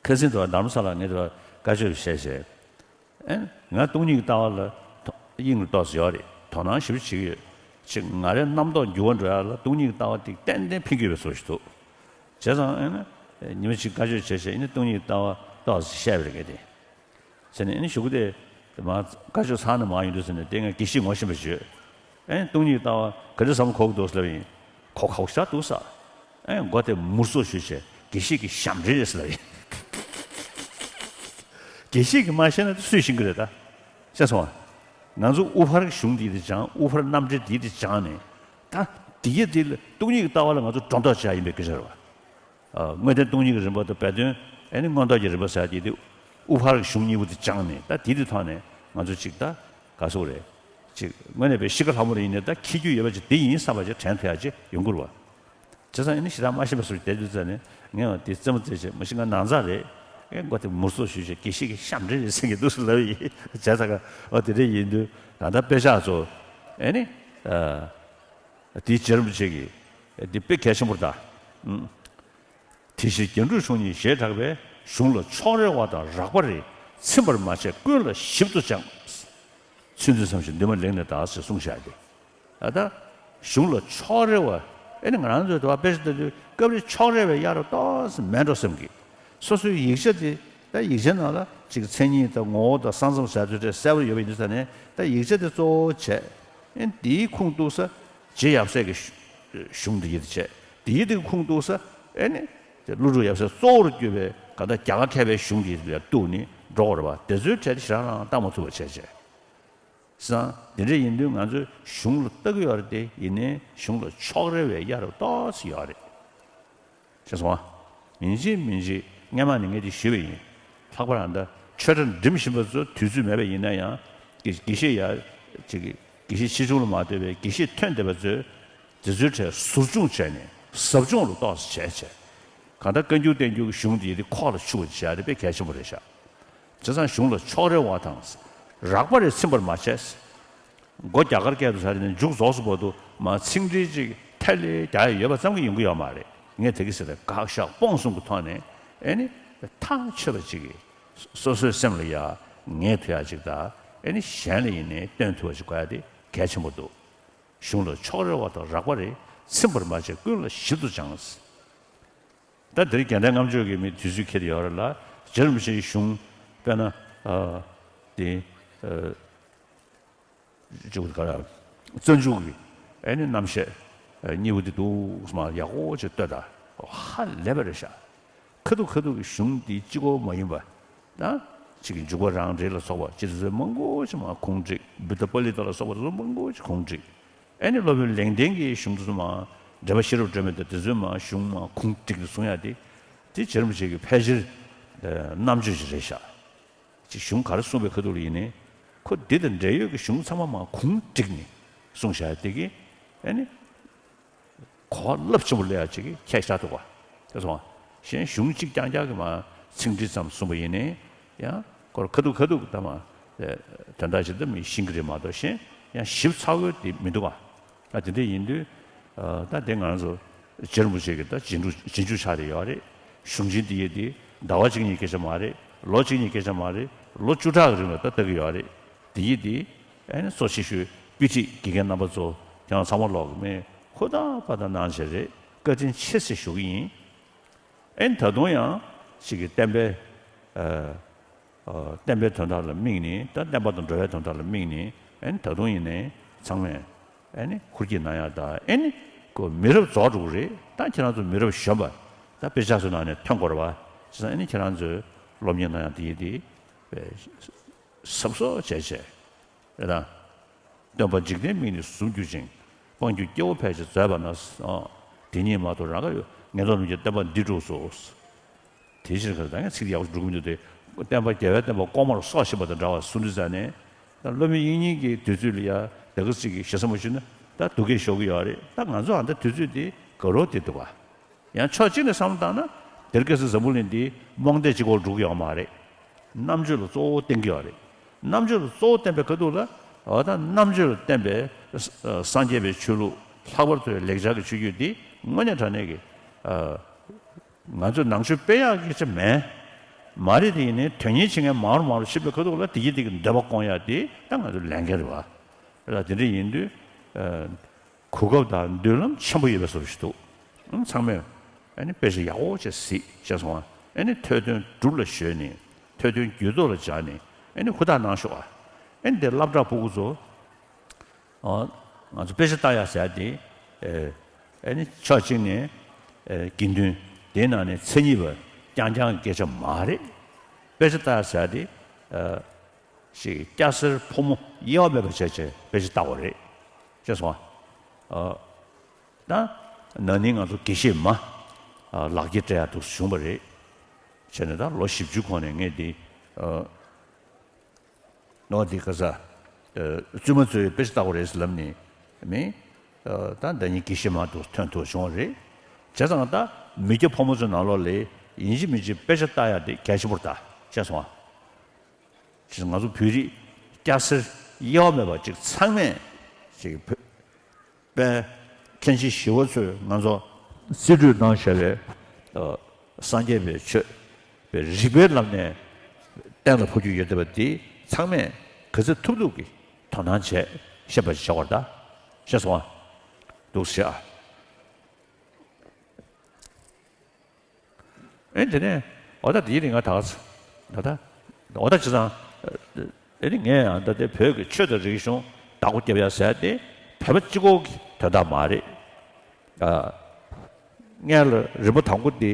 ཁ་སང་དུ་རྡ་རམ་ས་ལ་ངས་དུ་བཀའ་ཆོས་བཤད་བྱས། ཨེ། ང་སྟོང་ཉིད་ཀྱི་ལྟ་བ་ལ་དོ་དབྱིངས་ལ་ཏོག་ཙམ་ཡོད་རེད། དོ་སྣང་ཞེ་པོ་བྱེད་ཀྱི་ཡོད། ཅིག་ང་རའི་རྣམ་རྟོག་འགྱུར་བ་འགྲོ་ཡ་ལ་སྟོང་ཉིད་ཀྱི་ལྟ་བ་དེ་ཏན་ཏན་ཕན་གྱི་ཡོད་པའི་བཟོ་ཞིག་འདུག་བྱས་ཙང་ཨེ་ན། ཉི་མ་གཅིག་བཀའ་ཆོས་བྱས་བྱས་ཨེ་ནི་སྟོང་ཉིད་ཀྱི་ལྟ་བ་ཏོག་ཙམ་བཤད་པ་རེད་ངས་དེ། ཟེར་ནས་ཨེ་ནི་གཞུག་གུ་དེ། དེ་མ་བཀའ་ཆོས་ཚར་ནས་མ་ཡོང་དུས་ཟེར་ནས་དེ་ངས་དགེ་བཤེས་ངོ་ཤེས་པ་བརྗོད། ཨེ་ནི་སྟོང་ཉིད་ལྟ་བ་ག་འདྲ་བསམ་བློ་འཁོར་གྱི་འདུག་ཟེར་ལབ་ཡིན། གོ་གོ་ཤ་འདུག་ས། ཨེ་མགོ་དེ་མུར་སོ་ཞུས་བྱས་དགེ་བཤེས་ཀྱི་ཞབས་འདྲེན་རེད་ཟེར་ལབ་ཡིན། དགེ་བཤེས་ཀྱིས་མ་ཤེས་ན་དེ་སུས་ཤེས་ཀྱི་རེད་ད། ཤེས་སོང་ཨ། ང་ཚོ་དབུ་ཕར་གྱི་གཞུང་འདི་དེ་སྦྱང་དབུ་ཕར་རྣམ་འགྲེལ་འདི་དེ་སྦྱང་ནས། ད། འདི་ཡི་འདི་ལ་སྟོང་ཉིད་ཀྱི་ལྟ་བ་ལ་ང་ཚོ་སྒྲོ་འདོགས་བཅད་ཡ་ཡིན་པའི་སྐད་ཆ་རེད་བ། ཨ། དངོས་བསྟན་སྟོང་ཉིད་ཀྱི་རིམ་པ་དང་སྦས་དོན་ཨེ་ནི་མངོན་རྟོགས་ཀྱི་རིམ་པ་ཟེར་ཡ་དེ་དེ་དབུ་ཕར་གྱི་གཞུང་གཉིས་པོ་དེ་སྦྱངས་ནས་ད་དེ་དེ་ཐོག་ནས་ང་ཚོ་ཅིག་ད་ག་སོག་རེད། ཅིག་དངོས་གནས་པའི་ཤི་ཁ་ལྷ་མོ་རེ་ཡིན་ནས་ད་འཁྱེར་རྒྱུ་ཡོད་པ་ཅིག་དེ་ཡིན་བསམ་པ་ཅིག་དྲན་ཐུབ་ཡ་ཅིག་ཡོང་གི་རེད་བ། བྱས་ཙང་ཨེ་ནི་ཞེ་དྲག་མ་ཤེས་པ་སོགས་བསྡད་དུས་ཙ་ནས་ངས་འོ་དེ་རྩེད་མོ་རྩེ་བྱས་མ་གཞི་ང་ནང་ཚ་རེད། ཨེ་མགོ་དེ་མུར་སོ་ཞུས་བྱས་དགེ་བཤེས་ཀྱི་ཞབས་འདྲེན་རེད་ཟེར་གྱི་འདུག་སེ་ལབ་ཡིན། བྱས་ཙང་ཨོ་དེ་འདྲ་ཡིན་དུས་ད་ལྟ་དཔེ་ཆ་ཚོ་ཨེ་ནི། ཨ། དེའི་རྗེ་རིན་པོ་ཆེ་གིས་འདི་དཔེ་གལ་ཆེན་པོ་རེད་ད། ཨུམ། དེ་ཕྱིར་རྒྱན་དྲུག་གཞུང་གཉིས་ཞེས་གྲགས་པའི་གཞུང་ལ་ཕྱོགས་རེ་བ་དང་རགས་པ་རེ་ཚིམ་པར་མ་བྱས་ཀུན་ལ་ཞིབ་ཏུ་སྦྱངས། ཚུལ་འདི་བསམ་ཞིང་འདུན་མ་ལེགས་ནས་གདའ་ཟེར་གསུངས་བཞག་སྟེ། ད་ལྟ་གཞུང་ལ་ཕྱོགས་རེ་བ། ཨེ་ནི་ང་རང་ཚོའི་དེ་བ་དཔེ་ཆ་ལྟ་དུས་སྐབས་རེ་ཕྱོགས་རེ་བའི་གཡར་ཏོག་ཙམ་མེད་འགྲོ་བསམ་གི། སོ་སོའི་ཡིག་ཆ་དེ་ད་ཡིག་ཆ་ནང་ལ་ཅིག་མཚན་ཉིད་དང་ངོ་བོ་དང་ས་མཚམས་ཟེར་ཚུལ་དེ་གསལ་པོ་ཡོད་པ་ཡིན་དུས་ཙ་ནས་ད་ཡིག་ཆ་དེ་གཙོ་བོ་བྱས། ཨེ་འདིའི་ཁུངས་གཏུགས་ས་རྗེ་ཡབ་སྲས་ཀྱི་གཞུ་གཞུང་འདི་ཡིད་བྱས། འདིའི་དེ་ཁུངས་གཏུགས་ས་ཨེ་ནི་ཀླུ་སྒྲུབ་ཡབ་སྲས་གཙོ་བོར་གྱུར་པའི་ག་ད་རྒྱ་གར་མཁས་པའི་གཞུང་འདི་ལ་གཏུགས་ནས་འགྲོ་བར་བ་དེ་ཚོའི་གྲས་དེ་ཞེ་དྲག་རང་བལྟ་མ་ཐུབ་པ་བྱས་བྱས། བྱས་ཙང་དེ་འདྲ་ཡིན་དུས་ང་ཚོས་གཞུང་ལ་ལྟ་གི་ཡོད་རེད་དེ་ཡིན་ནའི་གཞུང་ལ་ཕྱོགས་རེ་བའི་གཡར་ཏོག་ཙམ་ཡོད་རེད། ཤེས་སོང་ཨ། ཡིན་གཅིག་མིན་གཅིག་སྔན་མ་ནས་ངས་དེ་ཞུས་པ་ཡིན། ལྷག་པར་ཨ་ད་ཆོས་གྲྭ་འགྲིམ་བཞིན་པ་ཚོ་དུས་ཚོད་མེད་པ་ཡིན་ན་ཡང་དགེ་དགེ་བཤེས་ཡ་ཅིག་དགེ་བཤེས་ཆེ་ཆུང་ལ་མ་ལྟོས་པའི་དགེ་བཤེས་ཐོན་བསྡད་པ་ཚོས་དེ་ཚོའི་གྲས་ཟུར་སྦྱོང་བྱས་ནས་ཟབ་སྦྱོང་ལ་ཏོག་ཙམ་བྱས་བྱས། གང་ལྟར་བཀའ་འགྱུར་བསྟན་འགྱུར་གྱི་གཞུང་འདི་དེ་ཁོག་ལ་ཆུད་པ་བྱས་རེད་དཔེ་གལ་ཆེན་པོ་རེད་ཤག་བྱས་ཙང་གཞུང་ལ་ཕྱོགས་རེ་བ་དང་། རགས་པ་རེ་ཚིམ་པར་མ་བྱས། མགོ་རྒྱ་གར་སྐད་དུ་ཟ་རེ་ནས་མཇུག་རྫོགས་སུ་བར་དུ་མ་ཚིག་འགྲེལ་ཅིག་ཐལ་ལེ་རྒྱག་ཡ་ཡོད་པ་ཙམ་གྱིས་ཡོང་གི་ཡོད་མ་རེད། ངས་དེ་གི་ཟེར་ཏེ་དགག་བཞག་སྤོང་གསུམ་གྱི་ཐོག་ནས་ཨེ་ནི་ཐག་ཆོད་པ་ཅིག་གིས་སོ་སོའི་སེམས་ལ་ཡ་ངེས་ཐུབ་ཡ་ཅིག་དང་ཨེ་ནི་གཞན་ལ་ཡིན་ནའི་སྟོན་ཐུབ་པ་ཅིག་དགོས་ཡ་དེ་གལ་ཆེན་པོ་འདུག་གཞུང་ལ་ཕྱོགས་རེ་བ་དང་རགས་པ་རེ་ཚིམ་པར་མ་བྱས་ཀུན་ལ་ཞིབ་ཏུ་སྦྱངས། ད་འདིར་རྒྱལ་བསྟན་ལྔ་མཆོད་ཀྱི་མི་དུས་ཚོད་འཁེལ་ཡོད་རེད་ལ། རྗེ་རིན་པོ་ཆེའི་གཞུང་ དཔེར་ན་ཨ་དེ་ཨ་ཅིག་ག་ར་བཙན་འབྱུང་གི་ཨེ་ནི་རྣམ་བཤད་ཨ་གཉིས་པོ་དེ་འདུག་སེ་མར་ཡག་པོ་ཅིག་ལྟོས་དང་ཧ་ལས་པ་རེད་ཤག་ཁ་ཐུག་ཁ་ཐུག་གི་གཞུང་འདི་གཅིག་པོ་མ་ཡིན་པ་ད་ཅིག་གི་འཇུག་པ་རང་འགྲེལ་ལ་སོགས་པ་ཅིག་དེ་ཚོའི་མང་པོ་ཅིག་མར་ཁུངས་བསྒྲིགས། བུདྡྷ་པཱ་ལི་ཏ་ལ་སོགས་པ་དེ་ཚོ་མང་པོ་ཅིག་ཁུངས་བསྒྲིགས། ཨེ་ནི་སློབ་དཔོན་ལེགས་ལྡན་གྱི་གཞུང་དེ་ཚོ་མར་འགྲེལ་པ་ཤེས་རབ་སྒྲོན་མེ་དང་དེ་ཚོའི་མར་གཞུང་མར་ཁུངས་བསྒྲིགས་ཏེ་གསུང་ཡག་དེ་དེ་རྗེ་རིན་པོ་ཆེ་གི་ཕལ་ཆེར་རྣམ་དཔྱོད་ཅིག་རེད་ཤག་ཅིག་གཞུང་ག་རེ་གསུངས་པའི་ཁ་ཐུག་ལ་ཡིན་ནའི་ཁོ་འདི་དང་འབྲེལ་ཡོད་ཀྱི་གཞུང་ཚང་མ་མར་ཁུངས་བསྒྲིགས་ནས་གསུངས་བཞག་དེ་གིས་ཨེ་ནི་གོ་བ་རླབས་ཆེན་པོ་སླེབས་ཡག་ཅིག་གི་ཁྱད་ཆགས་འདུག་པ། དེ་སོང་གཞན་གཞུང་གཅིག་རྐྱང་རྐྱང་གི་མར་ཚིག་འགྲེལ་ཙམ་གསུངས་པ་ཡིན་ནའི་ཡང་ཁོར་ཁ་ཐུག་ཁ་ཐུག་ད་མར་དོན་དག་ཅིག་ད་མི་ཤེས་ཀྱི་རེད་མ་གཏོགས་གཞན་ཡང་ཞིབ་ཚགས་པོ་དེ་མི་འདུག་པ། ད་དེ་འདྲ་ཡིན་དུས་ཨ་ད་དེ་ང་ཚོ་རྗེ་རིན་པོ་ཆེ་གི་ད་རྗེས་འཇུག་རྗེས་འཇུག་ཆགས་བསྡད་ཡོད་རེད། གཞུང་ཆེན་འདི་ཡི་དེ་ཟླ་བ་གཅིག་གཉིས་སྐད་ཆ་མ་རེད། ལོ་གཅིག་གཉིས་སྐད་ཆ་མ་རེད། ལོ་བཅུ་ཕྲག་གི་རིང་ལ་ད་ལྟ་གི་ཡོད་རེད། དེ་ཡི་དེ་ཨ་ནི་གཙོ་ཆེ་ཤོས་དཔེ་ཁྲིད་དགེ་རྒན་རྣམ་པ་ཚོ་ཁྱེད་རང་ཚང་མ་ལོག་གི་མེད་ཧུར་ཐག་པ་དང་གནང་བྱས་རེད། བཀའ་དྲིན་ཆེ་ཟེར་ཞུ་གི་ཡིན། ཨེ་ད་དུང་ཡང་ཅིག་གི་བསྟན་པའི་ཨ་ཨ་བསྟན་པའི་དོན་དག་ལ་དམིགས་ནས་ད་བསྟན་པ་དང་འགྲོ་བའི་དོན་དག་ལ་དམིགས་ནས་ཨེ་ད་དུང་ཡིན་ནའི་ཚང་མས་ཨེ་ནི་ཧུར་གྱིས་གནང་ཡག་དང་ཨེ་ནི་ཁོ་མི་རབས་རྫོགས་འགྲོ་གི་རེད། ད་ཁྱེད་རང་ཚོ་མི་རབས་གཞོན་པ་ད་དཔེ་ཆ་ཚོའི་ནང་ནས་ཐོན་དགོས་རེད་པ། བྱས་ཙང་ཨེ་ནི་ཁྱེད་རང་ཚོས་སློབ་གཉེར་གནང་ཡག་དེ་ཡིན་དེ་གཟབ་གཟབ་བྱས་བྱས་རེད་ད། སྟོན་པ་འཇིག་རྟེན་མིག་ནི་ཟུམ་གྱུར་ཅིང་། སྤང་རྒྱུ་སྐྱེ་བོ་ཕལ་ཆེར་མཛད་པ་ན། ཨ་དེ་ཉིད་མ་རྟོགས་རང་དགའ་ཡོད། ངན་རྟོག་རྣམས་ཀྱིས་བསྟན་པ་འདི་སྒྲུབ་སོ། དེ་ཕྱིར་ཁ་ད་ངས་ཚིག་ཡག་པོ་འགྲོ་གི་མི་འདུག་སྟེ། བསྟན་པ་རྒྱལ་བའི་བསྟན་པ་ལྐོག་མར་སྲོག་བཞིན་པ་དང་འདྲ་བར་གསུངས་དུས་ཙ་ནས། ད་སློབ་དཔོན་དབྱིག་གཉེན་གྱི་དུས་ཚོད་ལ་ཡ་དེ་ག་ཅིག་གི་ཞེ་ས་མ་ཞུས་ན་ད་སྡུག་སྐད་ཤོར་གི་ཡོད་རེད། ད་ང་ཚོ་ཨ་ད་དུས་ཚོད་འདི་དགའ་རབ་བསྡད་འདུག་ག་ཡང་ཕྱོགས་གཅིག་ནས་བསམ་བློ་བཏང་ན་དེ་རིང་ཁ་སང་འཛམ་བུ་གླིང་འདི་རྨོངས་དད་གཅིག་པོར་འགྲོ་གི་ཡོད་མ་རེད། རྣམ་དཔྱོད་ལ་གཙོ་བོ་བརྟེན་གྱི་ཡོད་རེད། རྣམ་དཔྱོད་ལ་གཙོ་བོ་བརྟེན་པའི་ཁ་ཐུག་ལ་འོ་ད་རྣམ་དཔྱོད་ལ་བརྟེན་པའི་ས་སངས་རྒྱས་པའི་ཆོས་ལུགས་ལྷག་པར་དུ་ལེགས་སྦྱར་གྱི་ཆོས་བརྒྱུད་འདི་དངོས་གནས་དྲང་གནས་ཀྱི་ཨ་ང་ཚོས་ནང་ཆོས་སྤེལ་ཡག་གི་ཆ་མེད། མ་རེད་དེ་ཡིན་ནའི་དོན་གཉེར་བྱེད་མཁན་མང་རུ་མང་རུ་ཕྱིན་པའི་ཁ་ཐུག་ལ་དེ་གི་དེ་གི་འདོད་པ་སྐོང་ཡག་དེ་ད་ང་ཚོའི་ལས་འགན་རེད་པ། རེད་ད་དེ་འདྲ་ཡིན་དུས་ཨ། གོ་སྐབས་དང་མདུན་ལམ་ཆེན་པོ་ཡོད་པའི་བཟོ་ཞིག་འདུག་ཨང་ཚང་མས་ཨ་ནི་དཔེ་ཆ་ཡག་པོ་བྱས་གཟིགས་བྱས་སོང་ཨ་ནི་ཐོས་དོན་སྒྲུབ་ལ་གཞོལ་ནས་ཐོས་དོན་རྒྱུད་ཐོག་ལ་སྦྱར་ནས་ཨ་ནི་ཧུར་ཐག་གནང་ཤོག་ཨ། ཨ་ནི་དེ་སློབ་གྲྭ་ཕྲུ་གུ་ཚོ་ཨ་ང་ཚོ་དཔེ་ཆ་ལྟ་ཡག་ཟེར་ཡག་དེ་ཨ་ནི་ཕྱོགས་གཅིག་ནས་ཨ་དགེ་འདུན་དེའི་ནང་ནས་མཚན་ཉིད་པ་རྐྱང་རྐྱང་གི་སྐད་ཆ་མ་རེད། དཔེ་ཆ་ལྟ་ཡག་ཟེར་ཡག་དེ་ཨ། ཞིག་སྐྱ་སེར་ཕོ་མོ་དབྱེ་བ་མེད་པ་བྱས་བྱས་དཔེ་ཆ་ལྟ་བ་རེད། ཤེས་སོང་ཨ། ད་ན་ནིང་ང་ཚོ་དགེ་བཤེས་མ་ལག་འཁྱེར་སྤྲད་ཡག་འདུག་བྱུང་བ་རེད། བྱས་ནས་ད་ལོ་བཞི་བཅུ་གོང་ནས་ངས་འདི་ནོར་འདི་ག་ས་བཙུན་མ་ཚོའི་དཔེ་ཆ་ལྟ་བ་རེད་ཟེར་ལབ་ནས་མིན། ད་ཟླ་ཉིན་དགེ་བཤེས་མ་འདུག་ཐོན་ཐུབ་བྱུང་བ་རེད། བྱས་ཙང་ད་མི་སྐྱ་ཕོ་མོ་ཚོའི་ནང་ལོགས་ལ་ཡིན་གཅིག་མིན་གཅིག་དཔེ་ཆ་ལྟ་ཡག་དེ་གལ་ཆེན་པོ་རེད་ད། ཤེས་སོང་ཨ། ཅིག་ང་ཚོ་བོད་རིགས་སྐྱ་སེར་དབྱེ་བ་མེད་པ་ཅིག་ཚང་མས་ཅིག་བོད་པའི་མཁན་ཆེན་ཞི་བ་འཚོས་ང་ཚོ་རྩིས་སྤྲོད་གནང་བཞག་པའི་ཨ་སངས་རྒྱས་པའི་ཆོས་པའི་རིགས་པའི་ལམ་ནས་གཏན་ལ་ཕབ་རྒྱུ་ཡོད་བསྡད་པ་འདི་ཚང་མས་ག་ཚོད་ཐུབ་ཐུབ་ཀྱིས་དོ་སྣང་བྱས་ཤེས་པ་ཅིག་བྱ་དགོས་རེད་ད། ཤེས་སོང་ཨ། འདུག་སེ་ཨ། ཨེ་དེ་ནས་འོ་ད་དེའི་རིང་ང་ད་ག་ད་ད་འོ་ད་བྱས་ཙང་ཨེ་ནི་ངས་ཡང་ད་ལྟའི་བོད་ཀྱི་ཆོས་དང་རིག་གཞུང་བདག་པོ་རྒྱབ་ཡ་ཟེར་དེ་བོད་པ་གཅིག་པོ་གི་དོན་དག་མ་རེད། ཨ་སྔོན་ལ་རིམ་པ་དང་པོ་དེ་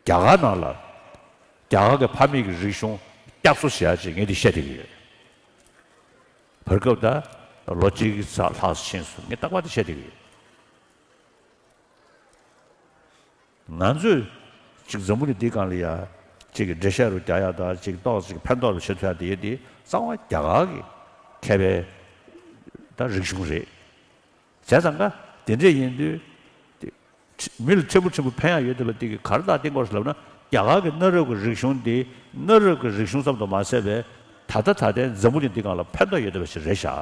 རྒྱ་གར་ནང་ལ་རྒྱ་གར་གྱི་ཕ་མེས་ཀྱི་རིག་གཞུང་བསྐྱར་གསོ་བྱེད་ཡ་ཅིག་ངས་དེ་བཤད་བསྡད་ཀྱི་ཡོད། བར་སྐབས་ད་ལོ་གཅིག་ཙམ་ལྷག་ཕྱིན་སོང་ངས་རྟག་པར་དེ་བཤད་བསྡད་ཀྱི་ཡོད། ང་ཚོས་ཅིག་འཛམ་བུ་གླིང་འདིའི་སྒང་ལ་ཡ་ཅིག་གི་འགྲེལ་བཤད་རུ་རྒྱག་ཡ་དང་ཅིག་ཏོག་ཅིག་ཕན་ཐོགས་རུ་བྱེད་ཐུབ་ཡ་དེ་ཡོད་དེ་རྩ་བ་རྒྱ་གར་གྱི་མཁས་པའི་ད་རིག་གཞུང་རེད། བྱས་ཙང་ཀ་དེ་འདྲས་ཡིན་དུས་དེ་མི་ལ་ཕྲན་བུ་ཕྲན་བུ་ཕན་ཡ་ཡོད་བསྡད་པ་དེ་གི་ག་རེ་ད་བསྟན་དགོས་ཟེར་ལབ་ན་རྒྱ་གར་གྱི་གནའ་རབས་ཀྱི་རིག་གཞུང་དེ་གནའ་རབས་ཀྱི་རིག་གཞུང་ཙམ་དུ་མ་ཟད་པའི་ད་ལྟ་ད་ལྟའི་འཛམ་བུ་གླིང་འདི་སྒང་ལ་ཕན་ཐོགས་ཡོད་བསྡད་པ་ཞིག་རེད་ཤག་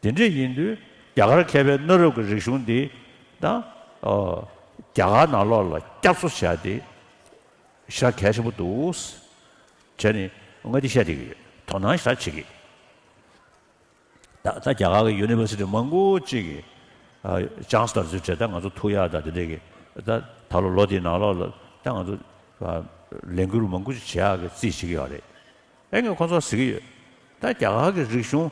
དེ་འདྲས་ཡིན་དུས་རྒྱ་གར་མཁས་པའི་གནའ་རབས་ཀྱི་རིག་གཞུང་འདི་དང་ཨ་རྒྱ་གར་ནང་ལོགས་ལ་བསྐྱར་གསོ་བྱས་ཏེ་ཞེ་དྲག་གལ་ཆེན་པོ་འདུག་བྱས་ནས་ང་འདི་བཤད་བསྡད་ཀྱི་ཡོད། དོ་སྣང་ཞེ་དྲག་བྱེད་ཀྱི། ད་ད་རྒྱ་གར་གྱི་ཡུ་ནི་ཝར་སི་ཊི་མང་པོ་ཅིག་གིས་ཨ་ཅཱནས་དང་འཛུལ་བྱས་ད་ང་ཚོ་ཐུག་ཡག་ད་དེ་འདྲས་ཀྱི་ད་ད་ལོ་ལོ་དེའི་ནང་ལོགས་ལ་ད་ང་ཚོ་ཨ་ ལས་འགུལ་མང་པོ་ཞིག་བྱེད་ཡག་གི་རྩིས་བྱེད་ཀྱི་ཡོད་རེད། ཨེ་ངས་ཁོང་ཚོར་ཟེར་གྱི་ཡོད། ད་རྒྱ་གར་གྱི་རིག་གཞུང་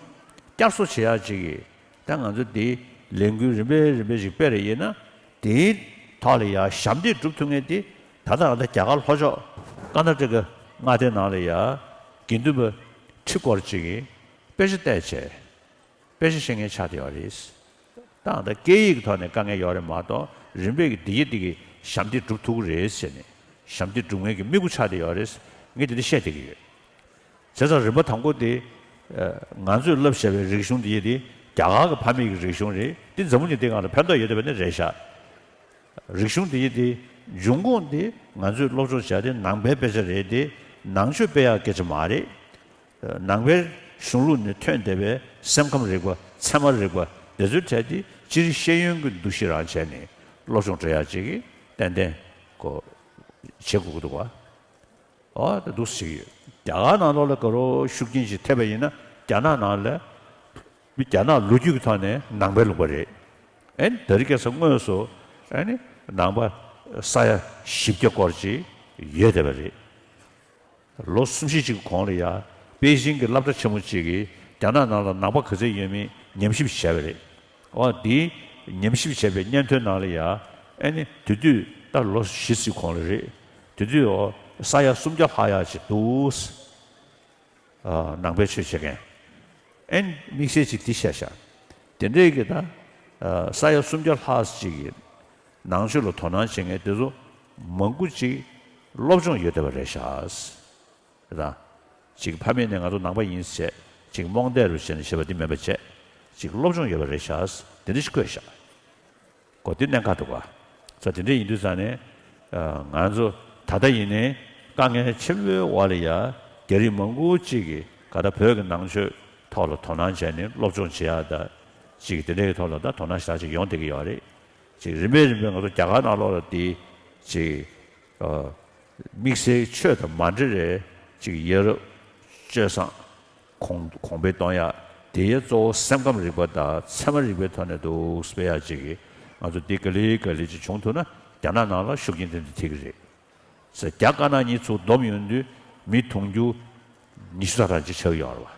བསྐྱར་གསོ་བྱེད་ཡག་ཅིག་གིས་ད་ང་ཚོ་འདི་ལས་འགུལ་རིམ་པས་རིམ་པས་ཞིག་སྤེལ་རེ་ཡིན་ན། དེའི་ཐོག་ལ་ཡ་ཞབས་འདེགས་སྒྲུབ་ཐུབ་མཁན་དེ་ད་ལྟ་ང་ཚོ་རྒྱ་གར་ལྷོ་ཕྱོགས་ཀར་ན་ཊ་ཀ་མངའ་སྡེའི་ནང་ལ་ཡ་དགེ་འདུན་པ་ཁྲི་སྐོར་ཅིག་གིས་དཔེ་ཆ་བལྟས་བྱས། དཔེ་ཆ་ཤེས་མཁན་ཆགས་བསྡད་ཡོད་རེད། ད་ད་སྐད་ཡིག་གི་ཐོག་ནས་དཀའ་ངལ་ཡོད་རེད་མ་གཏོགས། རིམ་པས་ཀྱི་འདི་ཡི་འདི་གི་ཞབས་འདེགས་སྒྲུབ་ཐུབ་ཀྱི་རེད་ཟེར་ནས། ཞབས་འདེགས་སྒྲུབ་མཁན་གྱི་དམིགས་ཡུལ་ཆགས་བསྡད་ཡོད་རེད། ངས་འདི་འདྲ་བཤད་བསྡད་ཀྱི་ཡོད། བྱས་ཙང་རིམ་པ་དང་པོ་དེ། ཨ། ང་ཚོས་བསླབས་བཞག་པའི་རིག་གཞུང་འདི་ཡི་འདི་རྒྱ་གར་གྱི་ཕ་མེས་ཀྱི་རིག་གཞུང་རེད། འདི་འཛམ་བུ་གླིང་འདི་སྒང་ལ་ཕན་ཐོགས་ཡོད་བསྡད་པ་ནི་རེད་ཤག་རིག་གཞུང་འདི་ཡི་འདི་འབྱུང་ཁུངས་འདི་ང་ཚོས་སློབ་སྦྱོང་བྱས་ཏེ་ནང་པའི་དཔེ་ཆ་རེད་དེ། ནང་ཆོས་སྤེལ་ཡག་སྐད་ཆ་མ་རེད། ནང་པའི་གཞུང་ལུགས་ནས་ཐོན་བསྡད་པའི་སེམས་ཁམས་རིག་པ། ཚད་མ་རིག་པ། དེ་ཚོའི་གྲས་དེ་སྤྱིར་ཤེས་ཡོན་གྱི་འདུ་ཤེས་རང་བྱས་ནས་སློབ་སྦྱོང་སྤྲད་ཡག་ཅིག་གི་ཏན་ཏན་ཀོ་བྱེད་དགོས་ཀྱི་འདུག་བ། ཨོ་ད་འདུག་སེ་བྱེད་ཀྱི་ཡོད། རྒྱ་གར་ནང་ལོགས་ལ་དགའ་རབ་ཤུགས་རྐྱེན་ཅིག་ཐེབས་པ་ཡིན་ན། རྒྱ་ནག་ནང་ལ་མི་རྒྱ་ནག་ལོ་རྒྱུས་ཀྱི་ཐོག་ནས་ནང་པའི་ལུང་པ་རེད། ཨེ་ནི་དེ་རིང་ཁ་སང་དངོས་སུ་ཨེ་ནི་ནང་པ་ས་ཡ་བཞི་བརྒྱ་སྐོར་ཅིག་ཡོད་བསྡད་པ་རེད། ལོ་གསུམ་བཞི་ཅིག་གི་གོང་ལ་ཡ་པེ་ཅིང་གི་སློབ་གྲྭ་ཆེན་མོ་ཅིག་གིས་རྒྱ་ནག་ནང་ལ་ནང་པ་ག་ཚད་ཡོད་མེད་ཉམས་ཞིབ་བྱས་པ་རེད། འོ་དེའི་ཉམས་ཞིབ་བྱས་པའི་སྙན་ཐོའི་ནང་ལ་ཡ། ཨེ་ནི་དེ་དུས་ད་ལོ་བཞི་ཙམ་གོང་ལ་རེད། དེ་དུས་འོ་ས་ཡ་སུམ་བརྒྱ་ལྷག་ཡ་ཅིག་འདུག་ཨ། ནང་པའི་ཆོས་བྱེད་མཁན། ཨེ་ནི་དམིགས་བསལ་ཅིག་འདི་བཤད་ཤག་དེ་འདྲའི་གི་ད། ཨ། ས་ཡ་སུམ་བརྒྱ་ལྷག་ཅིག་གིས་ནང་ཆོས་ལ་དོ་སྣང་བྱེད་མཁན་དེ་ཚོ་མང་པོ་ཅིག་སློབ་སྦྱོང་ཡོད་བསྡད་པ་རེད་ཤག་རེད་ད། ཅིག་ཕ་མེས་ནས་ང་ཚོ་ནང་པ་ཡིན་ཟེར། ཅིག་རྨོངས་དད་རུ་བྱས་ནས་བཤད་པ་འདི་མིན་པ་བྱས། ཅིག་སློབ་སྦྱོང་ཡོད་པ་རེད་ཤག་དེ་འདྲ་ཞིག་བཀོད་ཤག་གོ་དེ་གནད་འགག་འདུག་ག་ས་དེ་འདྲ་ཡིན་དུས་ཙང་ནས། ཨ། ང་ཚོ་ད་ལྟ་ཡིན་ནའི་དཀའ་ངལ་ཆེན་པོའི་འོག་ལ་ཡ། རྒྱ་རིགས་མང་པོ་ཅིག་གིས་ག་ད་བོད་ཀྱི་ནང་ཆོས་ཐོག་ལ་དོ་སྣང་བྱས་ནས་སློབ་སྦྱོང་བྱེད་ཡག་ད། ཅིག་དེ་འདྲའི་ཐོག་ལ་ད་དོ་སྣང་ཞེ་དྲག་ཅིག་ཡོང་བསྡད་ཀྱི་ཡོད་རེད། ཅིག་རིམ་པས་རིམ་པས་ང་ཚོ་རྒྱ་གར་ནང་ལོགས་ལ་དེ་ཅིག་ཨ། དམིགས་བསལ་ཆོས་དང་མ་འབྲེལ་རེད། ཅིག་ཡ་རབས་སྤྱོད་བཟང་གོང་གོང་འཕེལ་གཏོང་ཡག་དེ་ཡི་གཙོ་བོ་སེམས་ཁམས་རིག་པ་དང་ཚད་མ་རིག་པའི་ཐོག་ནས་འདུག་སྤེལ་ཡག་ཅིག་གི་ང་ཚོ་འདི་ག་ལེ་ག་ལེ་ཅིག་བྱུང་ཐུབ་ན། རྒྱ་ནག་ནང་ལ་ཤུགས་རྐྱེན་དེ་འདྲ་ཐེབས་ཀྱི་རེད་ཟེར། རྒྱ་དཀར་ནག་གཉིས་ཚུར་བསྡོམས་ཡོང་དུས་མི་དུང་ཕྱུར་ཉི་ཤུ་ལྷག་ཙམ་ཅིག་ཆགས་ཀྱི་ཡོད་རེད་བ།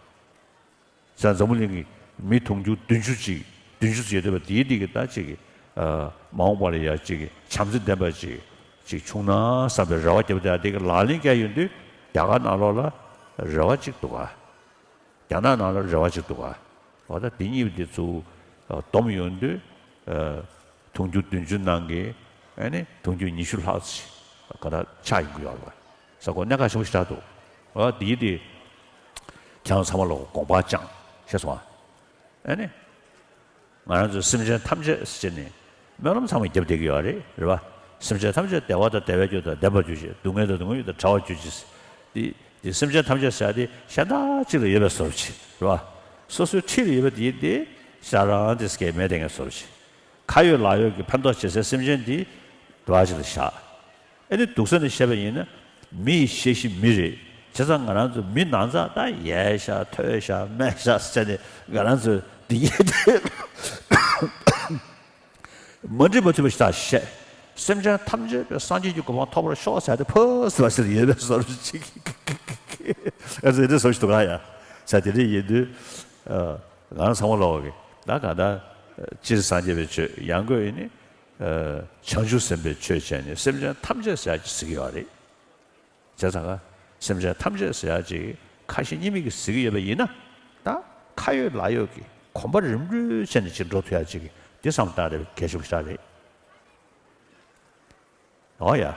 ས་འཛམ་བུ་གླིང་གི་མི་དུང་ཕྱུར་བདུན་ཅུ་ཅིག་བདུན་ཅུ་ཙམ་ཡོད་བསྡད་པ་དེའི་སྟེང་གི་ད་ཅིག་གི་ཨ། མ་འོངས་པ་ལ་ཡ་ཅིག་གི་བྱམས་བརྩེ་ལྡན་པ་ཅིག་ཅིག་བྱུང་ན་བསམ་པའི་རེ་བ་བརྒྱབ་བསྡད་ཡ་དེ་གི་ལག་ལེན་བཀལ་ཡོང་དུས་རྒྱ་གར་ནང་ལོགས་ལ་རེ་བ་ཅིག་འདུག་ག་རྒྱ་ནག་ནང་ལ་རེ་བ་ཅིག་འདུག་ག་འོ་ད་དེ་གཉིས་དེ་ཚུར་བསྡོམས་ཡོང་དུས། ཨ། དུང་ཕྱུར་བདུན་ཅུ་ནང་གི་ཨ་ནི་དུང་ཕྱུར་ཉི་ཤུ་ལྷག་ཅིག་ག་ད་ཆགས་ཡོང་གི་ཡོད་རེད་བ། ས་གོ་གནད་འགག་ཆེན་པོ་ཞེ་དྲག་འདུག་འོ་དེ་དེ་ཁྱེད་རང་ཚང་མ་ལ་དགོངས་པ་བཅངས་ཤེས་སོང་ཨ། ཨ་ནི། ང་རང་ཚོས་སེམས་ཅན་ཐམས་ཅད་ཟེར་ནས་སྨོན་ལམ་ཚང་མ་བརྒྱབ་བསྡད་ཀྱི་ཡོད་རེད། རེད་བ། སེམས་ཅན་ཐམས་ཅད་བདེ་བ་དང་བདེ་བའི་རྒྱུ་དང་ལྡན་པར་གྱུར་ཅིག་སྡུག་བསྔལ་དང་སྡུག་བསྔལ་རྒྱུ་དང་བྲལ་བར་གྱུར་ཅིག་འདི་འདི་སེམས་ཅན་ཐམས་ཅད་ཟེར་ཡ་འདི་གཞན་དག་ཅིག་ལ་ཡོད་པའི་བཟོ་འདྲ་ཅིག་རེད་བ། སོ་སོའི་འཁྲིས་ལ་ཡོད་པ་འདི་འདི་ཞག་རང་འདི་སྐད་མེད་བསྡད་མཁན་བཟོ་འདྲ་ཅིག་ཁ་ཡོད་ལག་ཡོད་ཀྱི་ཕན་ཐོགས་བྱེད་སའི་སེམས་ཅན་འདི་འདུ་བ་ཅིག་ལ་བཞག་ཨེ་ནི་སྡུག་ས་ནས་བཤད་པ་ཡིན་ན། མི་ཡི་ཤེས་བཞིན་མི་རེད། བྱས་ཙང་ང་རང་ཚོ་མི་ནང་ཚགས་ད་ཡས་ཤག་ཐོས་ཤག་སྨྲས་ཤག་ཟེར་ནས་ང་རང་ཚོ་འདི་ཡས་དེ་མ་འགྲིག་མ་མཐུན་པ་ཞིག་ད་བཤད། སེམས་ཅན་ཐམས་ཅད་པའི་སངས་རྒྱས་ཀྱི་གོ་འཕང་ཐོབ་པར་ཤོག་ཟེར་ཏེ་ཕོ་ཟེར་བ་ཟེར་ཡོད་པའི་བཟོ་འདྲ་ཅིག་ཨ་ཟེར་དེ་བཟོ་ཞིག་འདུག་ག་ཡ། ཟེར་དེ་འདྲ་ཡིན་དུས། ང་རང་ཚང་མ་ལོག་གི་ད་ག་ད་སྤྱིར་སངས་རྒྱས་པའི་ཆོས་ཡང་སྒོས་ཡིན་ནི། བྱང་ཆུབ་སེམས་དཔའི་ཆོས་བྱས་ནས་སེམས་ཅན་ཐམས་ཅད་ཟེར་ཡག་ཅིག་ཟེར་གྱི་ཡོད་རེད། བྱས་ཙང་ཀ་སེམས་ཅན་ཐམས་ཅད་ཟེར་ཡག་ཅིག་ཁ་ཞེ་གཉིས་མེད་ཀྱིས་ཟེར་གྱི་ཡོད་པ་ཡིན་ན། ད་ཁ་ཡོད་ལག་ཡོད་ཀྱི་གོམ་པ་རིམ་རུལ་བྱས་ནས་ཅིག་འགྲོ་ཐུབ་ཡག་ཅིག་གི་འདི་བསམ་བཏང་རེ་གལ་ཆེན་པོ་ཞིག་རེད། འོ་ཡ།